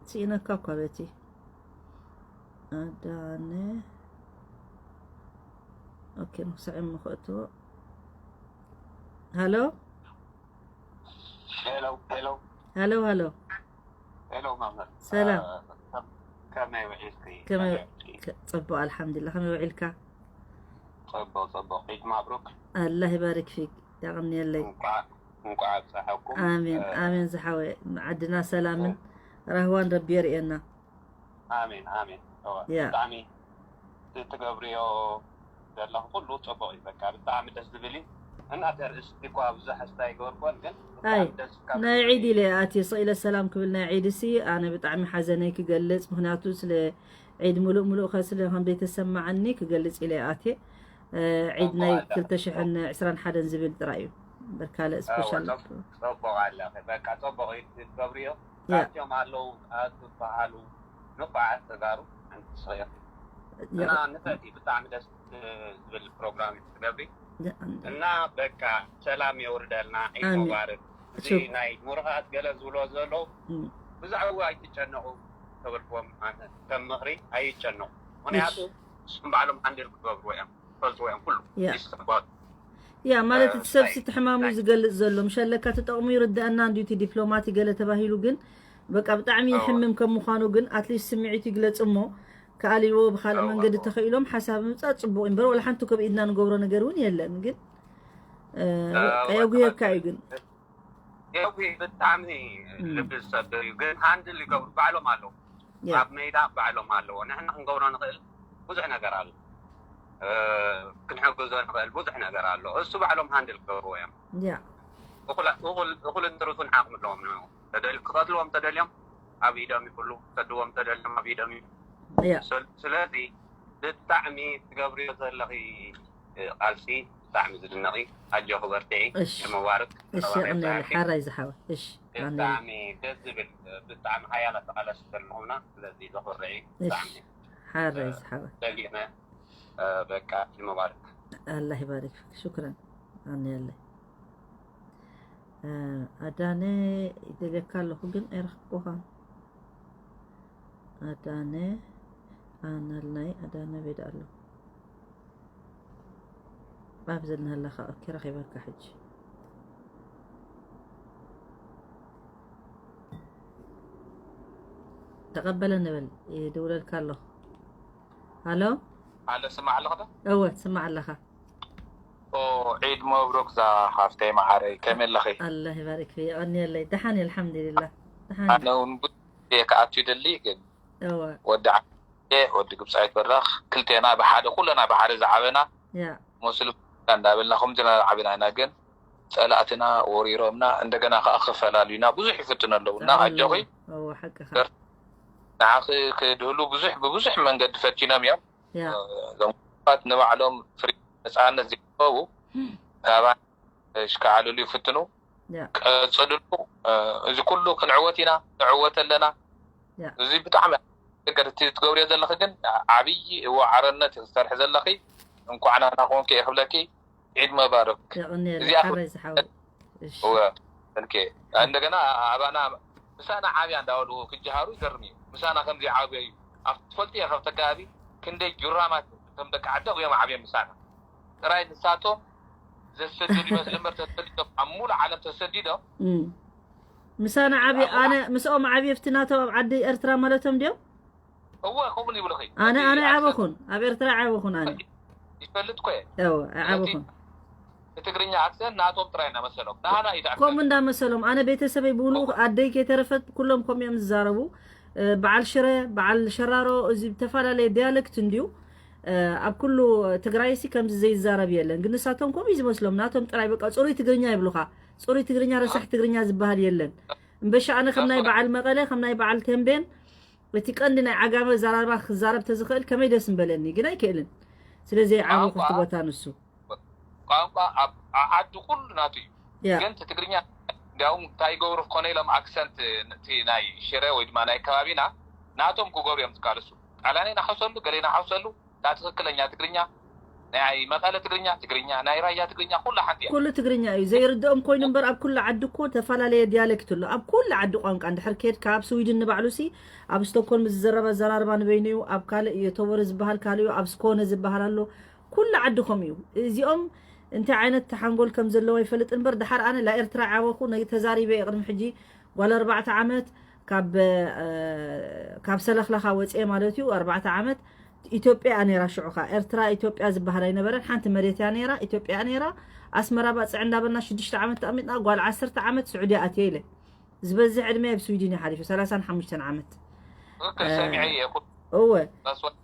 ስኢነካ እኳ በቲ ኣዳነ። ኦኬ ንክስዕም ምክእትዎ። ሃሎ ሄሎ ሄሎ ሃሎ ሃሎ። ሄሎ መምህር፣ ሰላም። ከመይ ውዒልኪ? ከመይ ከመይ ውዒልኪ? ከ- ጽቡቅ ኣልሓምዱሊላህ። ከመይ ውዒልካ? ጽቡቅ ጽቡቅ። ዒድ ማብሩክ። ኣላህ ይባርክ ፊክ። ያቕንየለይ። እንኳዕ እንኳዕ ኣብፀሐኩም። ኣሜን ኣሜን ዝሓወ። ዓድና ሰላምን ራህዋን ረቢ የርእየና። ኣሜን ኣሜን። እወ፣ ያ ብጣዕሚ ትገብርዮ ዘለኹ ኩሉ ጽቡቅ እዩ። በቃ ብጣዕሚ ደስ ዝብል እዩ። እና እቲ ኣርእስቲ እኳ ብዙሕ ኣስታ ይገበርኩን ግን ኣይ ብጣዕሚ ደስ ካብ ናይ ዝብል ዒድ ኢለ ኣትየ ስቕ ኢለ ሰላም ክብል ናይ ዒድ ሲ ኣነ ብጣዕሚ ሓዘነይ ክገልጽ ምክንያቱ ስለ ዒድ ሙሉእ ሙሉእ ከ ስለ ከም ዘይተሰማዓኒ ክገልጽ ኢለ ኣትየ። እ፣ ዒድ ናይ ጽቡቅ ኣለ። ክልተ ሽሕን ዕስራን ሓደን ዝብል ጥራይ እዩ። እምበር ካልእ እወ፣ ስፔሻል ጽቡቅ ጽቡቅ ኣለ። በቃ ጽቡቅ እዩ ትገብርዮ። ያ ካብዚኦም ኣለዉ ኣብ ዝበሃሉ ንፉዓት ተጋሩ ሓንቲ ስቕ ኢኺ። እና ያ ንፈቲ ብጣዕሚ ደስ ዝብል ፕሮግራም እዩ ትገብሪ። ያ እና በቃ ሰላም የውርደልና። ዒድ ኣሜን። ሙባረክ። እዚ ሹክ ናይ ሙርኻት ገለ ዝብሎ ዘለዉ እም፣ ብዛዕባ ኣይትጨነቑ ተበልክዎም ኣነ ከም ምኽሪ ኣይጨነቑ። ምክንያቱ እሺ እሱም ባዕሎም ሃንድል ክገብርዎ እዮም ክፈልጥዎ እዮም ኩሉ ያ ይስባት ያ ማለት እቲ ሰብ እንታይ ስቲ ሕማሙ እዩ እንታይ ዝገልጽ ዘሎ ምሸለካ ተጠቕሙ ይርድአና እንዲዩ እቲ ዲፕሎማቲ ገለ ተባሂሉ ግን በቃ ብጣዕሚ እወ ይሕምም ከም ምዃኑ ግን ኣትሊስት ስምዒቱ ይግለጽ እሞ ከኣልዎ ብካልእ እወ መንገዲ እወ ተኽኢሎም ሓሳብ ምምጻእ ጽቡቕ እዩ እምበር ወላ ሓንቲ ከብ ኢድና ንገብሮ ነገር እውን የለን ግን እ፣ በቃ እወ የጉየካ እዩ ትኽክል ግን የጉ ብጣዕሚ እም፣ ልቢ ዝሰብር እዩ ግን ሃንድል ይገብሩ ባዕሎም ኣለዉ ያ ኣብ ሜዳ ባዕሎም ኣለዎ ንሕና ክንገብሮ ንኽእል ብዙሕ ነገር ኣሎ እ፣ ክንሕግዞ ንኽእል ብዙሕ ነገር ኣሎ እሱ ባዕሎም ሃንድል ክገብርዎ እዮም ያ እኹል እኹል እኹልን ትሩፍን ዓቕሚ ኣለዎም ንዑ ተደል ክቐትልዎም ተደልዮም ኣብ ኢዶም ይብሉ ክሰድዎም ተደልዮም ኣብ ኢዶም እዩ ያ ስል- ስለዚ ብጣዕሚ ትገብርዮ ዘለኺ እ፣ ቃልሲ ብጣዕሚ ዝድነቕ እዩ ኣጆኺ በርትዒ እሺ የመባርክ እሺ ረባኺ የቕንየለይ ኣብፀሐኪ ሓራይ ዝሓወ እሺ የቕንየለይ ብጣዕሚ ደስ ዝብል እ፣ ብጣዕሚ ሓያላት ተቓለስቲ ዘለኹምና ስለዚ ዘኹርዕ እዩ እሺ ብጣዕሚ እ፣ ሓራይ ዝሓወ ደጊመ እ፣ በቃ ይመባርክ ኣላህ ይባርክ ፊክ ሹክረን የቕንየለይ እ፣ ኣዳነ ይደልየካ ኣለኹ ግን ኣይረኽብኩኻን ኣዳነ ቻነል ናይ ኣዳነ ቤዳ ኣሎ ኣብ ዘናሃለኻ ኦኬ ረኺበካ ሕጂ ተቐበለ ንበል ይድውለልካ ኣለኹ ሃሎ ኣሎ ስማዕ ኣለኹ ዶ እወ ትስማዕ ኣለኻ ኦ ዒድ መብሩክ ዛ ሓፍተይ መዓረይ ከመይ ኣለኺ ኣላህ ይባርክ ፊ የቐንየለይ ደሓን እየ ኣልሓምዱሊላህ ደሓን ኣነ እውን ብዙሕ እየ ክኣቱ ይደሊ ግን እወ ወዲ ዓየ ወዲ ግብፃዊት በራኽ ክልቴና ብሓደ ኩለና ብሓደ ዝዓበና ያ ሙስሊም እንዳበልና ከምዚ ኢና ዝዓበና ኢና ግን ፀላእትና ወሪሮምና እንደገና ከዓ ክፈላልዩና ብዙሕ ይፍትኑ ኣለዉ እና ኣጆኺ እወ ሓቅኻ ንዓኺ ክድህሉ ብዙሕ ብብዙሕ መንገዲ ፈቲኖም እዮም ያ እዞም ባት ንባዕሎም ፍሪ ነፃነት ዘይረኸቡ ካባና ክዓልሉ ይፍትኑ ያ ቀፅልሉ እዚ ኩሉ ክንዕወት ኢና ንዕወት ኣለና ያ እዚ ብጣዕሚ ነገር እቲ ትገብርዮ ዘለኺ ግን ዓብዪ ዋዕረነት ትሰርሒ ዘለኺ እንኳዕ ናና ኮንኪ እየ ክብለኪ ዒድ መባረክ የቕንየለይ እዚኣ ሓራይ ዝሓወ እሺ እወ እንኬ እንደገና ኣባና ምሳና ዓብያ እንዳበሉ ክጀሃሩ ይገርም እዩ ምሳና ከምዚ ዓብዮ እዩ ኣብ ትፈልጡ እየ ካብ ተጋቢ ክንደይ ጁራማት ከም ደቂ ዓዲ እዮም ዓብዮም ምሳና ጥራይ ንሳቶም ዘሰድዱ ይመስል እምበር ተሰዲዶም ኣብ ሙሉ ዓለም ተሰዲዶም ምሳና ዓብየ ኣነ ምስኦም ዓብየ ኣብቲ ናቶም ኣብ ዓዲ ኤርትራ ማለቶም ድዮም? እወ ከምኡ ይብሉኺ። ኣነ ኣነ ዓበኹን ኣብ ኤርትራ ዓበኹን ኣነ ይፈልጥ ኮ ዓበኹን ትግርኛ ኣክሰንት ናቶም ጥራይ እናመሰሎም ናሃና እዩ ከምኡ እንዳመሰሎም ኣነ ቤተሰበይ ብውልኡ ኣደይ ከይተረፈት ኩሎም ከምኡ እዮም ዝዛረቡ። በዓል ሽረ በዓል ሸራሮ እዚ ዝተፈላለየ ዲያለክት እንድዩ። ኣብ ኩሉ ትግራይሲ ከምዚ ዘይዛረብ የለን ግን ንሳቶም ከምኡ እዩ ዝመስሎም ናቶም ጥራይ በቃ ፅሩይ ትግርኛ ይብሉኻ። ፅሩይ ትግርኛ ረሳሕ ትግርኛ ዝበሃል የለን። እምበሻ ኣነ ከም ናይ በዓል መቐለ ከም ናይ በዓል ተንቤን እቲ ቀንዲ ናይ ዓጋመ ዘራርባ ክዛረብ ተዝኽእል ከመይ ደስ ምበለኒ ግን ኣይክእልን። ስለዚ ዓበኹ እቲ ቦታ ንሱ ቋንቋ ኣብ ዓዲ ኩሉ ናቱ እዩ። ግን ትግርኛ እንዲያውም እንታይ ይገብሩ ኮነ ኢሎም ኣክሰንት እቲ ናይ ሽረ ወይ ድማ ናይ ከባቢና ናቶም ክገብሩ እዮም ዝቃለሱ። ጣልያን ይናሓሰሉ ገለ ይናሓሰሉ እታ ትኽክለኛ ትግርኛ ናይ መቐለ ትግርኛ ትግርኛ ናይ ራያ ትግርኛ ኩላ ሓንቲ እያ። ኩሉ ትግርኛ እዩ ዘይርድኦም ኮይኑ እምበር ኣብ ኩሉ ዓዲ እኮ ተፈላለየ ዲያሌክት ኣሎ። ኣብ ኩሉ ዓዲ ቋንቋ እንድሕር ከድካ ኣብ ስዊድን ንባዕሉ ሲ ኣብ ስቶኮልም ዝዘረብ ኣዘራርባ ንበይኑ እዩ። ኣብ ካልእ ዮቶቦሪ ዝበሃል ካልእ እዩ። ኣብ ስኮነ ዝበሃል ኣሎ። ኩሉ ዓዲ ከምኡ እዩ። እዚኦም እንታይ ዓይነት ተሓንጎል ከም ዘለዎ ይፈልጥ እምበር ድሓር ኣነ ላ ኤርትራ ዓበኹ ናይ ተዛሪበ እየ ቅድሚ ሕጂ ጓል ኣርባዕተ ዓመት ካብ ካብ ሰለኽለኻ ወፅኤ ማለት እዩ ኣርባዕተ ዓመት ኢትዮጵያ እያ ነይራ ሽዑ ኸዓ ኤርትራ ኢትዮጵያ ዝበሃል ኣይነበረን ሓንቲ መሬት እያ ነይራ ኢትዮጵያ እያ ነይራ ኣስመራ ባፅዕ እንዳበልና ሽዱሽተ ዓመት ተቐሚጥና ጓል ዓሰርተ ዓመት ስዑድያ ኣትየ ኢለ ዝበዝሕ ዕድመ ኣብ ስዊድን እዩ ሓሊፉ ሰላሳን ሓሙሽተን ዓመት እወ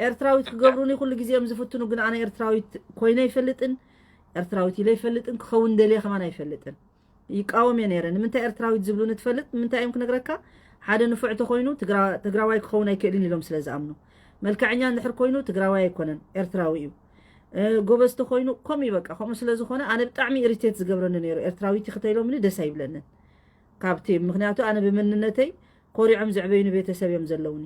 ኤርትራዊት ክገብሩኒ ኩሉ ግዜ እዮም ዝፍትኑ ግን ኣነ ኤርትራዊት ኮይነ ኣይፈልጥን ኤርትራዊት ኢለ ኣይፈልጥን ክኸውን ደልየ ከማን ኣይፈልጥን ይቃወም እየ ነይረ ንምንታይ ኤርትራዊት ዝብሉኒ ትፈልጥ ንምንታይ እዮም ክነግረካ ሓደ ንፉዕ ተኮይኑ ትግራዋይ ክኸውን ኣይክእልን ኢሎም ስለ ዝኣምኑ መልክዐኛ እንድሕር ኮይኑ ትግራዋይ ኣይኮነን ኤርትራዊ እዩ ጎበዝ ተኮይኑ ከምኡ በቃ ከምኡ ስለ ዝኾነ ኣነ ብጣዕሚ ኢሪቴት ዝገብረኒ ነይሩ ኤርትራዊት ክትይሎምኒ ደስ ኣይብለንን ካብቲ ምክንያቱ ኣነ ብመንነተይ ኮሪዖም ዘዕበዩኒ ቤተሰብ እዮም ዘለውኒ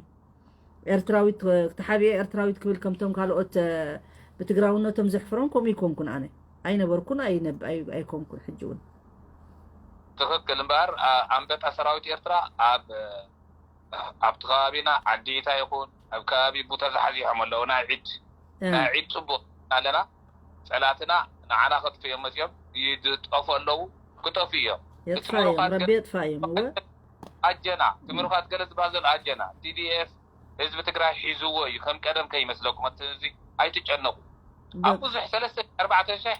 ኤርትራዊት ክትሓብኤ ኤርትራዊት ክብል ከምቶም ካልኦት ብትግራውነቶም ዘሕፍሮም ከምኡ ይኮንኩን ኣነ ኣይነበርኩን ኣይኮንኩን ሕጂ እውን ትኽክል እምበኣር ኣንበጣ ሰራዊት ኤርትራ ኣብ ኣብቲ ከባቢና ዓዲታ ይኹን ኣብ ከባቢ ቡተ ዛሕዚሖም ኣለዉ ናይ ዒድ ናይ ዒድ ፅቡቅ ኣለና ፀላትና ንዓና ከጥፍዮም መፅኦም ይድጠፉ ኣለዉ ክጠፉ እዮም የጥፋ እዮም ረቢ የጥፋ እዮም እወ ኣጀና ትምሩኻት ገለ ዝበሃል ዘሎ ኣጀና ቲዲኤፍ ህዝቢ ትግራይ ሒዝዎ እዩ ከም ቀደም ከይመስለኩም እቲ ህዝቢ ኣይትጨነቁ ኣብ ብዙሕ ሰለስተ ኣርባዕተ ሸሕ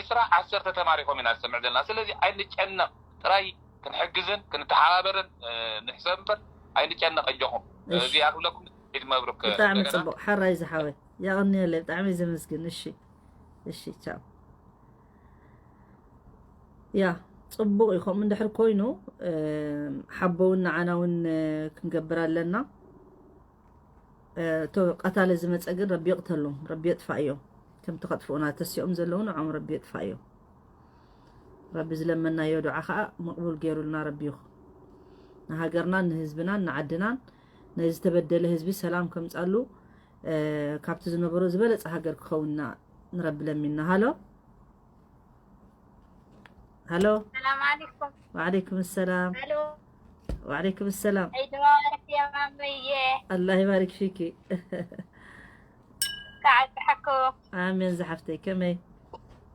ዕስራ ዓሰርተ ተማሪኾም ኢና ዝሰምዕ ዘለና ስለዚ ኣይንጨነቕ ጥራይ ክንሕግዝን ክንተሓባበርን ንሕሰብ እምበር ኣይንጨነቕ ኣጆኹም እዚኣ ክብለኩም ኢድ መብርክ ብጣዕሚ ፅቡቅ ሓራይ ዝሓወይ የቐንየለይ ብጣዕሚ ዘመስግን እሺ እሺ ቻው ያ ፅቡቕ እዩ ከምኡ እንድሕር ኮይኑ ሓቦውን ንዓና እውን ክንገብር ኣለና እቶ ቀታሊ ዝመፀ ግን ረቢ ይቕተሎም ረቢ የጥፋእዮም ከምቲ ከጥፍኡና ተሲኦም ዘለዉ ንዖም ረቢ የጥፋእዮም ረቢ ዝለመናዮ ዱዓ ከዓ መቕቡል ገይሩልና ረቢ ይኹ ንሃገርናን ንህዝብናን ንዓድናን ነዚ ዝተበደለ ህዝቢ ሰላም ከምፃሉ ካብቲ ዝነበሮ ዝበለፀ ሃገር ክኸውንና ንረቢ ለሚንና ሃሎ هلو السلام عليكم وعليكم السلام هلو وعليكم السلام عيد مبارك يا مامية الله يبارك فيكي تعال تحكوا آمين زحفتي كمي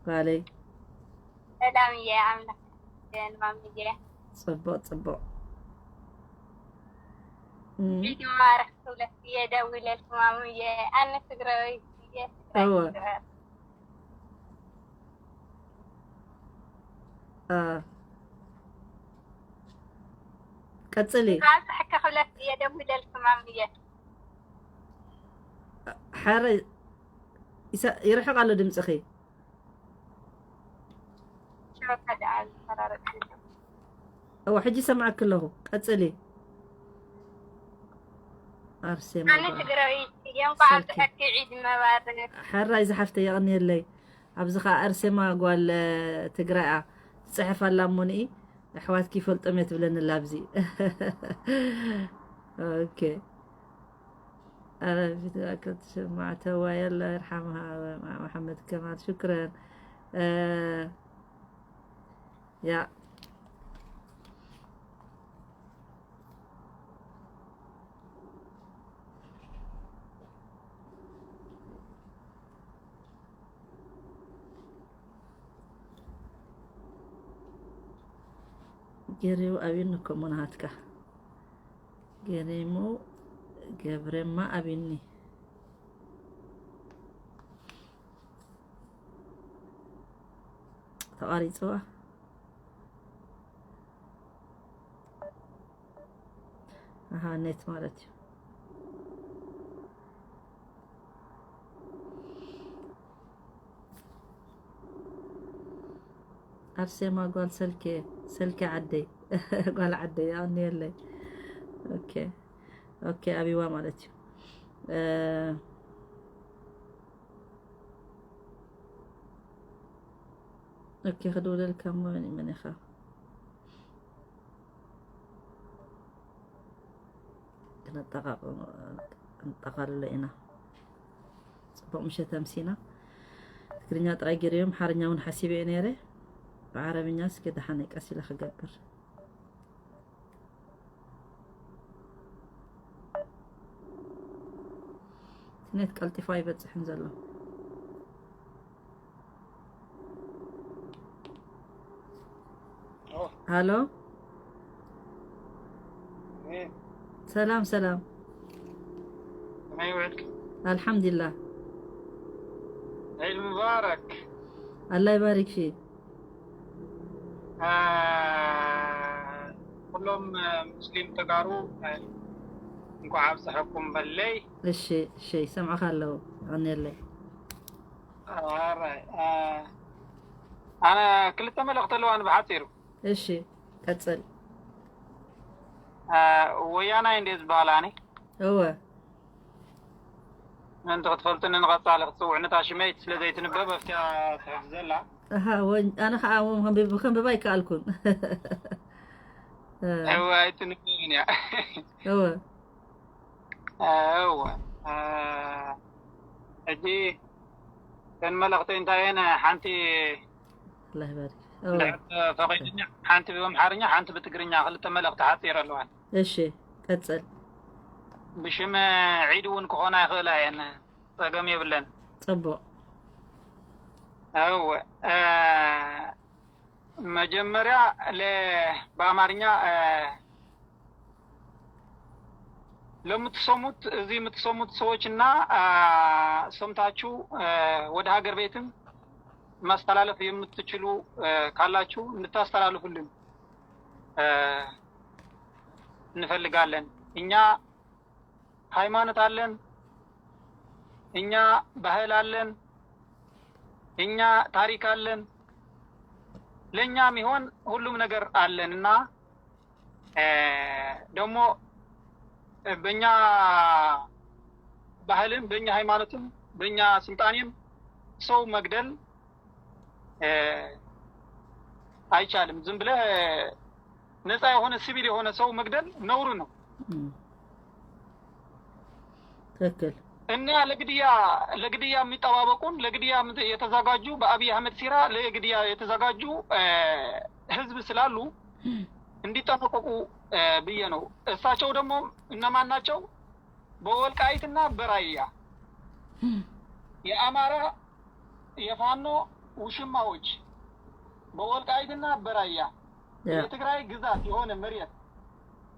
قالي سلام يا عمنا مامية صبو صبو عيد مبارك ولك يا دولة مامية أنا تقرأي أوه ቀፅሊ ሕካ ክብለት እየ ደዊለልኩም ኣምየ ሓረ ይርሕቕ ኣሎ ድምፅኺ እወ ሕጂ ሰማዕኪ ኣለኹ ቀፅሊ ኣርሴማ ኣነ ትግራዊት እየ እንኳዕ ኣብፅሐኪ ዒድ መባርክ ሕራይ ዝሓፍተ የቕንየለይ ኣብዚ ኸዓ ኣርሴማ ጓል ትግራይ እያ ትፅሕፍ ኣላ እሞ ንኢ ኣሕዋትኪ ይፈልጦም እየ ትብለኒ ኣላ ኣብዚ ኦኬ ኣረ ፊት ኣከል ትሰማዕ ተዋይ ኣላ ይርሓምሃ መሓመድ ከማል ሽክረን ያ ገሪሙ ኣብዩኒ እኮ እሞ ናሃትካ። ገሪሙ ገብረማ ኣብዩኒ። ተቋሪጽዋ። ኣሃ፣ ኔት ማለት እዩ። ኣርሴማ ጓል ሰልኬ፣ ሰልኬ ዓደይ፣ ጓል ዓደይ፣ ኣቕንየለይ። ኦኬ፣ ኦኬ፣ ኣብይዋ ማለት እዩ። እ፣ ኦኬ፣ ክድውለልካ እሞ መን፣ መን ኢኻ? ክነጠቓቕ-፣ ክንጠቓልሎ ኢና። ጽቡቕ ምሸት ኣምሲና። ትግርኛ ጥራይ ገይረዮ፣ ኣምሓርኛ እውን ሓሲበ እየ ነይረ። ብዓረብኛ እስኪ ደሓነይ ቀስ ኢለ ክገብር። ኔት ቀልጢፉ ኣይበጽሕን ዘሎ። ሃሎ። ሰላም፣ ሰላም። ከመይ ውዕልኪ? ኣልሓምዱሊላህ። ዒድ ሙባረክ። ኣላህ ይባሪክ ፊ። አ፣ ኩሎም፣ አ፣ ሙስሊም ተጋሩ፣ አ፣ እንኳዕ ኣብፀሐኩም በለይ። እሺ፣ እሺ፣ ይሰምዕኻ ኣለዉ። የቐንየለይ። ኣራይ፣ አ፣ ኣነ ክልተ መልእኽቲ ኣለዋኒ ብሓፂሩ። እሺ፣ ቀፅል። አ፣ ወያናይ እንዴ ዝበሃል ኣነ? እወ። ምእንቲ ክትፈልጥኒ ንቐጻሊ ክትጽውዕኒ፣ እታ ሽመይ ስለ ዘይትንበብ ኣብቲያ ጽሑፍ ዘላ። ኣሃ፣ ወ-፣ ኣነ ኸዓ እውን ከንብብ-፣ ከንብባ ኣይከኣልኩን። እ። እወ፣ ኣይትንበብን እያ። እወ። እወ። እ፣ ሕጂ እተን መልእኽቲ እንታይ እየን? ሓንቲ ኣላህ ይባርክ። እወ። እንድሕር ፈቒድኒ፣ ሓንቲ ብኣምሓርኛ፣ ሓንቲ ብትግርኛ፣ ክልተ መልእኽቲ ሓጺር ኣለዋን። እሺ፣ ቀጽል። ብሽም ዒድ እውን ክኾና ይኽእላ እየን፣ ጸገም የብለን። ጽቡቕ። እወ፣ እ፣ መጀመርያ ለ-፣ ብኣማርኛ፣ እ፣ ለምትሰሙት፣ እዚህ የምትሰሙት ሰዎች እና፣ አ፣ ሰምታችሁ፣ እ፣ ወደ ሀገር ቤትም ማስተላለፍ የምትችሉ፣ እ፣ ካላችሁ እንድታስተላልፉልን፣ እ፣ እንፈልጋለን። እኛ ሃይማኖት አለን፣ እኛ ባህል አለን፣ እኛ ታሪክ አለን። ለእኛ የሚሆን ሁሉም ነገር አለን እና፣ እ፣ ደግሞ በእኛ ባህልም፣ በእኛ ሃይማኖትም፣ በእኛ ስልጣኔም ሰው መግደል፣ እ፣ አይቻልም። ዝም ብለህ ነፃ የሆነ ሲቪል የሆነ ሰው መግደል ነውር ነው። እም። ትክክል። እና ለግድያ፣ ለግድያ የሚጠባበቁን፣ ለግድያ የተዘጋጁ፣ በአብይ አህመድ ሴራ ለግድያ የተዘጋጁ፣ እ፣ ህዝብ ስላሉ እም። እንዲጠነቀቁ፣ እ፣ ብዬ ነው። እሳቸው ደግሞ እነማን ናቸው? በወልቃይትና በራያ እም። የአማራ የፋኖ ውሽማዎች በወልቃይትና በራያ ያ። የትግራይ ግዛት የሆነ መሬት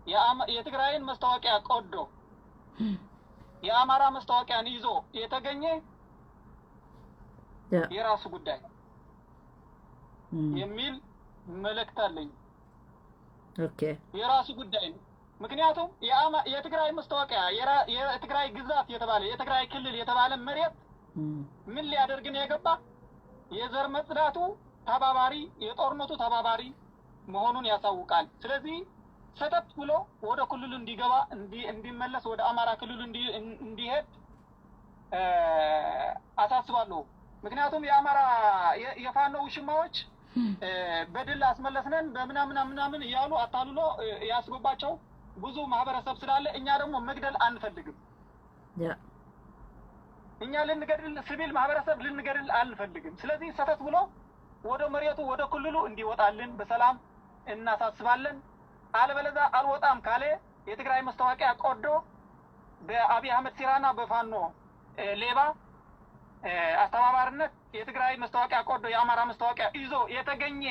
የአማ-፣ የትግራይን መስታወቂያ ቆዶ እም። የአማራ መስታወቂያን ይዞ የተገኘ ያ። የራሱ ጉዳይ እም። የሚል መልእክት አለኝ። ኦኬ። የራሱ ጉዳይ ነው። ምክንያቱም የአማ-፣ የትግራይ መስታወቂያ፣ የራ-፣ የትግራይ ግዛት የተባለ፣ የትግራይ ክልል የተባለ መሬት እም። ምን ሊያደርግ ነው የገባ? የዘር መጽዳቱ ተባባሪ፣ የጦርነቱ ተባባሪ መሆኑን ያሳውቃል። ስለዚህ ሰተት ብሎ ወደ ክልሉ እንዲገባ፣ እንዲ-፣ እንዲመለስ፣ ወደ አማራ ክልሉ እንዲ-፣ እንዲሄድ፣ እ፣ አሳስባለሁ። ምክንያቱም የአማራ የ-፣ የፋኖ ውሽማዎች፣ እም። እ፣ በድል አስመለስነን በምናምን ምናምን እያሉ አታልሎ፣ እ፣ ያስገባቸው ብዙ ማህበረሰብ ስላለ እኛ ደግሞ መግደል አንፈልግም። ያ። እኛ ልንገድል፣ ሲቪል ማህበረሰብ ልንገድል አንፈልግም። ስለዚህ ሰተት ብሎ ወደ መሬቱ ወደ ክልሉ እንዲወጣልን በሰላም እናሳስባለን። አለበለዛ አልወጣም ካለ የትግራይ መስታወቂያ ቆዶ በአብይ አህመድ ሴራና በፋኖ፣ እ፣ ሌባ፣ እ፣ አስተባባሪነት የትግራይ መስታወቂያ ቆዶ የአማራ መስታወቂያ ይዞ የተገኘ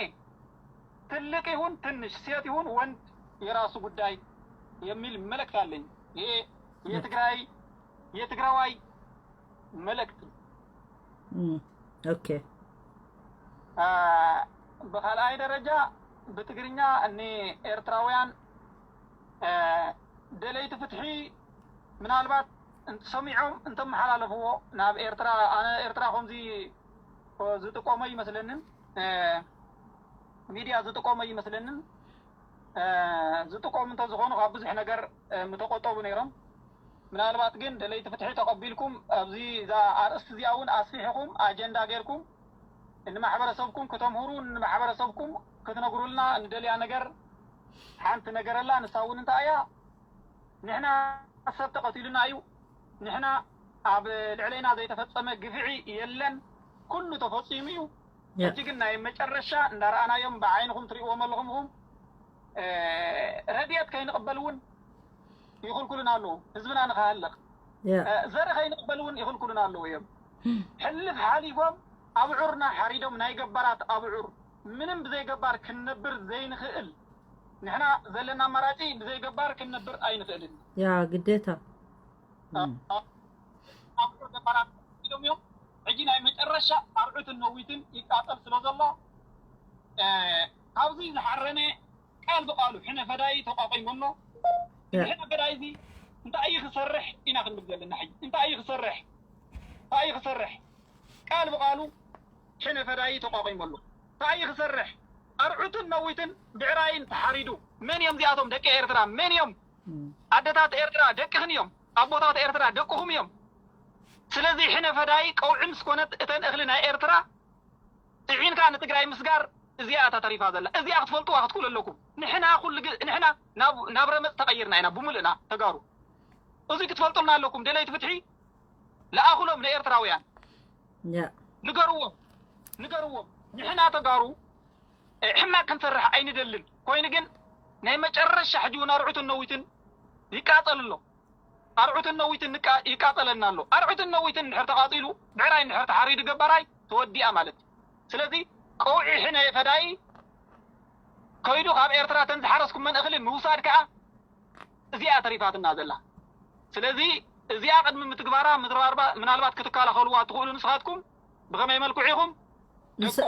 ትልቅ ይሁን ትንሽ፣ ሴት ይሁን ወንድ የራሱ ጉዳይ የሚል መልእክት አለኝ። ይሄ የትግራይ የትግራዋይ መልእክት። ኦኬ። ብካልኣይ ደረጃ ብትግርኛ እኒ ኤርትራውያን ደለይቲ ፍትሒ ምናልባት ሰሚዖም እንተመሓላለፍዎ ናብ ኤርትራ፣ ኣነ ኤርትራ ከምዚ ዝጥቀሞ ይመስለንን፣ ሚድያ ዝጥቀሞ ይመስለንን። ዝጥቀሙ እንተዝኾኑ ካብ ብዙሕ ነገር ምተቆጠቡ ነይሮም። ምናልባት ግን ደለይቲ ፍትሒ ተቐቢልኩም ኣብዚ እዛ ኣርእስቲ እዚኣ እውን ኣስፊሕኹም ኣጀንዳ ጌርኩም ንማሕበረሰብኩም ክተምህሩ ንማሕበረሰብኩም ክትነግሩልና ንደልያ ነገር ሓንቲ ነገር ኣላ። ንሳ እውን እንታይ እያ? ንሕና ሰብ ተቐቲሉና እዩ። ንሕና ኣብ ልዕለይና ዘይተፈጸመ ግፍዒ የለን። ኩሉ ተፈጺሙ እዩ። ሕጂ ግን ናይ መጨረሻ እንዳረኣናዮም ብዓይንኹም ትሪእዎም ኣለኹም ኢኹም። ረድኤት ከይንቕበል እውን ይኽልኩሉና ኣለዉ። ህዝብና ንኽሃልቕ ዘርኢ ከይንቕበል እውን ይኽልኩሉና ኣለዉ እዮም። ሕልፍ ሓሊፎም ኣብዑርና ሓሪዶም ናይ ገባራት ኣብዑር ምንም ብዘይ ገባር ክንነብር ዘይንኽእል ንሕና ዘለና ኣማራጺ ብዘይ ገባር ክንነብር ኣይንኽእልን። ያ ግዴታ ኣብዑር ገባራት ኢሎም እዮም። ሕጂ ናይ መጨረሻ ኣርዑትን ነዊትን ይቃጠል ስለ ዘሎ ካብዚ ዝሓረነ ቃል ብቃሉ ሕነ ፈዳይ ተቋቂሙ ኣሎ። ሕነ ፈዳይ እዚ እንታይ እዩ ክሰርሕ ኢና ክንብል ዘለና። ሕጂ እንታይ እዩ ክሰርሕ እንታይ እዩ ክሰርሕ ቃል ብቃሉ ሕነ ፈዳይ ተቋቂሙ ኣሎ። እንታይ እዩ ክሰርሕ ኣርዑትን ነዊትን ብዕራይን ተሓሪዱ። መን እዮም እዚኣቶም ደቂ ኤርትራ? መን እዮም ኣደታት ኤርትራ? ደቅኽን እዮም። ኣቦታት ኤርትራ ደቅኹም እዮም። ስለዚ ሕነ ፈዳይ ቀውዒ ምስ ኮነት እተን እኽሊ ናይ ኤርትራ ጥዒንካ ንትግራይ ምስጋር እዚኣ እታ ተሪፋ ዘላ። እዚኣ ክትፈልጥዋ ክትክእሉ ኣለኩም። ንሕና ኩሉ ግዜ ንሕና ናብ ናብ ረመፅ ተቐይርና ኢና ብምሉእና ተጋሩ። እዚ ክትፈልጡልና ኣለኩም። ደለይቲ ፍትሒ ለኣኹሎም ንኤርትራውያን ያ ንገርዎም ንገርዎም። ንሕና ተጋሩ ሕማቅ ክንሰርሕ ኣይንደልን። ኮይኑ ግን ናይ መጨረሻ ሕጂ እውን ኣርዑትን ነዊትን ይቃጸል ኣሎ። ኣርዑትን ነዊትን ይቃጸለና ኣሎ። ኣርዑትን ነዊትን እንድሕር ተቃጺሉ ብዕራይ እንድሕር ተሓሪዱ ገባራይ ተወዲኣ ማለት እዩ። ስለዚ ቀውዒ ሕነ ፈዳይ ከይዱ ካብ ኤርትራ ተን ዝሓረስኩመን እኽሊ ምውሳድ ከዓ እዚኣ ተሪፋትና ዘላ። ስለዚ እዚኣ ቅድሚ ምትግባራ ምናልባት ክትከላኸልዋ ትኽእሉ ንስኻትኩም ብኸመይ መልክዑ ኢኹም?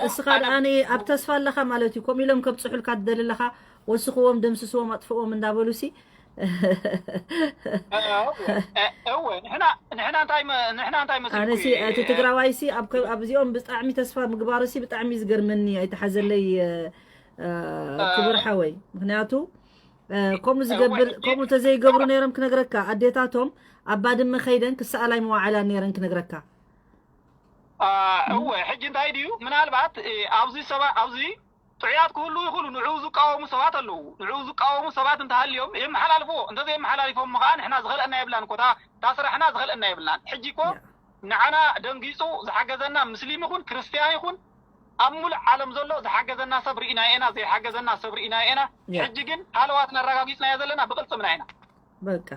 እስኻ ደኣ ኣብ ተስፋ ኣለኻ ማለት እዩ። ከምኡ ኢሎም ከብፅሑልካ ትደሊ ኣለኻ። ወስኽዎም፣ ደምስስዎም፣ ኣጥፍእዎም እንዳበሉ ሲ እወ ንሕና እንታይ ንሕና እንታይ መሲልኩ ኣነሲ እቲ ትግራዋይ ሲ ኣብዚኦም ብጣዕሚ ተስፋ ምግባሩ ሲ ብጣዕሚ ዝገርመኒ ኣይተሓዘለይ። ክቡር ሓወይ ምክንያቱ ከምኡ ዝገብር ከምኡ ተዘይገብሩ ነይሮም ክነግረካ ኣዴታቶም ኣብ ባድመ ከይደን ክሰኣላይ መዋዕላ ነይረን ክነግረካ። እወ ሕጂ እንታይ ድዩ ምናልባት ኣብዚ ሰባ ኣብዚ ጥዑያት ክህሉ ይኽእሉ። ንዕኡ ዝቃወሙ ሰባት ኣለዉ። ንዕኡ ዝቃወሙ ሰባት እንተሃልዮም የመሓላልፍዎ። እንተዘየመሓላሊፎም ከዓ ንሕና ዝኸልአና የብላን እኮ እታ ስራሕና ዝኸልአና የብልናን። ሕጂ እኮ ንዓና ደንጊፁ ዝሓገዘና ምስሊም ይኹን ክርስትያን ይኹን ኣብ ሙሉእ ዓለም ዘሎ ዝሓገዘና ሰብ ርኢና የና ዘይሓገዘና ሰብ ርኢና የና። ሕጂ ግን ሃለዋትና ኣረጋጊፅናዮ ዘለና ብቅልፅምና ኢና። በቃ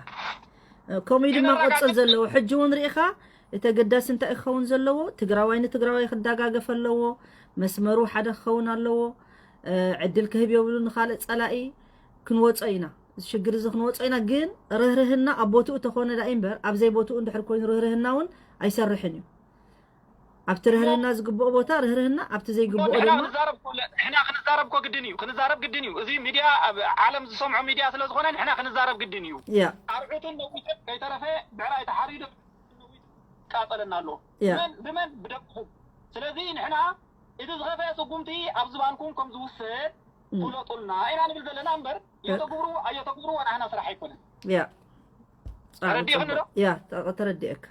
ከምኡ ኢሉ ድማ ክቕፅል ዘለዎ ሕጂ እውን ርኢኻ እቲ ኣገዳሲ እንታይ ክኸውን ዘለዎ ትግራዋይ ንትግራዋይ ክደጋገፍ ኣለዎ። መስመሩ ሓደ ክኸውን ኣለዎ። ዕድል ክህብ የብሉ ንኻልእ ፀላኢ። ክንወፆ ኢና እዚ ሽግር እዚ ክንወፆ ኢና። ግን ርህርህና ኣብ ቦትኡ ተኾነ ዳኢ እምበር ኣብ ዘይቦትኡ እንድሕር ኮይኑ ርህርህና እውን ኣይሰርሕን እዩ። ኣብቲ ርህርህና ዝግብኦ ቦታ ርህርህና ኣብቲ ዘይግብኦ ድማ ንሕና ክንዛረብ እኮ ግድን እዩ። ክንዛረብ ግድን እዩ። እዚ ሚድያ ኣብ ዓለም ዝሰምዖ ሚድያ ስለ ዝኾነ ንሕና ክንዛረብ ግድን እዩ። ያ ኣርዑትን ነዊትን ከይተረፈ ብዕራይ ተሓሪዱ ይቃፀለና ኣሎ። ብመን ብደቅኹም። ስለዚ ንሕና እቲ ዝኸፍአ ስጉምቲ ኣብ ዝባንኩም ከም ዝውሰድ ፍለጡልና ኢና ንብል ዘለና እምበር የተግብሩ ኣየተግብሩ ወናህና ስራሕ ኣይኮነን። ያ ተረዲእኽኒ ዶ? ያ ተረዲእካ።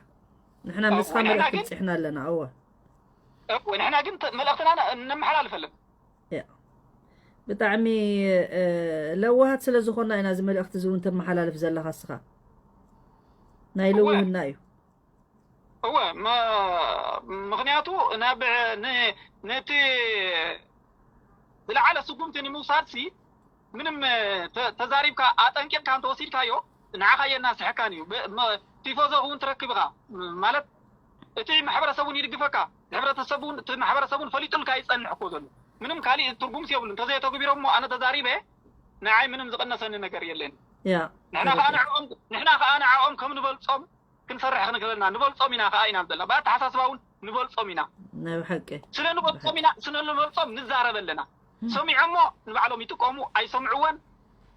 ንሕና ምስኻ መልእኽቲ ብፂሕና ኣለና። እወ ንሕና ግን መልእኽትና ነመሓላልፈለን። ብጣዕሚ ለዋሃት ስለ ዝኾና ኢና እዚ መልእኽቲ እዚ እውን ተመሓላልፍ ዘለኻ እስኻ። ናይ ልውህና እዩ። እወ ምኽንያቱ ናብ ነቲ ዝለዓለ ስጉምቲ ንምውሳድ ሲ ምንም ተዛሪብካ ኣጠንቂቕካ እንተወሲድካዮ ንዓኻ የናስሐካን እዩ። ቲፎዞ እውን ትረክብ ኢኻ ማለት እቲ ማሕበረሰብ እውን ይድግፈካ። ሕብረተሰብ እውን እቲ ማሕበረሰብ እውን ፈሊጡልካ ይፀንሕ እኮ ዘሎ። ምንም ካልእ ትርጉምስ የብሉን። እንተዘይተግቢሮሞ ኣነ ተዛሪበ ንዓይ ምንም ዝቐነሰኒ ነገር የለን። ያ ንሕና ከዓ ንዕኦም ንሕና ከዓ ንዕኦም ከም ንበልፆም ክንሰርሕ ክንክለና ንበልፆም ኢና ከዓ ኢና ዘለና። ብኣተሓሳስባ እውን ንበልፆም ኢና። ናይ ብሓቂ ስለ ንበልፆም ኢና ስለ ንበልፆም ንዛረብ ኣለና። ሰሚዖሞ ንባዕሎም ይጥቀሙ ኣይሰምዕዎን።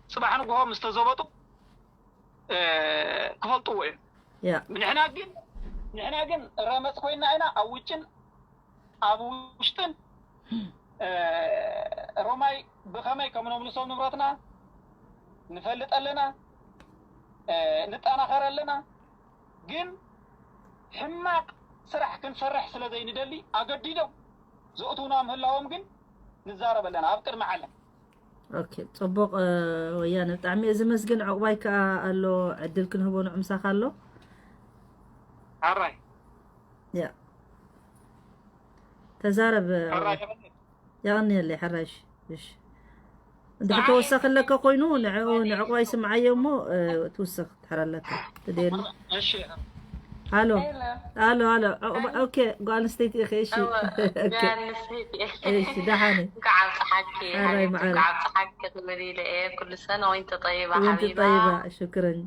ፅባሕ ንግሆ ምስ ተዘበጡ ክፈልጥዎ እዮም። ንሕና ግን ንሕና ግን ረመፅ ኮይና ኢና ኣብ ውጭን ኣብ ውሽጥን ሮማይ ብኸመይ ከም ነምልሶ ንብረትና ንፈልጥ ኣለና፣ ንጠናኸር ኣለና። ግን ሕማቕ ስራሕ ክንሰርሕ ስለ ዘይንደሊ ኣገዲዶም ዘእትውና ምህላዎም ግን ንዛረብ ኣለና ኣብ ቅድሚ ዓለም። ኦኬ፣ ፅቡቕ። ወያነ ብጣዕሚ እየ ዝመስግን። ዕቑባይ ከዓ ኣሎ፣ ዕድል ክንህቦ ንዕምሳኻ ኣሎ። ሓራይ ያ ተዛረብ። የቐንየለይ ሓራይ። እሺ፣ እሺ። እንድሕር ተወሰኺ ኣለካ ኮይኑ ንዕቑባይ ስምዓዮ እሞ ትውሰኽ ትሕር ኣለካ ትደሊ። ኣሎ ኣሎ ኣሎ። ኦኬ፣ ጓል ኣንስተይቲ ኢኺ። እሺ፣ እሺ፣ ደሓነ። እንኳዕ ኣብፀሓኪ ሓራይ ሓቢብቲ፣ መዓረ። እንኳዕ ኣብፀሓኪ ክብል ኢለ እየ። ኩሉ ሰነ ወይንቲ ጠይባ ወይንቲ ሓቢባ ጠይባ። ሽክረን።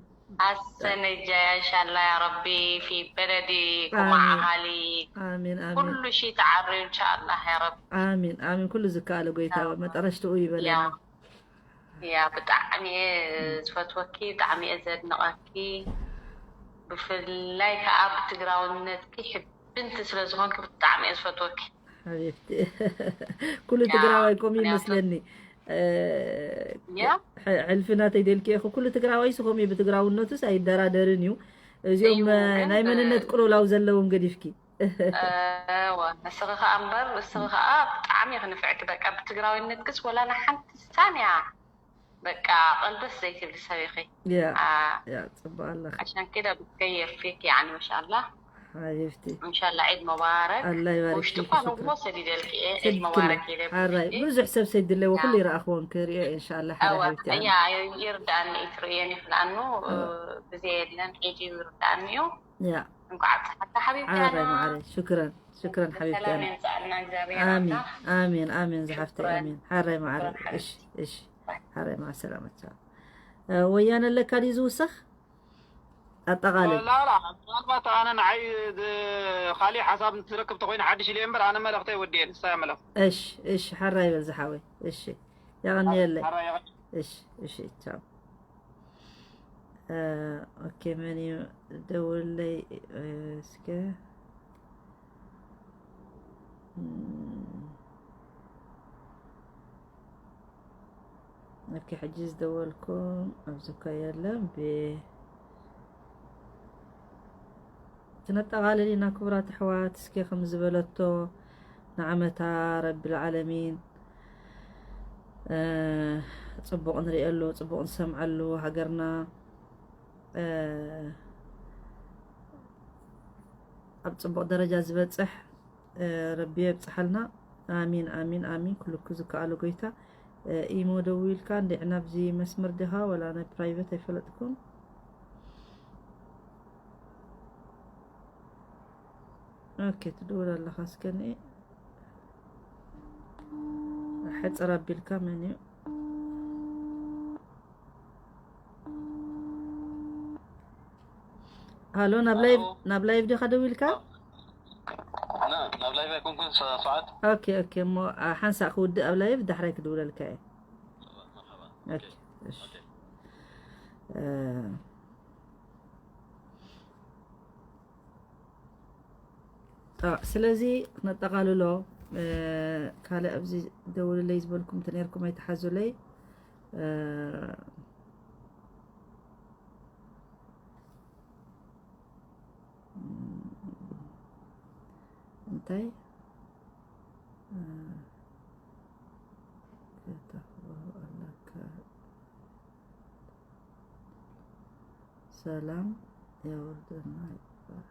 ኣሰነጃያ እንሻላ ያ ረቢ ፊ በለዲ ኩማ ኣሜን። ኣሃሊ ኣሜን ኣሜን ኩሉ ሺ ተዓርዩ እንሻላ ያ ረቢ። ኣሜን ኣሜን። ኩሉ ዝከኣለ ጎይታ መጠረሽትኡ ይበለና። ያ ብጣዕሚ እየ ዝፈትወኪ፣ ብጣዕሚ እየ ዘድንቐኪ። ብፍላይ ከዓ ብትግራውነትኪ ሕብንቲ ስለ ዝኾንኪ ብጣዕሚ እየ ዝፈትወኪ። ሓቢብቲ ኩሉ ትግራዋይ ከምኡ ይመስለኒ። ሕልፊ ናተይ ደልኪ ኢኹ። ኩሉ ትግራዋይ ሲ ከምኡ እዩ፣ ብትግራውነቱስ ኣይደራደርን እዩ። እዚኦም ናይ መንነት ቅሎላው ዘለዎም ገዲፍኪ። እወ፣ ንስኺ ከዓ እምበር፣ ንስኺ ከዓ ብጣዕሚ ኢኺ ንፍዕቲ። በቃ ብትግራዊነትክስ ወላ ንሓንቲ ሳንያ በቃ ቀልበስ ዘይትብሊ ሰብ ኢኺ። ያ አ፣ ያ ጽቡቅ ኣለኺ عشان كده بتكيف فيك يعني ما شاء الله። ሓቢብቲ إن شاء الله عيد مبارك። ኣላ ይባርክ ውሽጢ ፊኪ እኳ ንግሞ ሰዲደልኪ እየ عيد مبارك ኢለ ሓራይ ብልኪ። ብዙሕ ሰብ ሰዲለ ኩሉ ይረኣኽዎ እንክሪኦ ኢንሻላ ሓራይ እወ ሓቢብቲ ኣነ እያ ይርዳእኒ እዩ ትርእየኒ ክልኣኑ ግዜ የለን ዒድ እዩ ይርዳእኒ እዩ። ያ እንኳዕ ኣብፀሓካ ሓቢብቲ ሓራይ ኣነ ማዓረይ ሽክረን ሽክረን ሓቢብቲ ሰላም ኣነ የምፅኣልና እግዚኣብሔር ኣሜን ኣምላኽ። ኣሜን ኣሜን ዝሓፍተይ ሽክረን ኣሜን ሓራይ ማዓረይ ሽክረን እሺ እሺ ሓራይ ማዓ ሰላመት ወያነ ኣለካ ድዩ ዝውሰኽ ኣጠቓለል ላላ ምናልባት ኣነ ንዓይ ዝ- ካሊእ ሓሳብ እንትረክብ ተኮይነ ሓድሽ ኢለ እምበር ኣነ መልእክተይ ወዲኤ ንሳ እያ መልእክቲ እሺ እሺ ሓራይ በል ዝሓወይ እሺ የቐንየለይ ሓራይ እሺ እሺ ቻው ኦኬ መን እዩ ደውለይ እስከ ኦኬ ሕጂ ዝደወልኩም ኣብዚ እኮ የለን ብ ክነጠቓልል ኢና ክቡራት ኣሕዋት እስኪ ከም ዝበለቶ ንዓመታ ረቢ ልዓለሚን ፅቡቕ ንሪኤሉ ፅቡቕ ንሰምዐሉ ሃገርና ኣብ ፅቡቕ ደረጃ ዝበፅሕ ረቢ የብፅሓልና ኣሚን ኣሚን ኣሚን ኩልኩ ዝከኣሎ ጎይታ ኢሞ ደዊልካ እንዲዕ ናብዚ መስመር ዲኻ ወላ ናይ ፕራይቨት ኣይፈለጥኩን ኦኬ ትድውል ኣለኻ እስከ ንኢ ሕፅር ኣቢልካ መን እዩ ሃሎ ናብ ላይቭ ናብ ላይቭ ዲኻ ደው ኢልካ ናብ ላይቭ ኣይኮንኩን ሰዓት ኦኬ ኦኬ እሞ ሓንሳእ ክውድእ ኣብ ላይቭ ዳሕራይ ክድውለልካ እየ ስለዚ ክነጠቓልሎ ካልእ ኣብዚ ደውልለይ ዝበልኩም ተነርኩም ኣይተሓዙለይ እንታይ ከተኽብሩ ኣለካ ሰላም የውርደና ይባል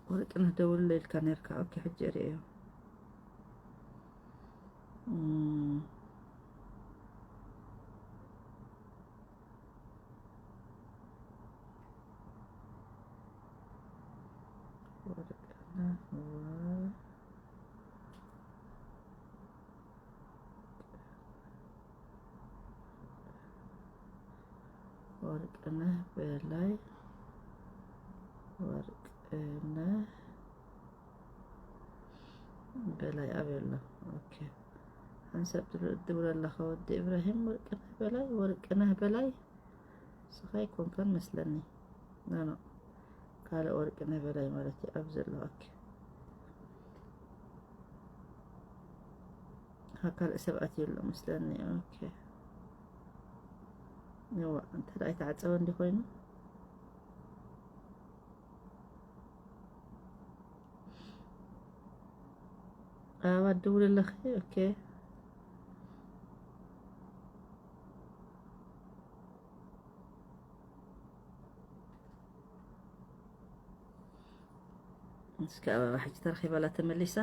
ወርቅነህ ደውልለ ኢልካ ነርካ ኦኬ ሕጂ ርእዮ ወርቅነህ ወርቅነህ በላይ፣ ወርቅነህ በላይ ኣበይ ኣሎ? ኦኬ። ሓንሳብ ትብል ኣለኻ ወዲ ኢብራሂም። ወርቅነህ በላይ፣ ወርቅነህ በላይ። ስኻ ኣይኮንካን መስለኒ። ኖ፣ ኖ። ካልእ ወርቅነህ በላይ ማለት እዩ ኣብዚ ዘሎ። ኦኬ። ካ ካልእ ሰብ ኣትዩ ኣሎ መስለኒ። ኦኬ። እዋ፣ እንተ ደኣ ኣይተዓጸወ እንዲ ኮይኑ። ኣበባ ትድውሊ ኣለኺ? ኦኬ። እስኪ ኣበባ ሕጂ ተረኺባላ ተመሊሳ።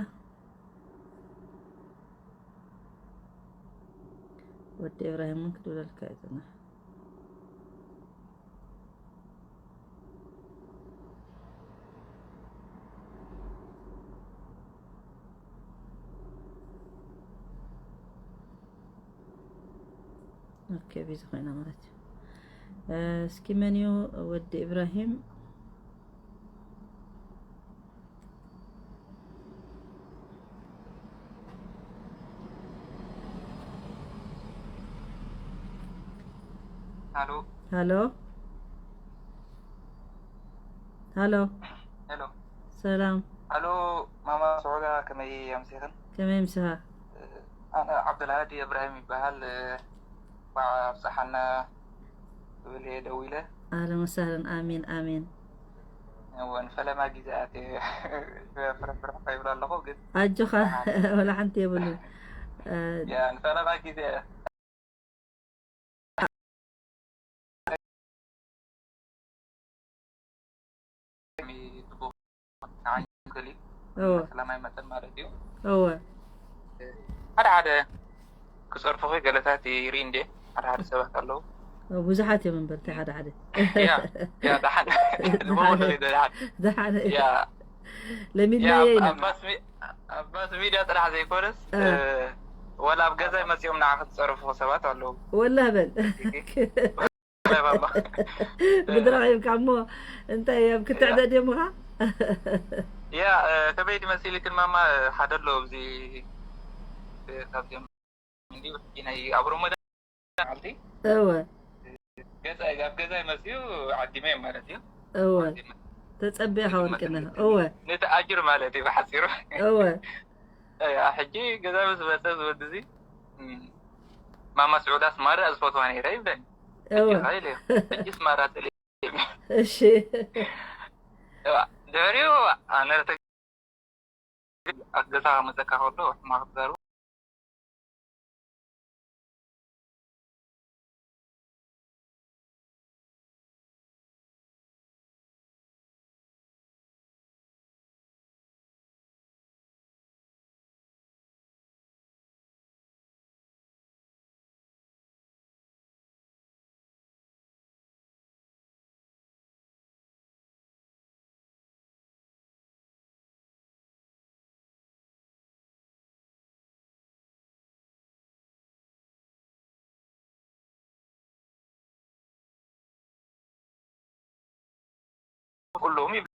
ወዲ ኢብራሂም እውን ክድውለልካ እዩ ጽናሕ። ኦኬ፣ ቢዚ ኮይና ማለት እዩ። እ፣ እስኪ መን እዩ ወዲ ኢብራሂም? ሃሎ። ሃሎ። ሃሎ። ሄሎ። ሰላም። ሃሎ፣ ማማ ስዑዳ፣ ከመይ ኣምሲኽን? ከመይ ምሳኻ? ኣነ ዓብደልሃዲ እብራሂም ይበሃል። እንኳዕ ኣብፀሓና ክብል እየ ደዊለ። ኣህለን ወሳህለን። ኣሜን፣ ኣሜን። እወ፣ ንፈለማ ግዜ ኣትየ ፍርሕፍርሕ ይብል ኣለኹ፣ ግን ኣጆኻ፣ ወላ ሓንቲ የብሉን። እ፣ ያ፣ ንፈለማ ግዜ ጽቡቕ ንዓይ ይኽእል እዩ። እወ። ሰላማይ መጠን ማለት እዩ። እወ። ሓደ ሓደ ክጸርፉኺ ገለታት ይርኢ እንዴ? ሓደ ሓደ ሰባት ኣለዉ። እወ፣ ብዙሓት እዮም እምበር፣ እንታይ ሓደ ሓደ። ያ፣ ያ፣ ደሓን። ዝመወሉ ደሓን። ደሓን። ያ። ለሚድና ያ፣ ኢና። ኣብ ማስ ሚ-፣ ኣብ ማስ ሚድያ ጥራሕ ዘይኮነስ፣ እ። እ፣ ወላ ኣብ ገዛይ መጺኦም ንዓኺ ዝጸርፉ ሰባት ኣለዉ። ወላህ በል። ባባ። ብድራኽ ኢልካ እሞ እንታይ እዮም ክትዕደድ እዮም ኻ? ያ፣ እ፣ ከመይ ድመሲልክን ማማ፣ እ፣ ሓደ ኣሎ ኣብዚ፣ እ፣ ካብዚኦም እንዲሁ ሕጂ ናይ ኣብ ሮመዳን መዓልቲ እወ። ገዛ፣ ኣብ ገዛይ መፅዩ ዓዲመ ማለት እዩ። እወ። ዓዲመ። ተጸበያ ሓወልቅና። እወ። ነቲ ኣጅር ማለት እዩ ብሓፂሩ። እወ። ያ፣ ሕጂ ገዛ ምስ መፀ ዝወዲ እዚ፣ እም፣ ማማ ስዑዳስ ማራ ዝፈትዋ ነይረ ይብለኒ። እወ። ሕጂ ኸይለ፣ ሕጂስ ማራ ጥልየ። እሺ። እዋ፣ ድሕሪኡ ኣነ ርተ-፣ ኣብ ገዛ መጸካ ከሎ ሕማቕ ተዛርቦ። ኩሎም ይብ-፣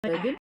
ግን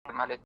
ማለት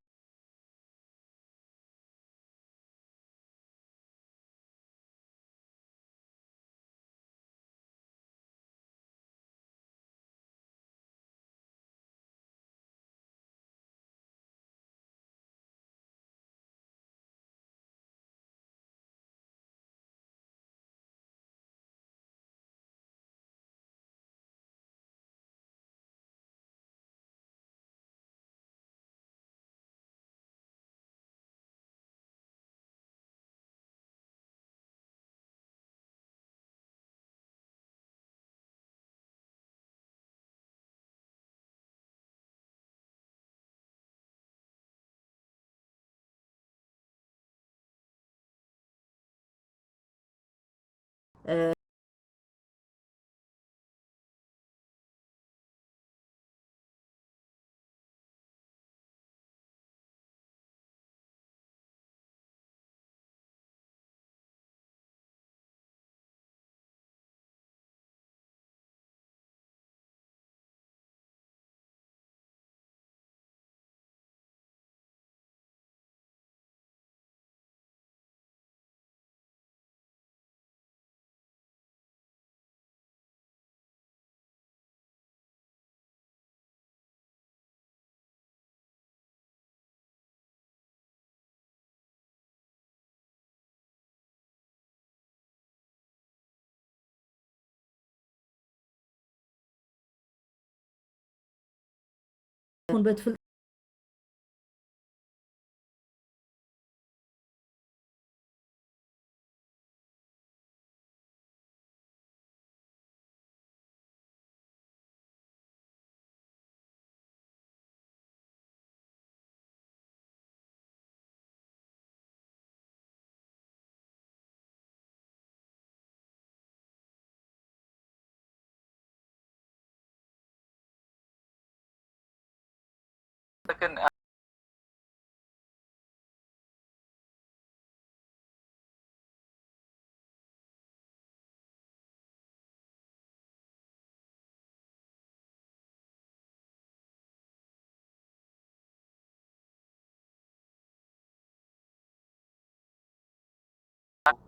ይኹን በቲ ፍልጠት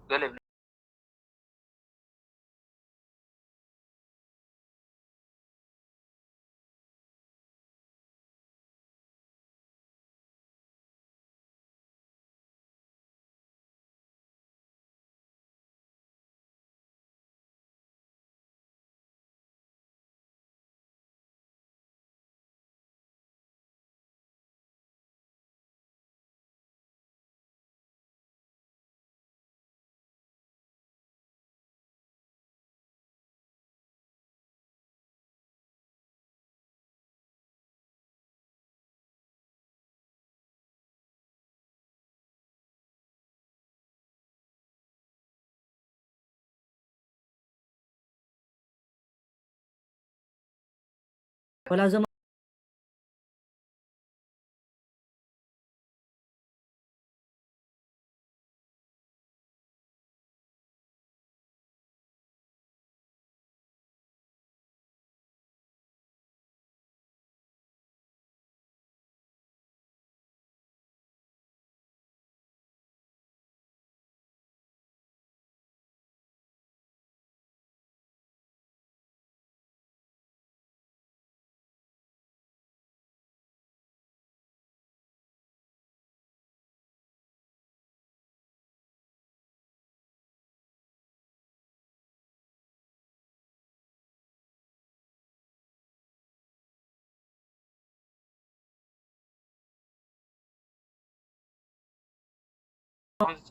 ገለ ወላ እዞም ንኣብነት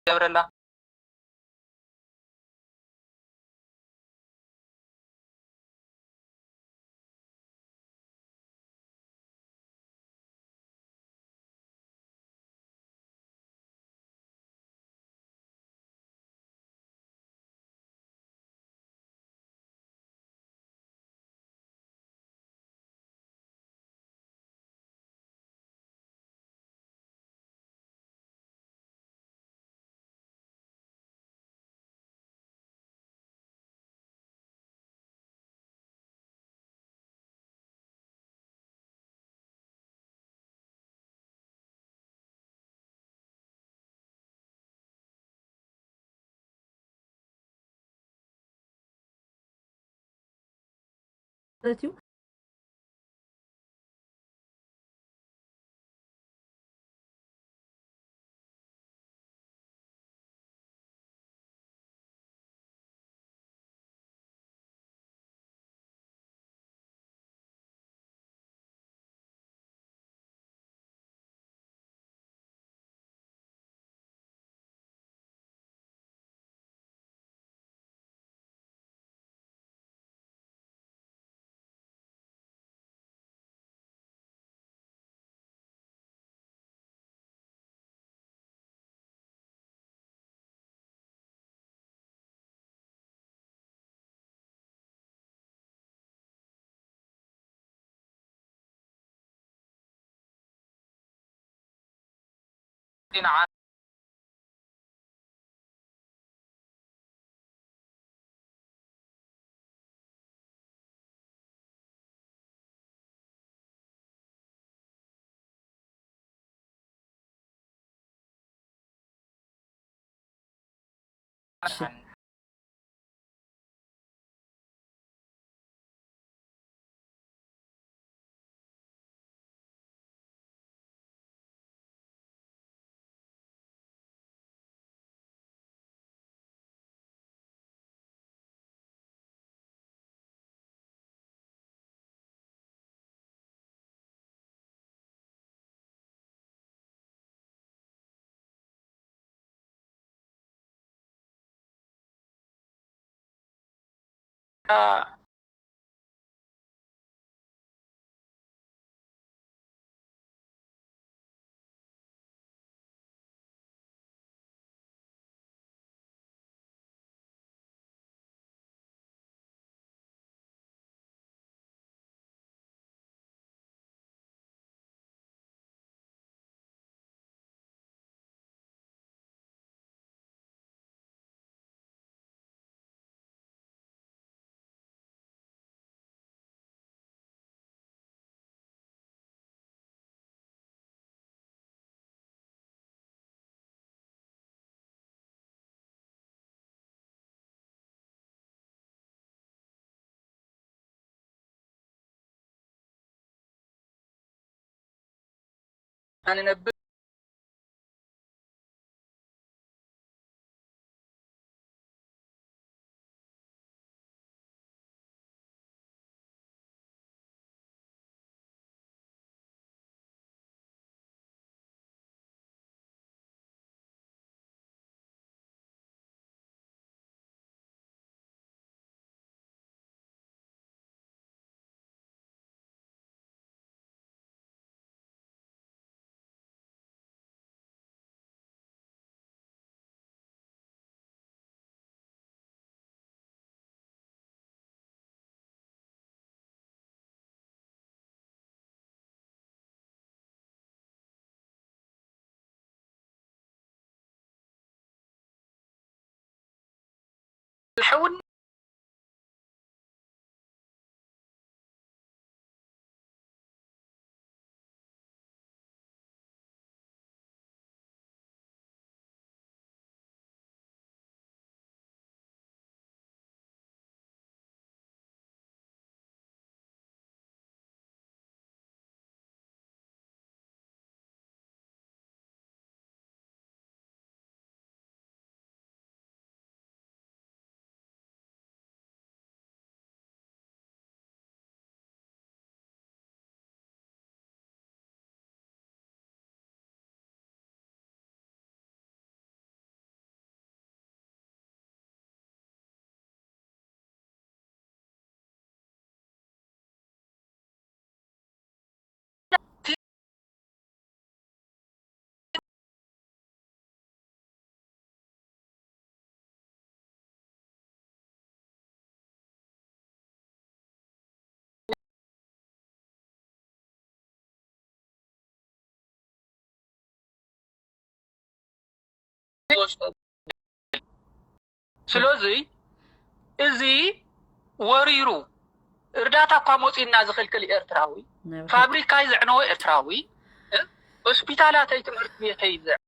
ገብረላ። ማለት እዩ። ንዓ ኣነ ነብ ሓውን ስለዚ እዚ ወሪሩ እርዳታ እኳ መፂና ዝኽልክል ኤርትራዊ፣ ፋብሪካይ ዘዕነወ ኤርትራዊ፣ ሆስፒታላተይ ትምህርቲ ቤተይ ዘ-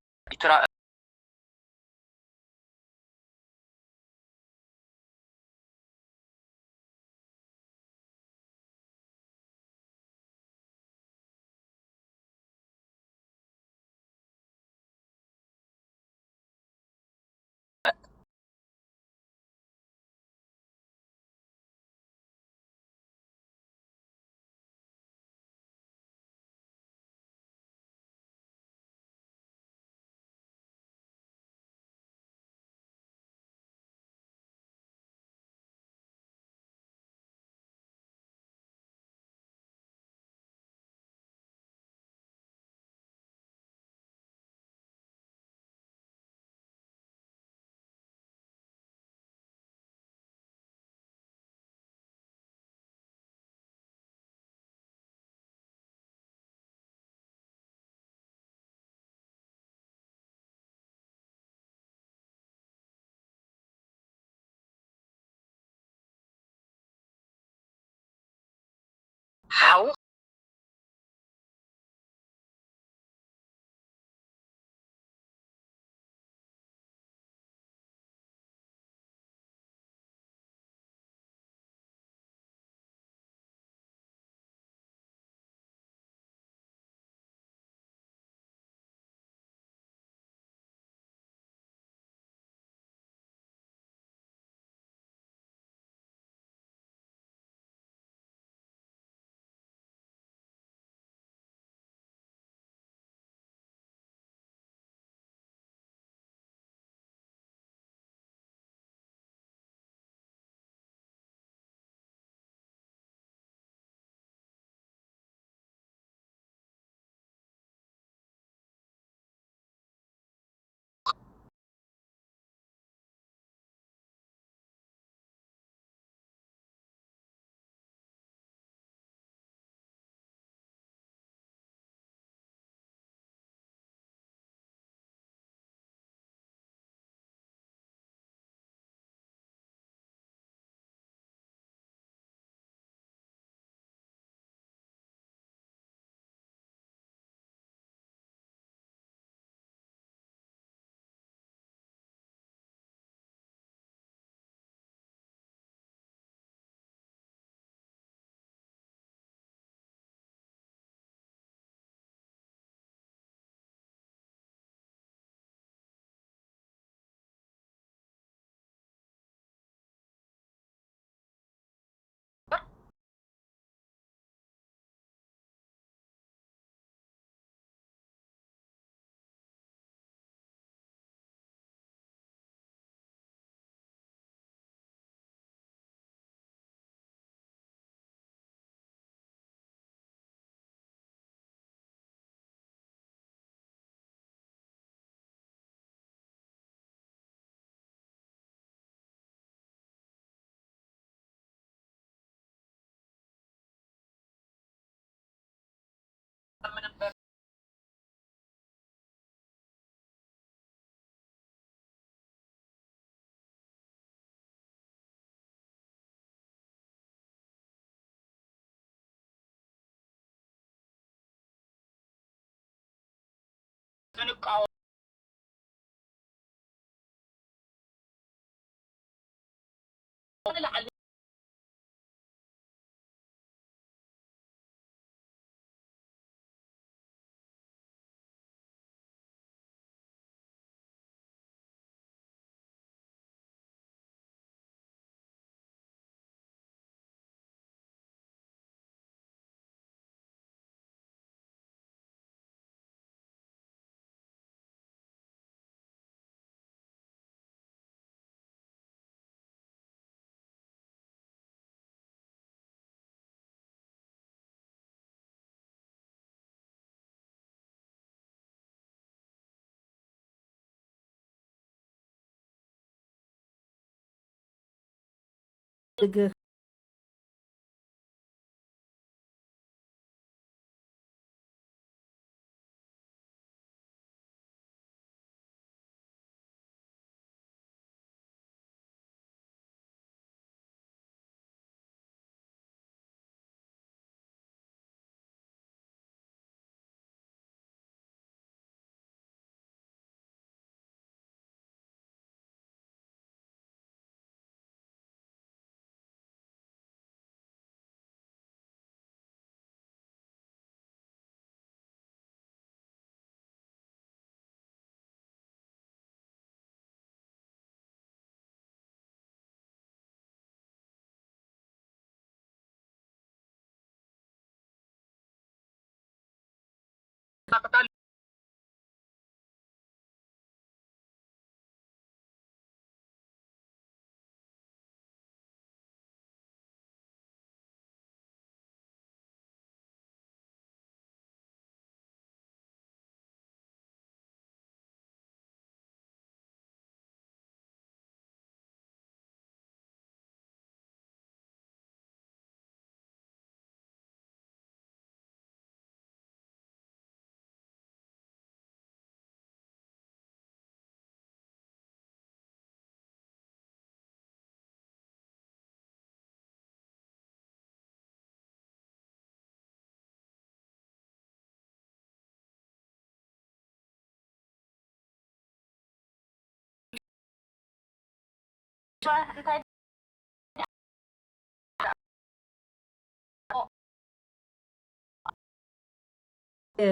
ክንቃወም ንላዕሊ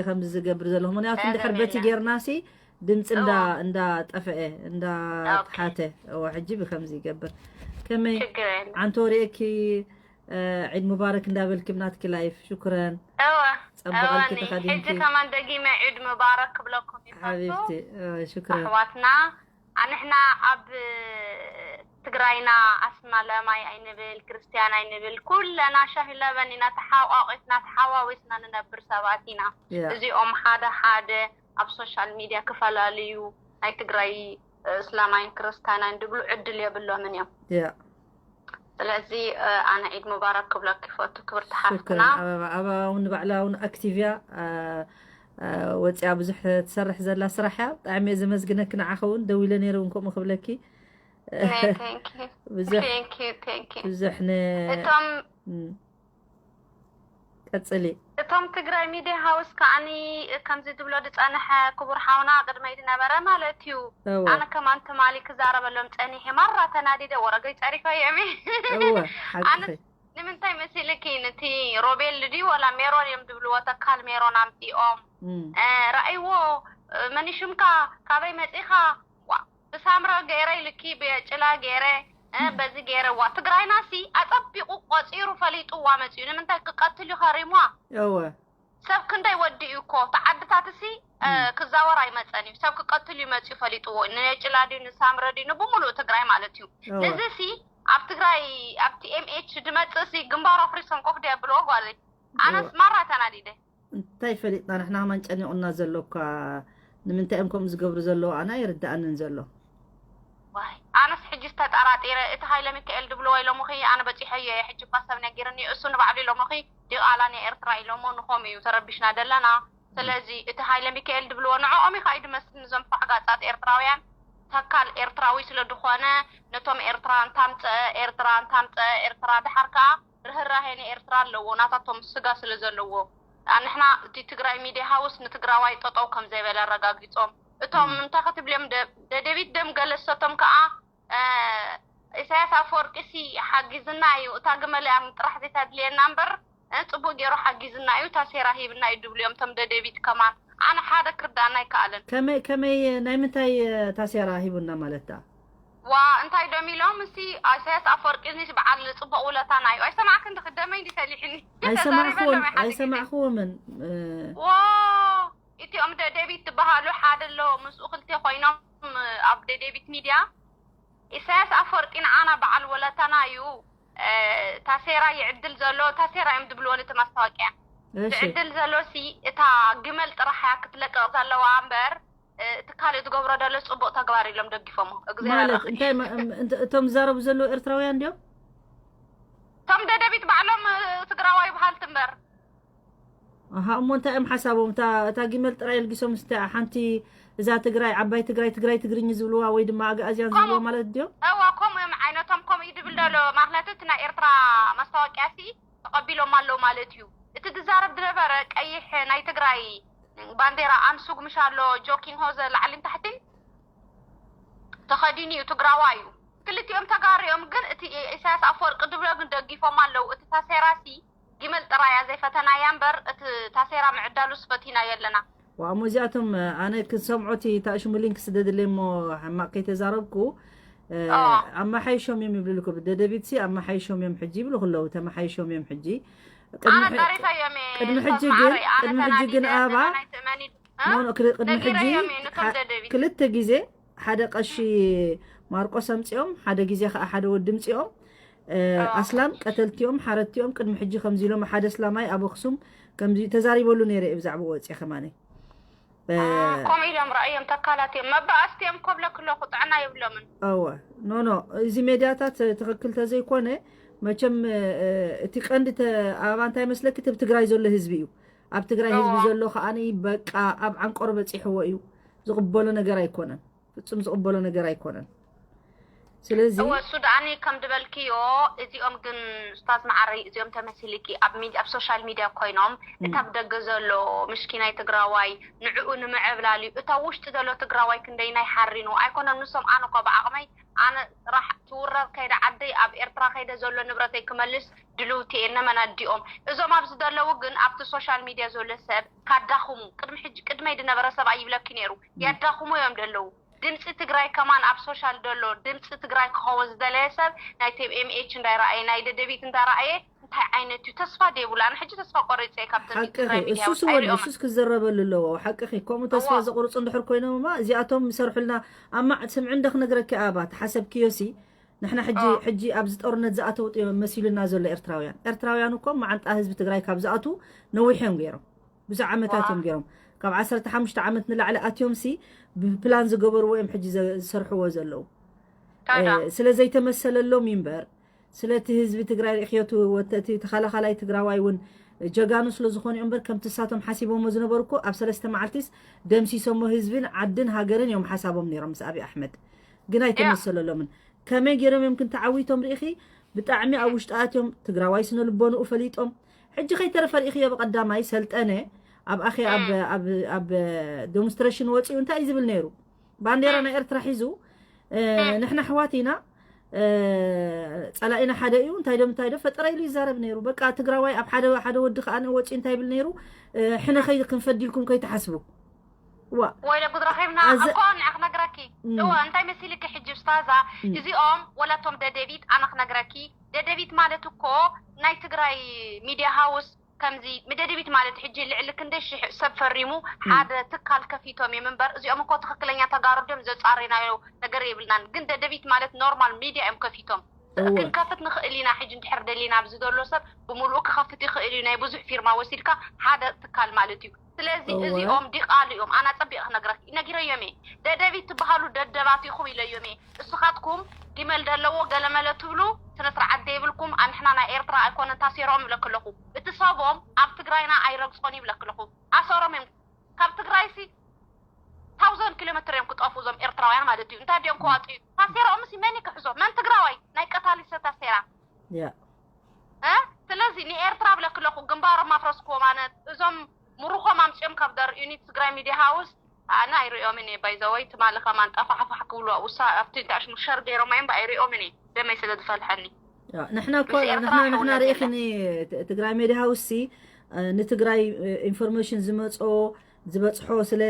ከምዚ ዝገብር ዘለኹ ምክንያቱ እንድሕር በቲ ጌርናሲ ድምፂ እንዳ እንዳ ጠፍአ እንዳ ተሓተ እዋ ሕጂ ብከምዚ ይገብር ከመይ ዓንቶ ሪእኪ ዒድ ሙባረክ እንዳበልኪ ብናትኪ ላይፍ ሽኩረን እዋ ጸብቐልኪ ተኸዲንኪ ሕጂ ከማን ደጊመ ዒድ ሙባረክ ክብለኩም ይፈቱ ሓቢብቲ ሽኩረን ኣሕዋትና ኣንሕና ኣብ ትግራይና ኣስማለማይ ኣይንብል ክርስትያን ኣይንብል ኩለና ሻሂ ለበን ኢና ተሓቋቂፍና ተሓዋዊስና ንነብር ሰባት ኢና እዚኦም ሓደ ሓደ ኣብ ሶሻል ሚድያ ክፈላልዩ ናይ ትግራይ እስላማይን ክርስትያናይን ድብሉ ዕድል የብሎምን እዮም ስለዚ ኣነ ዒድ ሙባረክ ክብለክ ይፈቱ ክብርቲ ሓፍትና ኣበባ ኣበባ እውን ባዕላ እውን ኣክቲቭያ ወፂኣ ብዙሕ ትሰርሕ ዘላ ስራሕ እያ ብጣዕሚ እየ ዘመስግነኪ ንዓኸ እውን ደዊለ ነይረ እውን ከምኡ ክብለኪ ብዙሕ ብዙሕ እቶም ቀፅሊ እቶም ትግራይ ሚድያ ሃውስ ከዓኒ ከምዚ ዝብሎ ዝፀንሐ ክቡር ሓውና ቅድመይ ዝነበረ ማለት እዩ ኣነ ከማን ትማሊ ክዛረበሎም ፀኒሐ ማራ ተናዲደ ወረገይ ፀሪፈ የሚ ኣነ ንምንታይ መሲልኪ ነቲ ሮቤል ድዩ ወላ ሜሮን እዮም ዝብልዎ ተካል ሜሮን ኣምፂኦም ረኣይዎ መኒሽምካ ካበይ መፂኻ ብሳምረ ገይረ ኢልኪ ብጭላ ገይረ በዚ ገይረ ዋ ትግራይና ሲ ኣፀቢቑ ቆፂሩ ፈሊጥዋ መፅዩ ንምንታይ ክቀትል እዩ ከሪምዋ እወ ሰብ ክንደይ ወዲ እዩ እኮ ተዓድታት ሲ ክዛወር ኣይመፀን እዩ ሰብ ክቀትል እዩ መፅዩ ፈሊጥዎ ንጭላ ድዩ ንሳምረ ድዩ ንብሙሉእ ትግራይ ማለት እዩ እወ ንዚ ሲ ኣብ ትግራይ ኣብቲ ኤምኤች ድመፅእ ሲ ግንባሩ ኣፍሪሶም ኮፍ ድያ ብልዎ ጓለይ ኣነስ ማራ ተናዲደ እንታይ ፈሊጥና ንሕና ከማን ጨኒቑና ዘሎ እኳ ንምንታይ እዮም ከምኡ ዝገብሩ ዘለዉ ኣነ ኣይርድኣንን ዘሎ ዋይ ኣነስ ሕጂ ዝተጠራጢረ እቲ ሃይለ ሚካኤል ድብልዎ ኢሎምኺ ኣነ በፂሐዮ እየ ሕጂ እኳ ሰብ ነጊርኒ እሱ ንባዕሉ ኢሎምኺ ዲቓላ ናይ ኤርትራ ኢሎሞ ንኸም እዩ ተረቢሽና ዘለና ስለዚ እቲ ሃይለ ሚካኤል ድብልዎ ንዕኦም ኢኻ እዩ ድመስል ንዞም ፋሕጋፃት ኤርትራውያን ተካል ኤርትራዊ ስለ ዝኾነ ነቶም ኤርትራ እንታምፀአ ኤርትራ እንታምፀአ ኤርትራ ድሓር ከዓ ርህራሄ ንኤርትራ ኣለዎ ናታቶም ስጋ ስለ ዘለዎ ንሕና እቲ ትግራይ ሚድያ ሃውስ ንትግራዋይ ጠጠው ከም ዘይበለ ኣረጋጊፆም። እቶም እንታይ ክትብልዮም፣ ደደቢት ደም ገለሰቶም ከዓ ኢሳያስ ኣፈወርቂ ሲ ሓጊዝና እዩ፣ እታ ግመል እያ ጥራሕ ዘይተድልየና እምበር ጽቡቅ ገይሩ ሓጊዝና እዩ፣ ታሴራ ሂብና እዩ ድብሉ እዮም እቶም ደደቢት ከማን። ኣነ ሓደ ክርዳእና ኣይከኣለን። ከመይ ከመይ ናይ ምንታይ ታሴራ ሂቡና ማለት ዳ? ዋ እንታይ ደም ኢሎም፣ እሲ ኢሳያስ ኣፈወርቂ ንስ በዓል ጽቡቅ ውለታና እዩ። ኣይሰማዕክን ድክ ደመይ እንዲ ሰሊሕኒ። ተዛሪበሎም እየ ሓደ ግዜ። ኣይሰማዕክዎምን። ዋ እቲኦም ደደቢት ዝበሃሉ ሓደ ኣሎ፣ ምስኡ ክልተ ኮይኖም ኣብ ደደቢት ሚድያ ኢሳያስ ኣፈወርቂ ንዓና በዓል ወለታና እዩ። ታሴራ ይዕድል ዘሎ፣ ታሴራ እዮም ዝብልዎ ነቲ ማስታወቂያ። ዝዕድል ዘሎ ሲ እታ ግመል ጥራሕ እያ ክትለቀቕ ዘለዋ እምበር፣ እቲ ካልእ ዝገብሮ ዘሎ ጽቡቕ ተግባር ኢሎም ደጊፎሞ። እግዚኣብሔር ማለት እንታይ? እቶም ዝዛረቡ ዘለዉ ኤርትራውያን እንዲዮም? እቶም ደደቢት ባዕሎም ትግራዋይ በሃልቲ እምበር። ኣሃ፣ እሞ እንታይ እዮም ሓሳቦም? እታ እታ ጊመል ጥራይ ኣልጊሶም፣ እስቲ ሓንቲ እዛ ትግራይ፣ ዓባይ ትግራይ፣ ትግራይ ትግርኝ ዝብልዋ ወይ ድማ ኣግኣዝያን ዝብልዋ ከምኡ። ማለት ድዮም? እዋ፣ ከምኡ እዮም ዓይነቶም። ከምኡ እዩ ድብል ደሎ። ማክንያቱ እቲ ናይ ኤርትራ ማስታወቂያ ሲ ተቐቢሎም ኣለዉ ማለት እዩ። እቲ ዝዛረብ ዝነበረ ቀይሕ ናይ ትግራይ ባንዴራ ኣንሱግ ምሽ ኣሎ፣ ጆኪን ሆዘ ላዕልን ታሕትን ተኸዲኑ እዩ፣ ትግራዋ እዩ። ክልቲኦም ተጋሩ እዮም፣ ግን እቲ ኢሳያስ ኣፈወርቂ ድብሎ ግን ደጊፎም ኣለዉ። እቲ ታሴራ ሲ ጊመል ጥራያ ዘይፈተናያ እምበር፣ እቲ ታሴራ ምዕዳሉስ ፈቲናዮ ኣለና። ዋእ፣ እሞ እዚኣቶም፣ ኣነ ክሰምዖ እቲ ታእሽሙ ሊንክ ስደድለይ እሞ ሕማቕ ከይተዛረብኩ፣ ኣዎ። ኣመሓይሾም እዮም ይብልልኩ። ደደቢት ሲ ኣመሓይሾም እዮም ሕጂ ይብሉ ከለዉ፣ ተመሓይሾም እዮም ሕጂ። ቅድሚ ኣነ ሕጂ፣ ዳሪታ እዮም እየ ቅድሚ ሕጂ ግን፣ መዓረይ፣ ኣነ ቅድሚ ሕጂ ግን ተናዲደ፣ ኣባ፣ ተመናይ ትእመኒ፣ እ? ኖ፣ ኖ፣ ክል-፣ ቅድሚ ሕጂ ነጊረዮም እየ፣ ነቶም ካ-፣ ደደቢት። ክልተ ግዜ ሓደ ቀሺ ማርቆስ ኣምጺኦም፣ ሓደ ግዜ ከኣ ሓደ ወዲ ኣምጺኦም፣ እ፣ ኣዎ። ኣስላም ቀተልቲኦም፣ ሓረድቲኦም ቅድሚ ሕጂ ከምዚ ኢሎም ሓደ ኣስላማይ ኣብ ኣኽሱም ከምዚ ተዛሪበሉ ነይረ እየ ብዛዕባኡ ወጺአ ከማነይ። እ፣ እ፣ ከምኡ ኢሎም ረኣዮም ተካላት እዮም። መባእስቲ እዮም ኮብለክ ኣለኹ፣ ጥዕና የብሎምን። እወ፣ ኖ፣ ኖ፣ እዚ ሜድያታት ትኽክል ተዘይኮነ፣ መቸም፣ እ፣ እቲ ቀንዲ ተ-፣ ኣበባ እንታይ መስለኪ፣ እቲ ኣብ ትግራይ ዘሎ ህዝቢ እዩ። ኣብ ትግራይ ህዝቢ እዎ። ዘሎ ከኣ በቃ ኣብ ዓንቀሮ በጺሕዎ እዩ። ዝቕበሎ ነገር ኣይኮነን። ፍጹም ዝቕበሎ ነገር ኣይኮነን። ስለዚ እወ፣ እሱ ደኣኒ ከም ድበልክዮ፣ እዚኦም ግን ኡስታዝ መዓረይ፣ እዚኦም ተመሲልኪ ኣብ ሚድ-፣ ኣብ ሶሻል ሚድያ ኮይኖም፣ እም። እታ ኣብ ደገ ዘሎ ምሽኪናይ ትግራዋይ ንዕኡ ንምዕብላል እዩ። እታ ውሽጢ ዘሎ ትግራዋይ ክንደይናይ ሓሪኑ ኣይኮነን። ንሶም፣ ኣነ እኮ ብዓቕመይ፣ ኣነ ጥራሕ ትውረር ከይደ ዓደይ፣ ኣብ ኤርትራ ከይደ ዘሎ ንብረተይ ክመልስ ድልውቲ እየ። እነመን ኣዲኦም። እዞም ኣብዚ ዘለዉ ግን ኣብቲ ሶሻል ሚድያ ዘሎ ሰብ ካዳኽሙ፣ ቅድሚ ሕጂ፣ ቅድመይ ዝነበረ ሰብ ኣይብለኪ ነይሩ። እም። ያዳኽሙ እዮም ዘለዉ። ድምፂ ትግራይ ከማን ኣብ ሶሻል ዘሎ ድምፂ ትግራይ ክኸውን ዝደለየ ሰብ ናይ ቴም ኤም ኤች እንዳይረኣየ፣ ናይ ደደቢት እንዳረኣየ እንታይ ዓይነት እዩ? ተስፋ ደይብሉ። ኣነ ሕጂ ተስፋ ቆሪፀ እየ ካብተን ሓቅኺ፣ ትግራይ ሚድያ እሱስ ወፃኢ ወዲ፣ ሪኦም። እሱስ ክዘረበሉ ኣለዎ። ሓቅኺ፣ ከምኡ ተስፋ እዋ። ዘቑርፁ እንድሕር ኮይኖም እማ እዚኣቶም ይሰርሑልና። ኣማ ስምዒ እንደ ክነግረኪ ኣባ፣ ተሓሰብክዮ ሲ፣ ንሕና ሕጂ፣ ኦ። ሕጂ ኣብዚ ጦርነት ዝኣተዉ ጥ-፣ መሲሉና ዘሎ ኤርትራውያን። ኤርትራውያን እኮ መዓንጣ ህዝቢ ትግራይ ካብ ዝኣትዉ ነዊሕ እዮም ገይሮም። ብዙሕ ዓመታት ዋ። እዮም ገይሮም። ካብ ዓሰርተ ሓሙሽተ ዓመት ንላዕሊ ኣትዮም ሲ ብፕላን ዝገበርዎ እዮም ሕጂ ዘ-፣ ዝሰርሕዎ ዘለዉ። ታዲያ? እ፣ ስለ ዘይተመሰለሎም እዩ እምበር፣ ስለቲ ህዝቢ ትግራይ ርኢኽዮ፣ እቲ ወተ-፣ እቲ ተኸላኻላይ ትግራዋይ እውን ጀጋኑ ስለ ዝኾኑ እዮም እምበር፣ ከምቲ እሳቶም ሓሲቦሞ ዝነበሩ እኮ ኣብ ሰለስተ መዓልቲስ ደምሲሶሞ ህዝብን ዓድን ሃገርን እዮም ሓሳቦም ነይሮም ምስ ኣብይ ኣሕመድ። ግን ያ። ኣይተመሰለሎምን። ከመይ ገይሮም እዮም ክንተዓዊቶም ርኢኺ? ብጣዕሚ ኣብ ውሽጢ ኣትዮም ትግራዋይ ስነ ልቦንኡ ፈሊጦም። ሕጂ ከይተረፈ ርኢኽዮ ብቐዳማይ ሰልጠነ ኣብ ኣኼ-፣ ኣብ፣ እም። ኣብ፣ ኣብ ዴሞንስትሬሽን ወፂኡ እንታይ እዩ ዝብል ነይሩ? ባንዴራ እም። ናይ ኤርትራ ሒዙ፣ እ፣ እም። ንሕና ኣሕዋት ኢና፣ እ፣ ጸላኢና ሓደ እዩ፣ እንታይ ዶ፣ እንታይ ዶ ፈጠረ ኢሉ ይዛረብ ነይሩ። በቃ ትግራዋይ ኣብ ሓደ፣ ሓደ ወዲ ከኣ ወፂኡ እንታይ ይብል ነይሩ? እ፣ ሕነ ከይ-፣ ክንፈድልኩም ከይትሓስቡ። ዋ። ወይለ ጉድ ረኺብና ኣዘ-፣ እኮ ንዓ ክነግረኪ። እም። እወ፣ እንታይ መሲልኪ ሕጂ ኡስታዛ፣ እም። እዚኦም ወላቶም ደደቢት ኣነ ክነግረኪ፣ ደደቢት ማለት እኮ ናይ ትግራይ ሚድያ ሃውስ ከምዚ፣ ደደቢት ማለት ሕጂ ልዕሊ ክንደይ ሽሕ ሰብ ፈሪሙ እም። ሓደ ትካል ከፊቶም እዮም እምበር፣ እዚኦም እኮ ትኽክለኛ ተጋሩ ድዮም ዘጻረናዮ ነገር የብልናን። ግን ደደቢት ማለት ኖርማል ሚድያ እዮም ከፊቶም። እወ። ክንከፍት ንኽእል ኢና። ሕጂ እንድሕር ደሊና ኣብዚ ዘሎ ሰብ ብምሉኡ ክኸፍት ይኽእል እዩ። ናይ ብዙሕ ፊርማ ወሲድካ ሓደ ትካል ማለት እዩ። ስለዚ እወ። እዚኦም ዲቓሉ እዮም። ኣነ ጸቢቐ ክነግረኪ፣ ነጊረዮም እየ። ደደቢት ትበሃሉ ደደባት ኢኹም ኢለዮም እየ። እስኻትኩም ጊመል ደለዎ ገለመለ ትብሉ፣ ስነ ስርዓት ዘይብልኩም፣ ኣንሕና ናይ ኤርትራ ኣይኮነን ታሴሮም ይብለኪ ኣለኹ። እቲ ሰቦም ኣብ ትግራይና ኣይረግጾን ይብለኪ ኣለኹ። ኣሰሮም እዮም። ካብ ትግራይሲ ታውዘንድ ኪሎ ሜትር እዮም ክጠፉ እዞም ኤርትራውያን ማለት እዩ። እንታይ ድዮም ክዋጡ እዩ? ታሴሮምሲ መን እዩ ክሕዞ? መን ትግራዋይ? ናይ ቀታሊ ሰብ ታሴራ። ያ። እ ስለዚ ንኤርትራ ብለክለኹ ግንባሮም ኣፍረስክዎም። ኣነ እዞም ምሩኾም ኣምፅኦም ካብ ደርእዩኒ ትግራይ ሚድያ ሃውስ ኣነ ኣይርእዮምን እየ። ባይዘወይ ትማሊ ከማን ጠፋሕፋሕ ክብሉ ኣብኡ ሳ ኣብቲ እንታሽሙ ሸር ገይሮም እዮም ኣይርእዮምን እየ። ደመይ ስለ ዝፈልሐኒ ንሕና እኮ ንሕና ንሕና ርእኽኒ ትግራይ ሜድያ ሃውስ ሲ ንትግራይ ኢንፎርሜሽን ዝመፅኦ ዝበፅሖ ስለ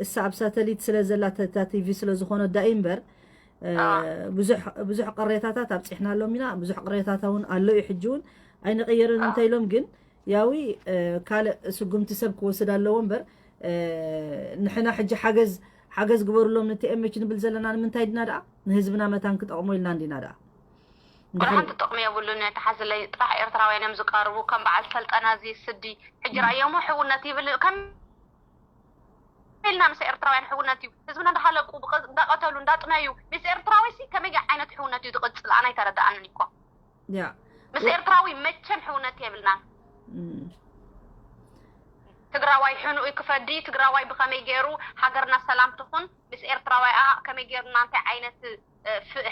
እሳ ኣብ ሳተሊት ስለ ዘላ ተታ ቲቪ ስለ ዝኾነ ዳኢ እምበር ብዙሕ ብዙሕ ቅሬታታት ኣብፂሕናሎም ኢና። ብዙሕ ቅሬታታ እውን ኣሎ እዩ። ሕጂ እውን ኣይንቀየርን እንተ ኢሎም ግን ያዊ ካልእ ስጉምቲ ሰብ ክወስድ ኣለዎ እምበር ንሕና ሕጂ ሓገዝ ሓገዝ ግበሩሎም ንቲኤምች ንብል ዘለና ንምንታይ ድና ደኣ ንህዝብና መታን ክጠቕሞ ኢልና እንዲና ደኣ ወላ ሓንቲ ጥቕሚ የብሉን። ተሓዝለይ ጥራሕ ኤርትራውያን እዮም ዝቀርቡ ከም በዓል ሰልጠና እዚ ስዲ ሕጂ ራእዮሞ ሕውነት ይብል ከም ኢልና ምስ ኤርትራውያን ሕውነት እዩ። ህዝብና እንዳሃለቁ እንዳቀተሉ እንዳጥመዩ ምስ ኤርትራዊ ሲ ከመይ ዓይነት ሕውነት እዩ ዝቕፅል? ኣነ ኣይተረዳኣንን እኮ ያ ምስ ኤርትራዊ መቸም ሕውነት የብልናን። ትግራዋይ ሕኑኡ ክፈዲ ትግራዋይ ብኸመይ ገይሩ ሃገርና ሰላም ትኹን ምስ ኤርትራዋይ ኣ ከመይ ገይሩና እንታይ ዓይነት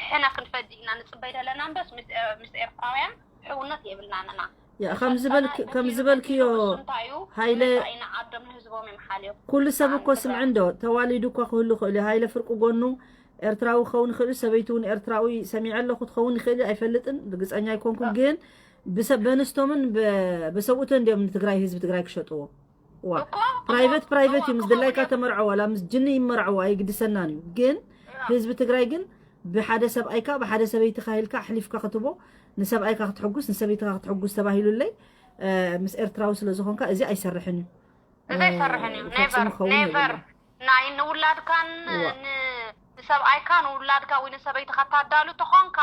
ሕነ ክንፈዲ ኢና ንፅበይ ዘለና እምበስ ምስ ኤርትራውያን ሕውነት የብልናን እና ያ ከም ዝበልክ ከም ዝበልክዮ እንታይ እዩ ሃይለ ኢና ዓዶም ንህዝቦም እዮም ሓልዮም ኩሉ ሰብ እኮ ስምዕ እንዶ ተዋሊዱ እኳ ክህሉ ይኽእል እዩ። ሃይለ ፍርቂ ጎኑ ኤርትራዊ ክኸውን ይኽእል እዩ። ሰበይቱ እውን ኤርትራዊ ሰሚዐ ኣለኹ ትኸውን ይኽእል እዩ። ኣይፈልጥን፣ ርግፀኛ ኣይኮንኩን። ግን ብሰ- በንስቶምን በ- በሰብኡትን እንዲዮም ንትግራይ ህዝቢ ትግራይ ክሸጥዎ። ዋ እኮ ፕራይቬት ፕራይቬት እዩ። እኮ ምስ ድላይካ ተመርዐዎ ዋላ ምስ ጅኒ ይመርዐዎ ኣይግድሰናን እዩ። ግን ህዝቢ ትግራይ ግን ብሓደ ሰብኣይካ ብሓደ ሰበይትካ ኢልካ ኣሕሊፍካ ክትቦ ንሰብኣይካ ክትሕጉስ ንሰበይትካ ክትሕጉስ ተባሂሉለይ ምስ ኤርትራዊ ስለ ዝኾንካ እዚ ኣይሰርሕን እዩ። እዚ ኣይሰርሕን እዩ። ኔቨር ኔቨር ናይ ንውላድካን ንሰብኣይካ ንውላድካ ወይ ንሰበይትካ ታዳሉ ተኾንካ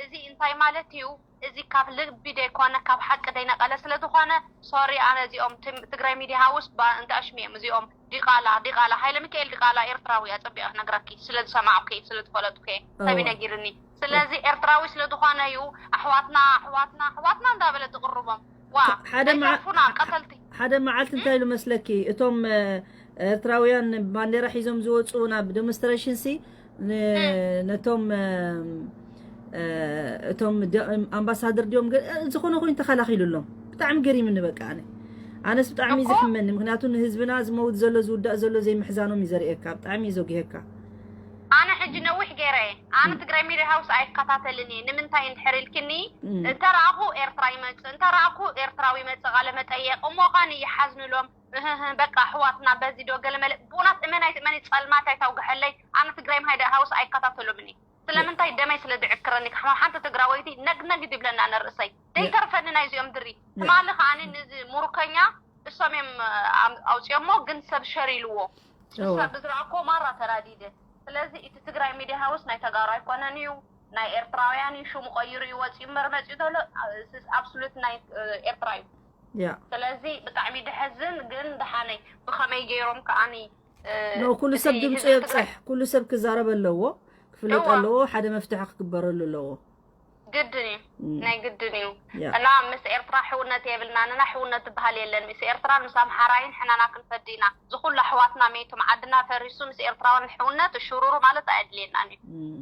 እዚ እንታይ ማለት እዩ? እዚ ካብ ልቢ ደይኮነ ካብ ሓቂ ደይነቀለ ስለ ዝኾነ ሶሪ። ኣነ እዚኦም ትግራይ ሚድያ ሃውስ እንተ ኣሽሚኦም እዚኦም ዲቃላ ዲቃላ ሃይለ ሚካኤል ዲቃላ ኤርትራዊ ኣጸቢቐ ክነግረኪ ስለ ዝሰማዕኩ ስለ ዝፈለጥኩ ሰብ ነጊርኒ። ስለዚ ኤርትራዊ ስለ ዝኾነ እዩ ኣሕዋትና ኣሕዋትና ኣሕዋትና እንዳበለ ዝቕርቦም ዋ ሓደ መዓ- ዘይተርፉና ቀተልቲ ሓደ መዓልቲ እንታይ ኢሉ መስለኪ እቶም ኤርትራውያን ባንዴራ ሒዞም ዝወፁ ናብ ዴሞንስትሬሽን ሲ ነቶም እቶም ኣምባሳደር ድዮም ዝኾነ ኮይኑ ተኸላኺሉሎም። ብጣዕሚ ገሪምኒ በቃ። ኣነ ኣነስ ብጣዕሚ እዩ ዝሕመኒ። ምክንያቱ ንህዝብና ዝመውት ዘሎ ዝውዳእ ዘሎ ዘይምሕዛኖም እዩ ዘርእየካ። ብጣዕሚ እዩ ዘጉሄካ። ኣነ ሕጂ ነዊሕ ገይረ ኣነ ትግራይ ሚድያ ሃውስ ኣይከታተልን እየ። ንምንታይ እንድሕር ኢልክኒ እንተረኣኹ ኤርትራ ይመፅእ እንተረኣኹ ኤርትራዊ ይመፅእ ቃለ መጠየቅ እሞ ኸኒ ይሓዝንሎም እህህ በቃ ኣሕዋትና በዚ ዶ ገለመለ ብኡናት እመን ኣይትእመኒ ጸልማት ኣይታውግሐለይ። ኣነ ትግራይ ማይዳ ሃውስ ኣይከታተሎምን እየ። ስለምንታይ ደመይ ስለ ዝዕክረኒ ካብ ሓንቲ ትግራወይቲ ነግነግ ይብለና ነርእሰይ ዘይተርፈኒ ናይዚኦም ድሪ ትማሊ ከዓኒ ንዚ ሙርከኛ እሶም እዮም ኣውፅኦሞ ግን ሰብ ሸር ኢልዎ ሰብ ብዝረኣኮ ማራ ተራዲደ። ስለዚ እቲ ትግራይ ሚድያ ሃውስ ናይ ተጋሩ ኣይኮነን እዩ ናይ ኤርትራውያን እዩ ሽሙ ቀይሩ እዩ ወፂኡ እምበር መፂኡ ዘሎ ኣብሱሉት ናይ ኤርትራ እዩ። ያ ስለዚ ብጣዕሚ ድሐዝን ግን ደሓነይ ብኸመይ ገይሮም ከዓኒ ኖ ኩሉ ሰብ ድምፁ የብፅሕ። ኩሉ ሰብ ክዛረብ ኣለዎ፣ ክፍለጥ ኣለዎ፣ ሓደ መፍትሒ ክግበረሉ ኣለዎ። ግድን እዩ ናይ ግድን እዩ። ያ እና ምስ ኤርትራ ሕውነት የብልናን እና ሕውነት ዝበሃል የለን ምስ ኤርትራን ምስ ኣምሓራይን ሕናና ክንፈዲ ኢና። ዝኩሉ ኣሕዋትና መይቶም ዓድና ፈሪሱ ምስ ኤርትራውያን ሕውነት እሽሩሩ ማለት ኣየድልየናን እዩ። እም።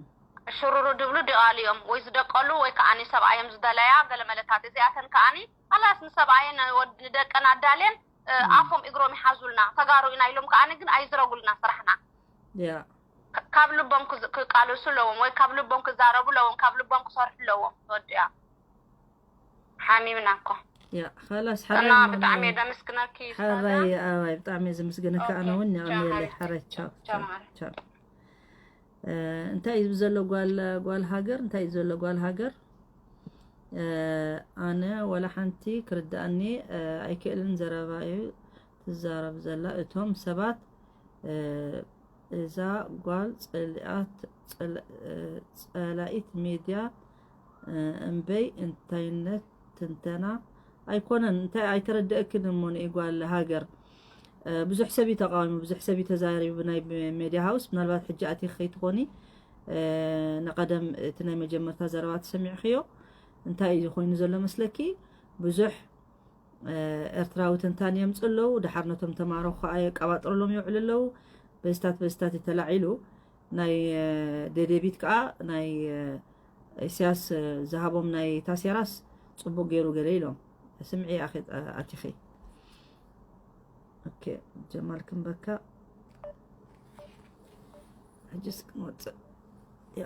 እሽሩሩ ድብሉ ድቓሉ እዮም ወይ ዝደቀሉ ወይ ከዓኒ ሰብኣዮም ዝደለያ ገለመለታት እዚኣተን ከዓኒ ካላስ ንሰብኣየን ንደቀን ኣዳልየን ኣፎም እግሮም ይሓዙልና ተጋሩ ኢና ኢሎም ከዓኒ ግን ኣይዝረጉልና ስራሕና ያ ካብ ልቦም ክቃለሱ ኣለዎም ወይ ካብ ልቦም ክዛረቡ ኣለዎም ካብ ልቦም ክሰርሑ ኣለዎም ወዲያ ሓሚምና እኮ ያ خلاص እና ሓራይ ብጣዕሚ ደምስግነኪ ሓራይ ኣባይ ብጣዕሚ ዘመስግነካ ኣነ እውን ያቕኒለይ ሓራይ ቻው ቻው እንታይ እዩ ዘሎ ጓል ጓል ሃገር እንታይ እዩ ዘሎ ጓል ሃገር ኣነ ወላ ሓንቲ ክርድኣኒ ኣይክእልን ዘረባ እዩ ትዛረብ ዘላ እቶም ሰባት እዛ ጓል ፀላኢት ሚድያ እምበይ እንታይነት ትንተና ኣይኮነን እንታይ ኣይተረደእክን እሞ ንኢ ጓል ሃገር ብዙሕ ሰብ እዩ ተቃዊሙ ብዙሕ ሰብ እዩ ተዛሪቡ ብናይ ሜድያ ሃውስ ምናልባት ሕጂ ኣቲ ከይትኾኒ ንቀደም እቲ ናይ መጀመርታ ዘረባ ተሰሚዕክዮ እንታይ እዩ ኮይኑ ዘሎ መስለኪ ብዙሕ ኤርትራዊ ተንታን የምፅእ ኣለዉ። ድሓር ነቶም ተማሮ ከዓ የቀባጥርሎም ይውዕሉ ኣለዉ። በዝታት በዝታት ተላዒሉ ናይ ደደቢት ከዓ ናይ ኢሳያስ ዝሃቦም ናይ ታሴራስ ጽቡቕ ገይሩ ገለ ኢሎም። ስምዒ ኣኺ ኣቲኺ። ኦኬ፣ ጀማል ክንበካ። ሕጅስ ክንወጽእ። ያ።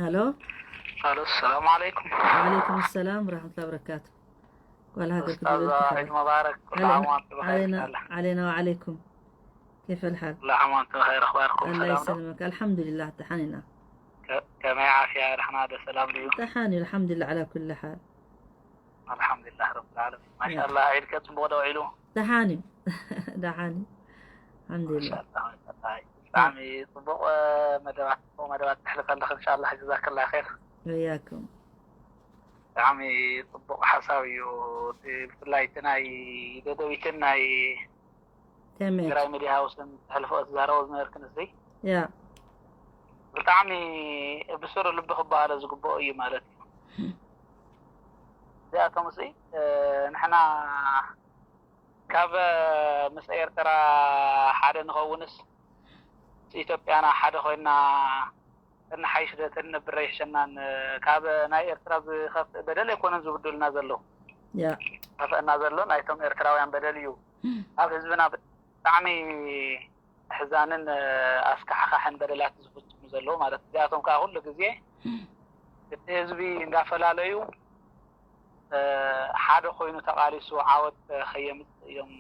ሃሎ። الو، السلام عليكم. وعليكم السلام ورحمة الله وبركاته. ጓል ሃገር استاذ، عيد مبارك. كل عام وانت بخير. علينا وعليكم. كيف الحال؟ كل عام وانت بخير، اخباركم؟ الله يسلمك. الحمد لله، تحانينا. كما عافية، رحنا هذا سلام ليو. تحاني، الحمد لله على كل حال. الحمد لله رب العالمين. ما شاء الله، عيد كتب غدا وعيلو. تحاني. تحاني. الحمد لله. ብጣዕሚ ጽቡቕ መደባት፣ ጽቡቕ መደባት ተሕልፈ ኣለኽ። እንሻላ ጀዛከላ ኸይር። ወያኩም። ብጣዕሚ ጽቡቕ ሓሳብ እዩ። ብፍላይ እቲ ናይ ደደቢትን ናይ ትግራይ ሚድያ ሃውስን ተሕልፎ ትዛረቦ ዝነበርክን እዚ ያ ብጣዕሚ ብስሩ ልቢ ክበሃሎ ዝግብኦ እዩ ማለት እዩ። እዚኣቶም እዚ ንሕና ካብ ምስ ኤርትራ ሓደ ንኸውንስ ኢትዮጵያና ሓደ ኮይና እንሓይሽ ዶ ተንነብር ይሕሸናን። ካብ ናይ ኤርትራ ዝኸፍእ በደል ኣይኮነን ዝብድሉና ዘለዉ። ያ ዝኸፍአና ዘሎ ናይቶም ኤርትራውያን በደል እዩ። ኣብ ህዝብና ብጣዕሚ ኣሕዛንን ኣስካሕካሕን በደላት ዝፍጽሙ ዘለዉ ማለት እዩ። እዚኣቶም ከዓ ኩሉ ግዜ እቲ ህዝቢ እንዳፈላለዩ ሓደ ኮይኑ ተቓሊሱ ዓወት ከየምፅእ እዮም።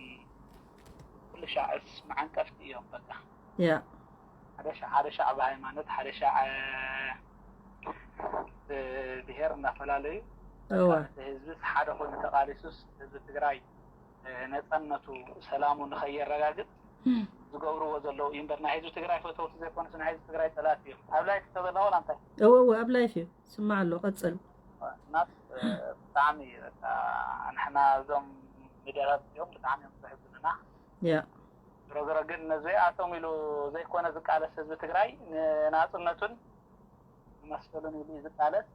ኩሉ ሻዕስ መዓንቀፍቲ እዮም። በቃ ያ ሓደ ሻዕ ሓደ ሻዕ ብሃይማኖት ሓደ ሻዕ ብብሄር እንዳፈላለዩ እዋ ህዝቢ ሓደ ኮይኑ ተቓሊሱስ ህዝቢ ትግራይ ነፃነቱ ሰላሙ ንኸየረጋግፅ ዝገብርዎ ዘለዉ እዩ እምበር ናይ ህዝቢ ትግራይ ፈተውቲ ዘይኮኑስ ናይ ህዝቢ ትግራይ ፀላእቲ እዮም። ኣብ ላይፍ ተበላ ዋላ እንታይ እወ እወ ኣብ ላይፍ እዩ ስማዕ ኣሎ ቀፅል እናስ ብጣዕሚ እዩ በቃ ንሕና እዞም ሚድያታት እዚኦም ብጣዕሚ እዮም ዘሕዝኑና። ያ ዝሮ ዝሮ ግን ነዚኣቶም ኢሉ ዘይኮነ ዝቃለስ ህዝቢ ትግራይ ንናፅነቱን ንመሰሉን ኢሉ እዩ ዝቃለስ።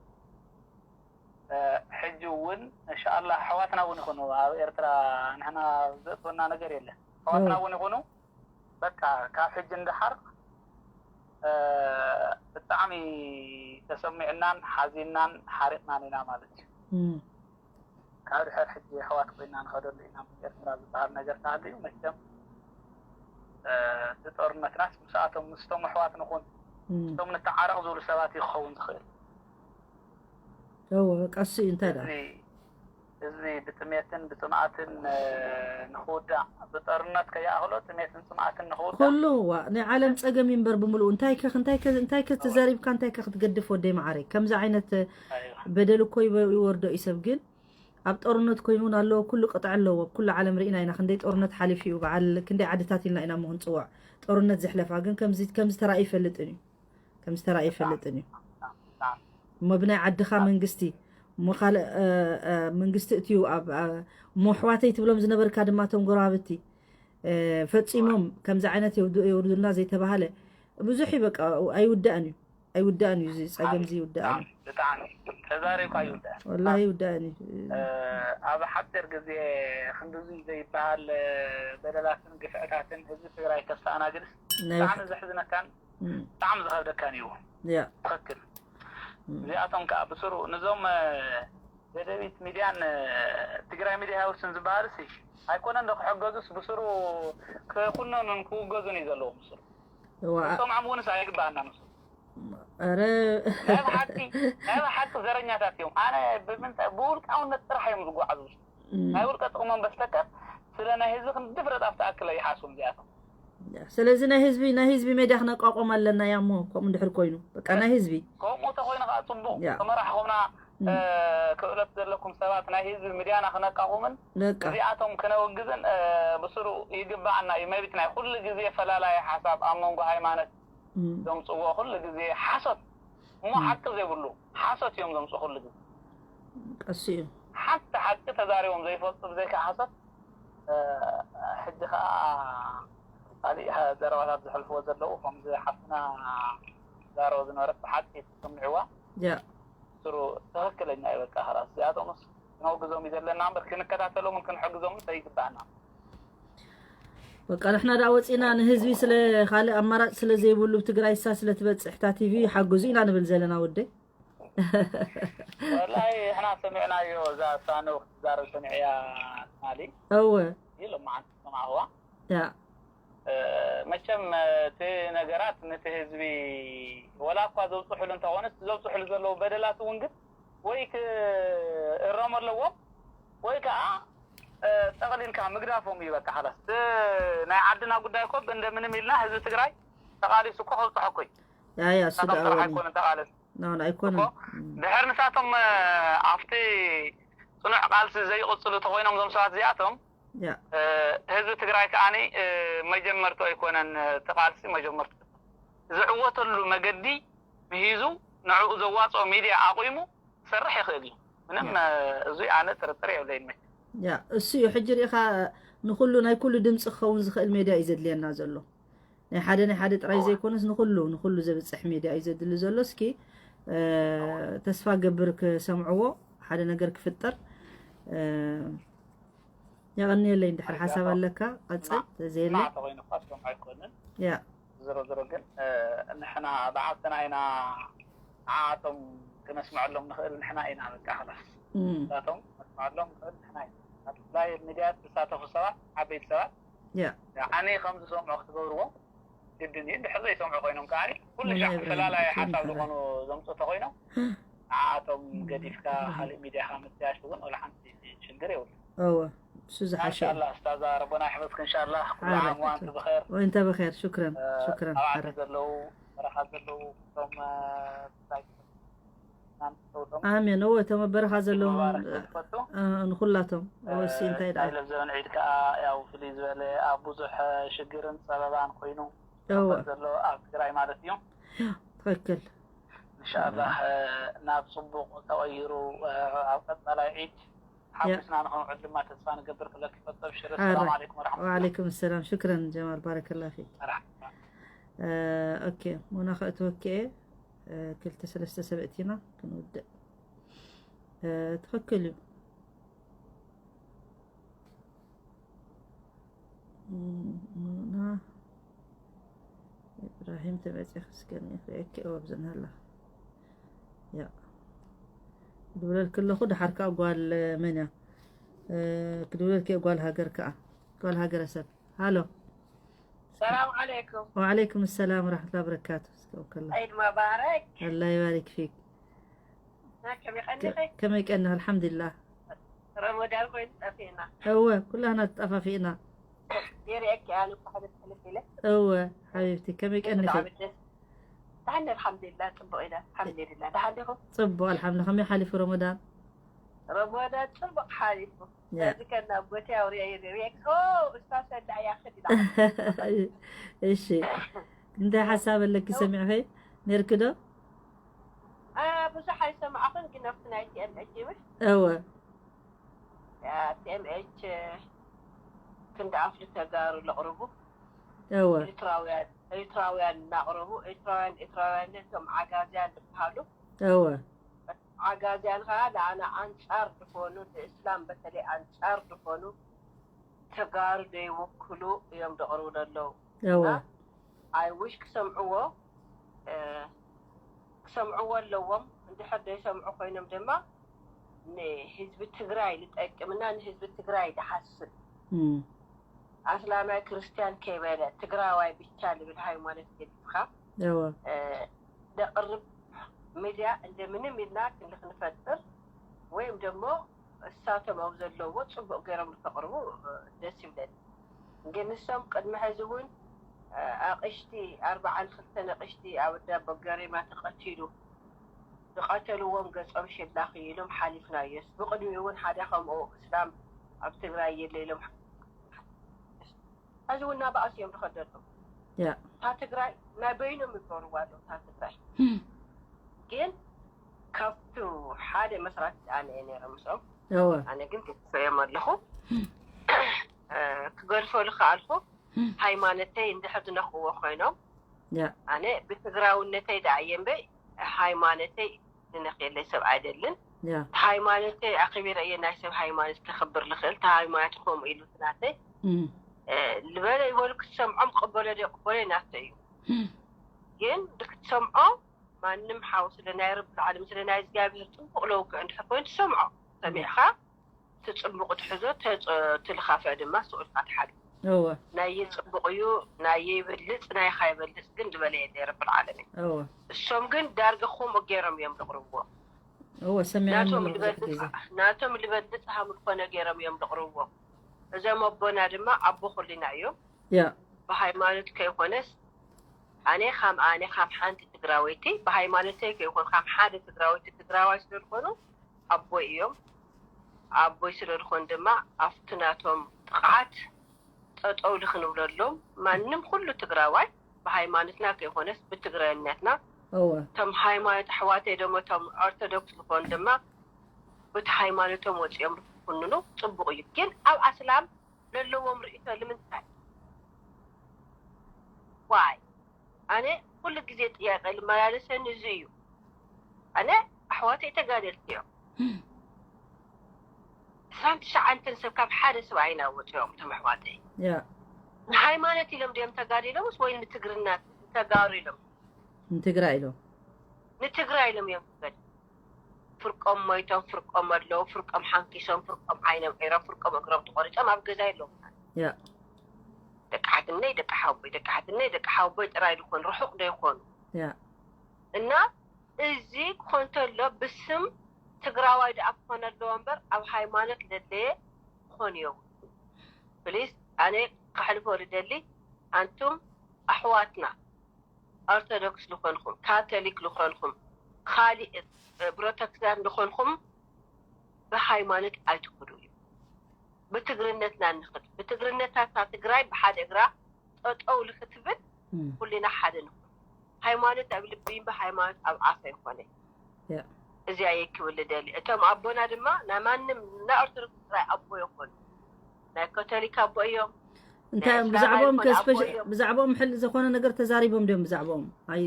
ሕጂ እውን እንሻኣላ ኣሕዋትና እውን ይኹኑ ኣብ ኤርትራ ንሕና ዘእትወና ነገር የለን። ኣሕዋትና እውን ይኹኑ በቃ ካብ ሕጂ እንዳሓር ብጣዕሚ ተሰሚዕናን ሓዚንናን ሓሪቕናን ኢና ማለት እዩ። ካብ ድሕር ሕጂ ኣሕዋት ኮይና ንኸደሉ ኢና። ኤርትራ ዝበሃል ነገር ተሃልዩ መቸም እቲ ጦርነትናስ ምስኣቶም ምስቶም ኣሕዋት ንኹን ምስቶም ንተዓረቕ ዝብሉ ሰባት እዩ ክኸውን ዝኽእል። እወ ቀስ እዩ እንታይ ደኣ ህዝቢ ብጥሜትን ብፅምኣትን ንኽውዳእ ብጦርነት ከይኣኽሎ ጥሜትን ፅምኣትን ንኽውዳእ ኩሉ ዋ ናይ ዓለም ፀገም እዩ እምበር ብምልኡ እንታይ ከ እንታይ ከ እንታይ ከ ተዛሪብካ እንታይ ከ ክትገድፍ ወደይ መዓረይ ከምዚ ዓይነት በደል እኮ ይወርዶ እዩ ሰብ ግን ኣብ ጦርነት ኮይኑ እውን ኣለዎ ኩሉ ቅጥዒ ኣለዎ ኣብ ኩሉ ዓለም ርኢና ኢና ክንደይ ጦርነት ሓሊፉ እዩ በዓል ክንደይ ዓድታት ኢልና ኢና እሞ ክንፅውዕ ጦርነት ዘሕለፋ ግን ከምዚ ከምዚ ተራእዩ ይፈልጥን እዩ ከምዚ ተራእዩ ይፈልጥን እዩ እሞ ብናይ ዓድኻ መንግስቲ እሞ ካልእ መንግስቲ እትዩ ኣብ እሞ ኣሕዋተይ ትብሎም ዝነበርካ ድማ እቶም ጎረባብቲ ፈፂሞም ከምዚ ዓይነት የውርዱልና ዘይተባሃለ ብዙሕ እዩ በቃ ኣይውዳእን እዩ ኣይውዳእን እዩ እዚ ፀገም እዚ ይውዳእን እዩ ብጣዕሚ ተዛሪብካ ይውዳእ ወላ ይውዳእን እዩ ኣብ ሓፂር ግዜ ክንድዚ ዘይበሃል በደላትን ግፍዕታትን ህዝቢ ትግራይ ከስተኣናግድስ ብጣዕሚ ዘሕዝነካን ብጣዕሚ ዝኸብደካን እዩ። ትኽክል። እዚኣቶም ከዓ ብስሩ ንዞም ደደቢት ሚድያን ትግራይ ሚድያ ሃውስን ዝበሃል ሲ ኣይኮነን ዶ ክሕገዙስ ብስሩ ክኩነኑን ክውገዙን እዩ ዘለዎም ብስሩ ሰምዓም ውንስ ኣይግበኣና ንሱ ኧረ ናይ ብሓቂ ናይ ብሓቂ ዘረኛታት እዮም። ኣነ ብምንታይ ብውልቃውነት ጥራሕ እዮም ዝጓዓዙ ናይ ውልቀ ጥቕሞም በስተቀር ስለ ናይ ህዝቢ ክንዲ ፍረጣፍ ተኣክል ኣይሓስቡን እዚኣቶም። ስለዚ ናይ ህዝቢ ናይ ህዝቢ ሜድያ ክነቋቆም ኣለና እያ እሞ ከምኡ እንድሕር ኮይኑ በቃ ናይ ህዝቢ ከምኡ ተኮይኑ ከዓ ፅቡቅ ተመራሕኹምና ክእለት ዘለኩም ሰባት ናይ ህዝቢ ሚድያና ክነቃቁምን እዚኣቶም ክነውግዝን ብስሩ ይግባኣና እዩ። መብት ናይ ኩሉ ግዜ ፈላላየ ሓሳብ ኣብ መንጎ ሃይማኖት ዘምፅዎ ኩሉ ግዜ ሓሶት እሞ ሓቂ ዘይብሉ ሓሶት እዮም ዘምፅኡ ኩሉ ግዜ ቀስ እዩ ሓንቲ ሓቂ ተዛሪቦም ዘይፈልጡ ብዘይካ ሓሶት ሕጂ ከዓ ካሊእ ዘረባታት ዘሕልፍዎ ዘለዉ ከምዚ ሓፍትና ዛረቦ ዝነበረት ብሓቂ ትሰምዕዋ ያ ስሩ ትኽክለኛ እዩ በቃ ላስ እዚኣቶምስ ክነውግዞም እዩ ዘለና እምበር ክንከታተሎምን ክንሕግዞምን ዘይግባኣና በቃ ንሕና ደኣ ወፂና ንህዝቢ ስለ ካልእ ኣማራጭ ስለ ዘይብሉ ብትግራይሳ ስለ ትበፅሕ እታ ቲቪ ሓግዙ ኢና ንብል ዘለና ወደይ። ወላሂ እሕና ሰሚዕናዮ እዛ ሳኖ ክትዛረብ ሰሚዕያ ትማሊ እወ ኢሎም መዓንቲ ሰማዕዋ ያ መቸም እቲ ነገራት ነቲ ህዝቢ ወላ እኳ ዘብፅሑሉ እንተኾነስ ዘብፅሑሉ ዘለዉ በደላት እውን ግን ወይ ክእረሙ ኣለዎም ወይ ከዓ ጠቕሊልካ ምግዳፎም እዩ በቃ ሓላስ ናይ ዓድና ጉዳይ እኮ እንደምንም ኢልና ህዝቢ ትግራይ ተቃሊሱ እኮ ከብፅሖ እኮ እዩ ያ ያ እሱ ናቶም ደኣ ስራሕ ወኒ ኣይኮነ ተቃለስ ናውን ኣይኮነን እኮ ድሕር ንሳቶም ኣብቲ ፅኑዕ ቃልሲ ዘይቕፅሉ ተኮይኖም እዞም ሰባት እዚኣቶም ያ ህዝቢ ትግራይ ከዓኒ መጀመርቱ ኣይኮነን እቲ ቃልሲ መጀመርቱ ዝዕወተሉ መገዲ ምሂዙ ንዕኡ ዘዋፅኦ ሚድያ ኣቑሙ ክሰርሕ ይኽእል እዩ ምንም እዙይ ኣነ ጥርጥር የብለይን መቸም ያ እሱ እዩ ሕጂ ርኢኻ ንኩሉ ናይ ኩሉ ድምፂ ክኸውን ዝኽእል ሜድያ እዩ ዘድልየና ዘሎ ናይ ሓደ ናይ ሓደ ጥራይ ዘይኮነስ ንኩሉ ንኩሉ ዘብፅሕ ሜድያ እዩ ዘድሊ ዘሎ እስኪ ተስፋ ገብር ክሰምዕዎ ሓደ ነገር ክፍጠር የቐንየለይ እንድሕር ሓሳብ ኣለካ ቀፅል ተዘየለ ተኮይኑ እኳ ዝሰምዖ ኣይኮንን ያ ዝሮ ዝሮ ግን ንሕና ብዓብትና ኢና ንዓኣቶም ክነስምዐሎም ንኽእል ንሕና ኢና በቃ ክላስ እም፣ ንሳቶም ክነስምዐሎም ንኽእል ንሕና ኢና ኣብ ላይቭ ሚድያ ዝሳተፉ ሰባት ዓበይቲ ሰባት ያ ኣነ ከም ዝሰምዑ ክትገብርዎም ግድን እዩ እንድሕር ዘይሰምዑ ኮይኖም ከዓ ኩሉ ወላ ሻዕ ኢብራሂም ፈላላይ ክብል ሓሳብ ይፈራ ዝኾኑ ዘምፁ ተኮይኖም ንዓኣቶም ገዲፍካ ካልእ ሚድያኻ ምጥያሽ እውን ወላ ሓንቲ ሽግር የብሉ እወ እሱ ዝሓሸ እዩ እንሻላ እስታዛ ረቦና ይሕፈዝክ እንሻላ ኩሉ ሓራይ ዓም ዋንቲ ብኸር ወይ እንተ ብኸር ሽክረን ሽክረን ኣብ ዓዲ ሓራይ ዘለዉ በረኻ ዘለዉ እቶም ብፍላይ ናምተውቶም ኣሜን እወ እቶም ኣብ በረኻ ዘለዉ ሙባረክ ዝፈቱ እ፣ ንኩላቶም እወ እሲ እንታይ ደኣ ናይ ለብዘበን ዒድ ከዓ ያው ፍልይ ዝበለ ኣብ ብዙሕ ሽግርን ፀበባን ኮይኑ እወ ዘሎ ኣብ ትግራይ ማለት እዩ ትክክል እንሻላ ናብ ፅቡቅ ተቀይሩ ኣብ ቀፃላይ ዒድ ሓጎስና ንኸምዕል ድማ ተስፋ ንገብር ክለኪ ፈጠብ ሽረ ሰላም ሓራይ ዓለይኩም ወረሕመቱላ ወዓለይኩም ሰላም ሽክረን ጀማል ባረከላ ፊክ መርሓባ ኦኬ ሙና ከእትወኪ እየ ክልተ ሰለስተ ሰብ እቲና ክንውድእ ትኽክል እዩ ሙና ኢብራሂም ተመፂ ክስከኒ ክርእየኪ እወ ኣብዘን ሃላ ያ ክድውለልኪ ኣለኹ ድሓር ከዓ ጓል መን እያ ክድውለልኪ እየ ጓል ሃገር ከዓ ጓል ሃገረሰብ ሃሎ ሰላም ዓለይኩም ወዓለይኩም ሰላም ወራሕመቱላ በረካቱ እስከው ከላ ዒድ መባረክ ኣላ ይባሪክ ፊክ ከመይ ቀኒኺ ከመይ ቀንኽ ኣልሓምዱሊላህ ረመዳን ኮይኑ ጠፊእና እወ ኩላህና ተጠፋፊእና የርእየኪ ኣነ እኳ ሕልፍ ሕልፍ ኢለ እወ ሓቢብቲ ከመይ ቀንኺ ብጣዕሚ ደስ ብሓኒ ኣልሓምዱሊላ ፅቡቅ ኢለ ኣልሓምዱሊላ ደሓን ዲኹም ፅቡቅ ኣልሓምዱ ከመይ ሓሊፉ ረመዳን ረመዳን ፅቡቅ ሓሊፉ ያ እዚ ከና ቦቴ ኣውሪያ ይርእየኪ እስታ ሰላ እያ ክድ ኢላ እሺ እንታይ ሓሳብ ኣለኪ ሰሚዕኸይ ነርኪ ዶ ብዙሕ ኣይሰማዕኹን ግን ኣብቲ ናይ ቲኤምኤች ይብል እወ ቲኤምኤች ክንዲ ኣፍሊ ተጋሩ ለቕርቡ እወ ኤርትራውያን ኤርትራውያን እናቕረቡ ኤርትራውያን ኤርትራውያን ነቶም ዓጋዝያን ዝበሃሉ እወ ዓጋዝያን ከዓ ንኣና ኣንፃር ዝኾኑ ንእስላም በተለይ ኣንፃር ዝኾኑ ተጋሩ ዘይውክሉ እዮም ዘቕርቡ ዘለዉ እወ ኣይውሽ ክሰምዕዎ እ፣ ክሰምዕዎ ኣለዎም እንድሕር ዘይሰምዑ ኮይኖም ድማ ንህዝቢ ትግራይ ዝጠቅምና ንህዝቢ ትግራይ ዝሓስብ እም፣ ኣስላማይ ክርስትያን ከይበለ ትግራዋይ ብቻ ዝብል ሃይማኖት ገዲፍካ እወ እ፣ ዘቕርብ ሚድያ እንደምንም ኢልና ክንዲ ክንፈጥር ወይም ደግሞ እሳቶም ኣብ ዘለዎ ፅቡቅ ገይሮም ንከቕርቡ እ፣ ደስ ይብለኒ ግን ንሶም ቅድሚ ሕዚ እውን እ፣ ኣቕሽቲ ኣርባዓን ክልተን ኣቕሽቲ ኣብ ኣዳ በገሬማ ተቐቲሉ ዝቐተልዎም ገፆም ሽላኽ ኢሎም ሓሊፍናዮስ ብቅድሚኡ እውን ሓደ ከምኡ እስላም ኣብ ትግራይ የለ ኢሎም ሕዚ እውን ናባእስ እዮም ዝኸደሉ ያ እታ ትግራይ ናይ በይኖም ይገርዋ ኣለዉ እታ ትግራይ ግን ካብቱ ሓደ መስራት ኣነ እየ ነይረ ምስኦም እወ ኣነ ግን ገድፈዮም ኣለኹ እ፣ ክገድፈሉ ከኣልኩ ሃይማኖተይ እንድሕር ዝነኽዎ ኮይኖም ያ ኣነ ብትግራውነተይ ደኣ እየ እምበይ ሃይማኖተይ ዝነኽየለይ ሰብ ኣይደልን ያ ሃይማኖተይ ኣኽቢረ እየ ናይ ሰብ ሃይማኖት ከኽብር ልኽእል እቲ ሃይማኖት ከምኡ ኢሉ ናተይ እም፣ ዝበለ ይበሉ ክትሰምዖም ቅበሎ ዘይቅበሎ ናተ እዩ። ግን ክትሰምዖ ማንም ሓው ስለ ናይ ረቢ ዓለም ስለ ናይ እግዚኣብሔር ፅቡቅ ለውግዕ እንድሕር ኮይኑ ትሰምዖ ሰሚዕካ እቲ ፅቡቅ ትሕዞ ትልኻፈ ድማ ስቁልካ ትሓል። እወ ናየ ፅቡቅ እዩ ናየ ይበልፅ ናይካ ይበልፅ ግን ዝበለ የለ ረቢ ዓለሚን። እወ እሶም ግን ዳርገ ከምኡ ገይሮም እዮም ዘቕርብዎ። እወ ሰሚዖም ናቶም ኣለኹ ብዙሕ ልበልፅ ግዜ። ናቶም ልበልፅ ሃምልኮ ነገሮም እዮም ዘቕርብዎ። እዞም ኣቦና ድማ ኣቦ ኩልና እዮም። ያ ብሃይማኖት ከይኮነስ ኣነ ከም ኣነ ከም ሓንቲ ትግራወይቲ ብሃይማኖተይ ከይኮን ከም ሓደ ትግራወይቲ ትግራዋይ ስለዝኾኑ ኣቦይ እዮም። ኣቦይ ስለዝኾን ድማ ኣብቲ ናቶም ጥቕዓት ጠጠው ልክንብለሎም ማንም ኩሉ ትግራዋይ ብሃይማኖትና ከይኮነስ ብትግራይነትና እወ እቶም ሃይማኖት ኣሕዋተይ ደሞ እቶም ኦርቶዶክስ ዝኾኑ ድማ በቲ ሃይማኖቶም ወፂኦም ዝኩንኑ ፅቡቅ እዩ። ግን ኣብ ኣስላም ለለዎም ርእቶ ንምንታይ ዋይ ኣነ ኩሉ ግዜ ጥያቄ ልመላለሰኒ እዚ እዩ። ኣነ ኣሕዋተይ ተጋደልቲ እዮም። ዕስራን ትሽዓንተን ሰብ ካብ ሓደ ሰብ ኣይናወፅኦም እቶም ኣሕዋተይ ያ ንሃይማኖት ኢሎም ድዮም ተጋዲሎምስ ወይ ንትግርና ተጋሩ ኢሎም? ንትግራይ ኢሎም ንትግራይ ኢሎም እዮም ተጋዲሎም። ፍርቆም ሞይቶም ፍርቆም ኣለዉ ፍርቆም ሓንኪሶም ፍርቆም ዓይኖም ዒሮም ፍርቆም እግሮም ተቆሪፆም ኣብ ገዛ የለዉ። ያ ደቂ ሓትነይ ደቂ ሓወቦይ ደቂ ሓትነይ ደቂ ሓወቦይ ጥራይ ዝኾኑ ርሑቕ ዶ ይኾኑ? ያ እና እዚ ክኾን ተሎ ብስም ትግራዋይ ደኣ ክኾን ኣለዎ እምበር ኣብ ሃይማኖት ለለየ ክኾን የው ፕሊስ ኣነ ከሕልፎ ልደሊ ኣንቱም ኣሕዋትና ኦርቶዶክስ ዝኾንኹም ካቶሊክ ዝኾንኹም ካሊእ ፕሮቴስታንት ዝኾንኹም ብሃይማኖት ኣይትኽዱ እዩ። ብትግርነትና ንኽድ ብትግርነታታ ትግራይ ብሓደ እግራ ጠጠው ልክትብል ኩልና ሓደ ንኹን። ሃይማኖት ኣብ ልቢ እምበር ሃይማኖት ኣብ ኣፍ ኣይኮነ። እዚኣ እየ ክብል ልደሊ። እቶም ኣቦና ድማ ናይ ማንም ናይ ኦርቶዶክስ ጥራይ ኣቦ ይኹን ናይ ካቶሊክ ኣቦ እዮም። እንታይ እዮም ብዛዕባኦም ከስፐሽ ብዛዕባኦም ሕል ዝኾነ ነገር ተዛሪቦም ድዮም ብዛዕባኦም ኣይ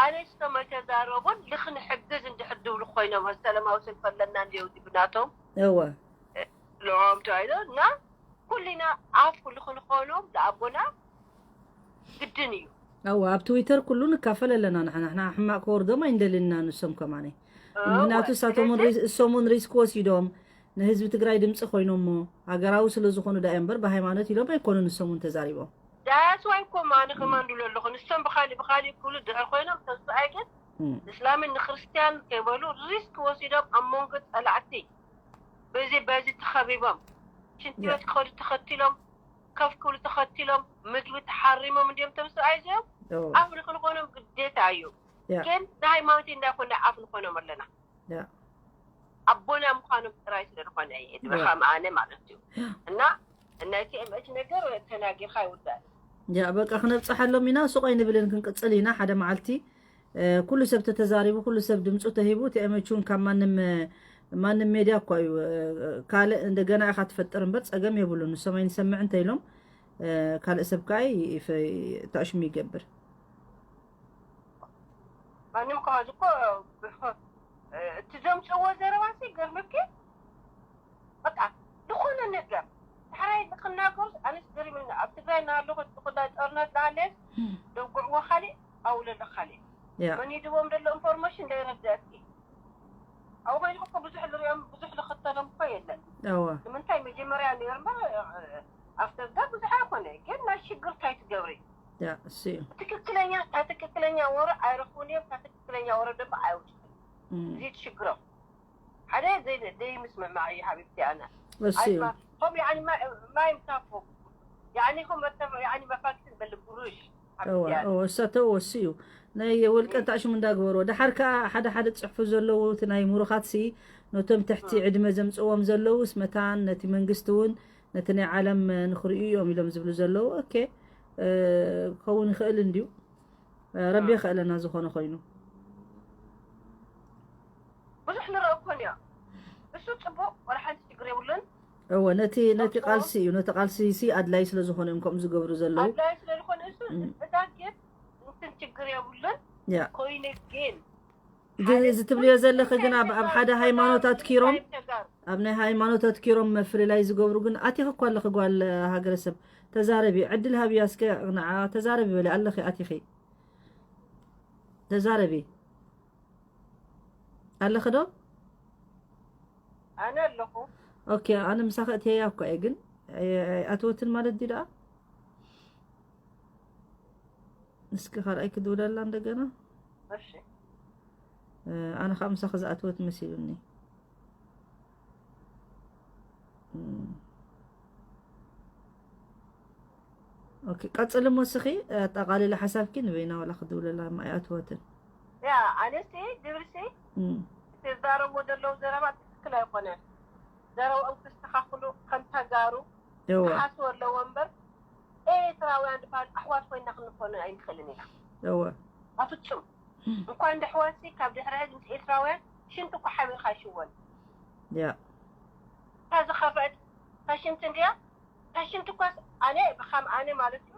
ኣነስቶም ኣይተዛረቡን። ልክ ንሕግዝ እንድሕር ድብሉ ኮይኖም ሰላማዊ ሰልፊ ኣለና እንዲዮ ብናቶም እወ ልኦም ተባሂሎ እና ኩልና ኣፍ ኩሉ ክንኾኖም ለኣቦና ግድን እዩ። ኣወ ኣብ ትዊተር ኩሉ ንካፈል ኣለና ንሕና ንሕና ሕማቅ ከወርዶም ኣይንደልን ኢና ንሶም ከማነ ምክንያቱ እሳቶም እውን ሪስ- እሶም እውን ሪስክ ወሲዶም ንህዝቢ ትግራይ ድምፂ ኮይኖሞ ሃገራዊ ስለ ዝኾኑ ዳ እምበር ብሃይማኖት ኢሎም ኣይኮኑን ንሶም እውን ተዛሪቦም ዳያስዋይ እኮ ማነ ከማን ድብሎ ኣለኹ ንሶም ብካሊእ ብካሊእ ክብሉ ድሕር ኮይኖም ተስኣይ ግን እም። እስላምን ንክርስትያን ከይበሉ ሪስክ ወሲዶም ኣብ መንጎ ፀላዕቲ በዚ በዚ ተኸቢቦም ሽንቲ ያ። ቤት ክኸዱ ተኸቲሎም ከፍ ክብሉ ተኸቲሎም ምግቢ ተሓሪሞም እንዲዮም ተምስኣይ እዚኦም እዎ። ኣፍ ንክንኾኖም ግዴታ እዩ። ያ። ግን ንሃይማኖት እንዳይኮነ ኣፍ ንኾኖም ኣለና ያ። ኣቦና ምዃኖም ጥራይ ስለ ዝኾነ እየ ድበኻ ያ። መኣነ ማለት እዩ። እና ናይ ቲኤምኤች ነገር ተናጊርካ ይውዳእ። ያ በቃ ክነብፅሓሎም ኢና ሱቕ ኣይንብልን ክንቅፅል ኢና ሓደ መዓልቲ እ፣ ኩሉ ሰብ ተተዛሪቡ ኩሉ ሰብ ድምፁ ተሂቡ ቲኤምኤች እውን ካብ ማንም እ፣ ማንም ሜድያ እኳ እዩ እ፣ ካልእ እንደገና ኢኻ ትፈጥር እምበር ፀገም የብሉን ንሶም ኣይንሰምዕ እንተኢሎም እ፣ ካልእ ሰብ ከዓ ይ- ይፈ- ታሽሙ ይገብር ማንም ከማዚ እኮ እቲ ዘምፅእዎ ዘረባሲ ገርምኪ በቃ ዝኾነ ነገር ዳሕራይ ክናገሩስ ኣነስ ገሪምኒ ኣብ ትግራይ እናሃለኹ እቲ ኩላይ ጦርነት ላሃለየስ ደጉዕዎ ካሊእ ኣውለሎ ካሊእ ያ መን ይድዎም ዘሎ ኢንፎርሜሽን ዘይረድአኪ ኣብኡ ኮይንኩ እኮ ብዙሕ ልሪኦም ብዙሕ ልኽተሎም እኮ የለን እወ ንምንታይ መጀመርያ ነይሩ እምበር ኣፍተርዳ ብዙሕ ኣይኮነ ግን ናይ ሽግር እንታይ ትገብሪ ያ እሱ እዩ ትክክለኛ ካብ ትክክለኛ ወረ ኣይረኽቡን እዮም ካብ ትክክለኛ ወረ ድማ ኣይወስዱን እም፣ እዚ ትሽግሮም ሓደ ዘይ- ዘይምስምማዕ እዩ ሓቢብቲ ኣነ እሱ እዩ هم يعني ما ما يمسافوا يعني هم يعني مفاكسين بالقروش እወ እወ እሳተው እሱ እዩ ናይ ውልቀ ታሽሙ እንዳግበርዎ ደሓር ከዓ ሓደ ሓደ ፅሕፉ ዘለዉ እቲ ናይ ምሩኻት ሲ ነቶም ትሕቲ ዕድመ ዘምፅዎም ዘለዉ ስመታን ነቲ መንግስቲ እውን ነቲ ናይ ዓለም ንክርእዩ እዮም ኢሎም ዝብሉ ዘለዉ ኦኬ እ፣ ክኸውን ይኽእል እንድዩ እ፣ ረቢ የኽእለና ዝኾነ ኮይኑ ብዙሕ ንረአ እኮ ንዮ እሱ ፅቡቅ ወላ ሓንቲ ችግር የብሉን እወ ነቲ ነቲ ቃልሲ እዩ ነቲ ቃልሲ ሲ ኣድላይ ስለ ዝኾነ እዮም ከምኡ ዝገብሩ ዘለዉ ኣድላይ ስለ ዝኾነ እሱ እም። እዛ ግን እንትን ችግር የብሉን ያ ኮይኑ ግን ግን እዚ ትብልዮ ዘለኺ ግን ኣብ ኣብ ሓደ ሃይማኖት ኣትኪሮም ኣብ ናይ ሃይማኖት ኣትኪሮም መፍልላይ ዝገብሩ ግን ኣቲኺ እኳ ኣለኺ ጓል ሃገረሰብ ተዛረቢ ዕድል ሃብያ እስከ ንዓ ተዛረቢ በሊ ኣለኺ ኣቲኺ ተዛረቢ ኣለኺ ዶ ኣነ ኣለኹ። ኦኬ ኣነ ምሳኺ እትየያ እኳ እየ ግን ኣትወትን ማለት ድዩ ደኣ እስኪ ካልኣይ ክድውለላ እንደገና እሺ ኣነ ከዓ ምሳኺ ዝኣትወት መሲሉኒ ኦኬ ቀፅሊ ሞ እስኺ ኣጠቃሊለ ሓሳብኪ ንበይና ዋላ ክድውለላ ማይ ኣትወትን ያ ኣነሲ ግብርሲ ትዛረብዎ ዘለዉ ዘረባ ትክክል ኣይኮነን። ዘረብኦም ክስተኻኽሉ ከም ተጋሩ እወ ክሓስቡ ኣለዎ እምበር ኤርትራውያን ዝበሃል ኣሕዋት ኮይና ክንኮነ ኣይንኽእልን ኢና። እወ ኣፍጹም እንኳን ድሕዋትሲ ካብ ድሕሪ ሕዚ ምስ ኤርትራውያን ሽንቲ እኳ ሓቢርካ ኣይሽወን። ያ እታ ዝኸፍአት እታ ሽንቲ እንድያ እታ ሽንቲ እኳስ ኣነ ብኻም ኣነ ማለት እዩ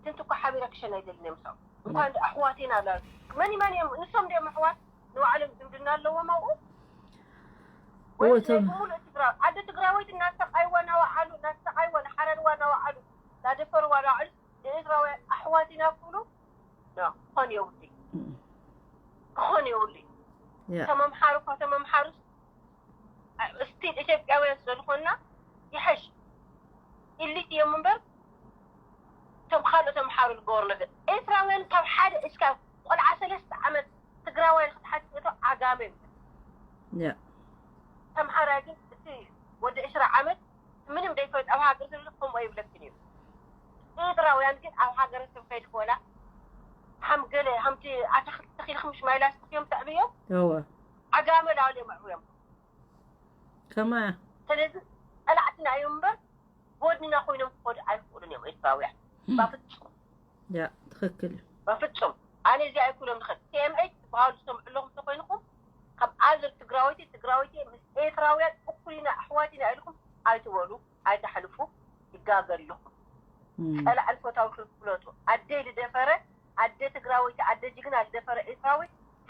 ሽንቲ እኳ ሓቢረ ክሸን ኣይደልን እዮም ሰው እንኳን ኣሕዋት ኢና ላ መን መን እዮም ንሶም ድዮም ኣሕዋት ንባዕሎም ዝምድና ኣለዎም ኣብኡ ወይስ ናይ ብምሉእ ትግራይ ዓዲ ትግራወይቲ እናሰቃይዋ እናወዓሉ እናሰቃይዋ እናሓረድዋ እናወዓሉ እናደፈርዋ እናወዓሉ ንኤርትራውያን ኣሕዋት ኢና ክብሉ ክኾን የብሉ ክኾን የብሉ እቶም ኣምሓሩ ካብቶም ኣምሓሩስ ስቲል ኢትዮጵያውያን ስለዝኾንና ይሐሽ ኢሊት እዮም እምበር እቶም ካልኦት ኣምሓሩ ዝገበሩ ነገር ኤርትራውያን ካብ ሓደ እስካብ ቆልዓ ሰለስተ ዓመት ትግራዋይ ክትሓትት ዓጋመ እዩ ተምሓራይ ግን እቲ ወዲ ዕስራ ዓመት ምንም ዘይፈልጥ ኣብ ሃገር ዝብል ከምኡ ኣይብለክን እዩ ኤርትራውያን ግን ኣብ ሃገረ ሰብ ከይድ ክበላ ሃም ገለ ሃምቲ ኣታክልቲ ተኺልክ ምሽ ማይላስ እዮም ተዕብዮም እወ ዓጋመ ላሉ እዮም ኣዕብዮም ከማያ ስለዚ ጸላዕትና እዮም እምበር ጎድንና ኮይኖም ክኸዱ ኣይክእሉን እዮም ኤርትራውያን ባፍጹም ያ ትኽክል እዩ ባፍጹም ኣነ እዚ ኣይኩሎም ንኽእል ቲኤምኤች ዝበሃሉ ዝሰምዑ ኣለኹም ተኮይንኩም ከም ኣዘር ትግራወይቲ ትግራወይቲ ምስ ኤርትራውያን እኩል ኢና ኣሕዋት ኢና ኢልኩም ኣይትበሉ ኣይተሕልፉ ይጋገ ኣለኹም ጸላዕን ፈታዊ ክፍለጡ ኣደይ ዝደፈረ ኣደ ትግራወይቲ ኣደ ጅግና ዝደፈረ ኤርትራዊ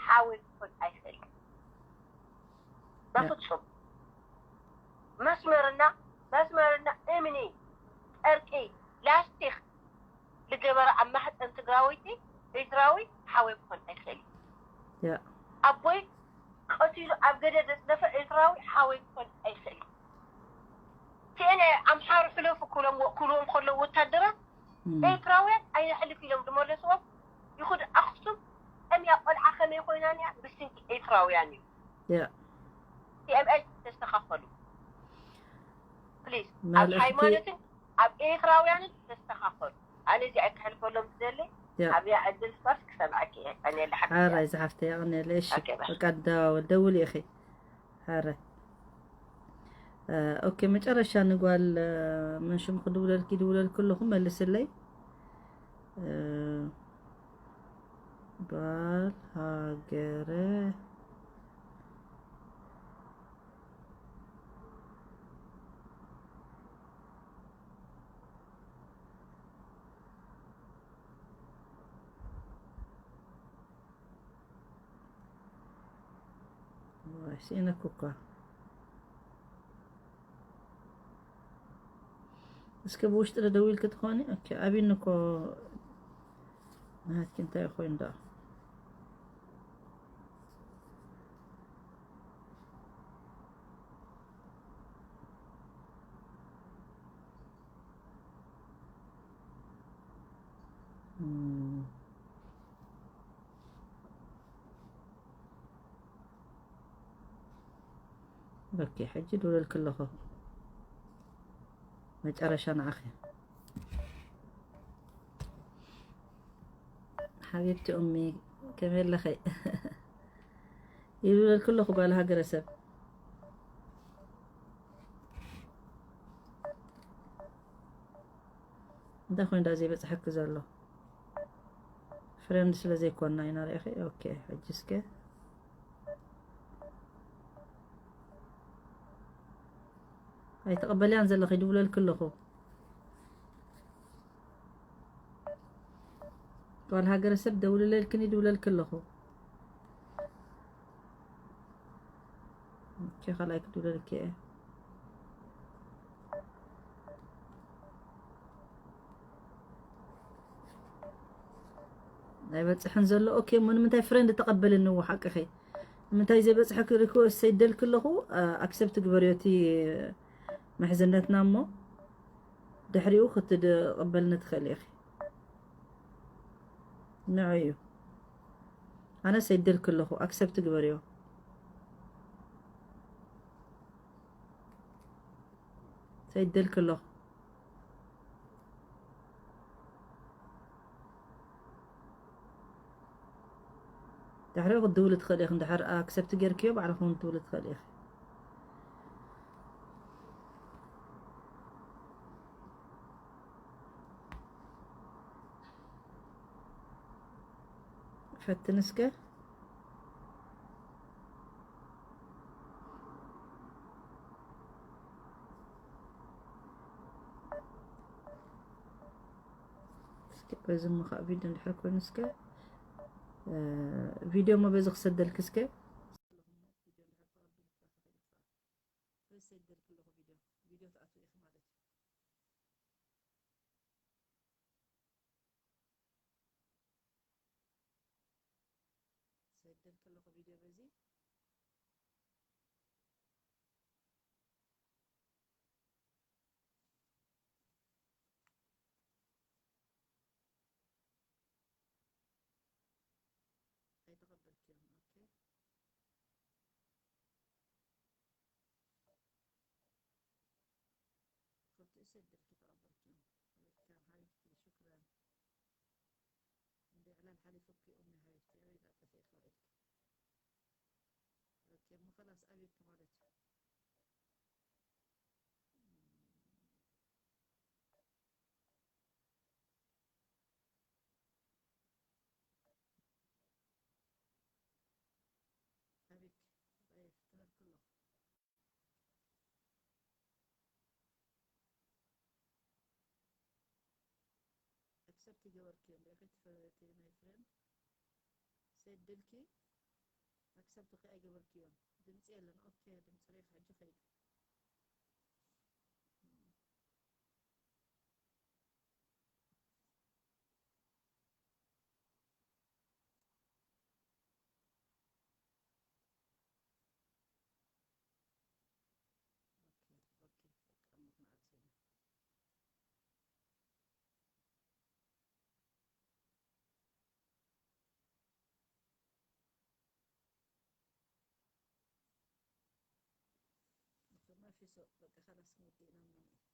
ሓወይ ክኾን ኣይኽእል በፍጹም መስመርና መስመርና እምኒ ጨርቂ ላስቲክ ዝገበረ ኣብ ማሕፀን ትግራወይቲ ኤርትራዊ ሓወይ ክኾን ኣይኽእል ኣቦይ ቀቲሉ ኣብ ገደል ዘፅደፈ ኤርትራዊ ሓወይ ክኾን ኣይኽእል ቲኤንኤ ኣምሓሩ ሕለፉ ክብሎም ክብልዎም ከለዉ ወታደራት ኤርትራውያን ኣይነሕልፍ ኢሎም ዝመለስዎም ይኹድ ኣኽሱም ቀምያ ቆልዓ ከመይ ኮይና እኒኣ ብስንኪ ኤርትራውያን እዩ ያ ቲኤምኤች ተስተኻኸሉ ፕሊዝ ኣብ መልእኽቲ- ሃይማኖትን ኣብ ኤርትራውያንን ተስተኻኸሉ ኣነ እዚኣ ክሕልፈሎም ዝደሊ ያ ኣብያ ዕድል ስፖርት ክሰምዐኪ እየ ቀኒየለ ሓቢቢ ሓራይ ዝሓፍተ ያቕንየለ እሺ ኦኬ፣ ባይ። በቃ ደዋወል ደውል ኢኺ ሓራይ ኦኬ መጨረሻ ንጓል መን ሽሙ ክድውለልኪ ይድውለልኪ ኣለኹ መልስለይ ጓል ሃገረ ስኢነኩ እኳ እስከ ብውሽጢ ዶ ደዊልኪ ትኾኒ? ኦኬ፣ ኣቢኒ እኮ ናትኪ እንታይ ኮይኑ ደኣ? ኦኬ፣ ሕጂ ድውለልኪ ኣለኹ። መጨረሻ ንዓኺ። ሓቢብቲ ኡሚ፣ ከመይ ኣለኺ? ይብለልኪ ኣለኹ ጓል ሃገረሰብ። እንታይ ኮይኑ ዳ ዘይበፅሐኪ ዘሎ? ፍሬንድ ስለ ዘይኮንና ኢና ርኢኺ። ኦኬ፣ ሕጂ እስከ ኣይትቕበልያን ዘለኺ፣ ይድውለልኪ ኣለኹ። ጓል ሃገረ ሰብ ደውልለልክን ይድውለልኪ ኣለኹ። ኬኻ ላይክ ድብለልኪ እየ። ኣይበጽሕን ዘሎ። ኦኬ፣ እሞ ንምንታይ ፍሬንድ ተቐበልኒ? እዎ ሓቅኺ። ንምንታይ ዘይበጽሐ ሪኩዌስት ሰይደልክ ኣለኹ፣ ኣክሰፕት ግበርዮ እቲ ምሕዝነትና፣ እሞ ድሕሪኡ ክትቀበልኒ ትኽእሊ ኢኺ። ንዑ እዩ። ኣነ ሰይደልክ ኣለኹ፣ ኣክሰፕት ግበርዮ። ሰይደልክ ኣለኹ። ድሕሪኡ ክትድውሊ ትኽእሊ ኢኺ። እንድሕር ኣክሰፕት ጌርክዮ፣ ባዕልኺ እውን ክትድውሊ ትኽእሊ ኢኺ። ፈትን እስከ። እስከ በዚ ምኻእ ቪድዮ እንድሕር ኮይኑ እስከ፣ እ፣ ቪድዮ እሞ በዚ ክሰደልክ እስከ። ሰደልክ ኣለኹ ቪድዮ፣ ቪድዮ ትኣትው ኢኺ ማለት እዩ። ሰደልክ ኣለኹ ቪድዮ በዚ። ኣይተቐበልክዮን። ኦኬ። ክልቲኡ ሰደልኪ ተቐበልክዮም። ዌልካም ሓቢብቲ፣ ሹክራን። እንደ ዕላል ሓሊፉኪ ኡሚ ሓቢብቲ፣ ኣበይ ዳ ጠፊእኪ ውዒልኪ? ኦኬ፣ እሞ ኸላስ ኣብየኪ ማለት እዩ። ኣብየኪ፣ ኣየ፣ ፍትነልኩ ኣለኹ። ኣክሰፕት ይገበርክዮ እንዶ ኢኺ ትፈ-፣ እቲ ናይ ፍሬንድ ሰደልኪ ኣክሰፕት እኮ ኣይገበርክዮን። ድምፂ የለን። ኦኬ፣ ድምፂ ሪኢኺ ሕጂ ከይዱ። ኦኬ፣ ኦኬ፣ በቃ ሞት ማለት ነው። ما في سوق، በቃ خلاص ወዲእና ማለት ነው።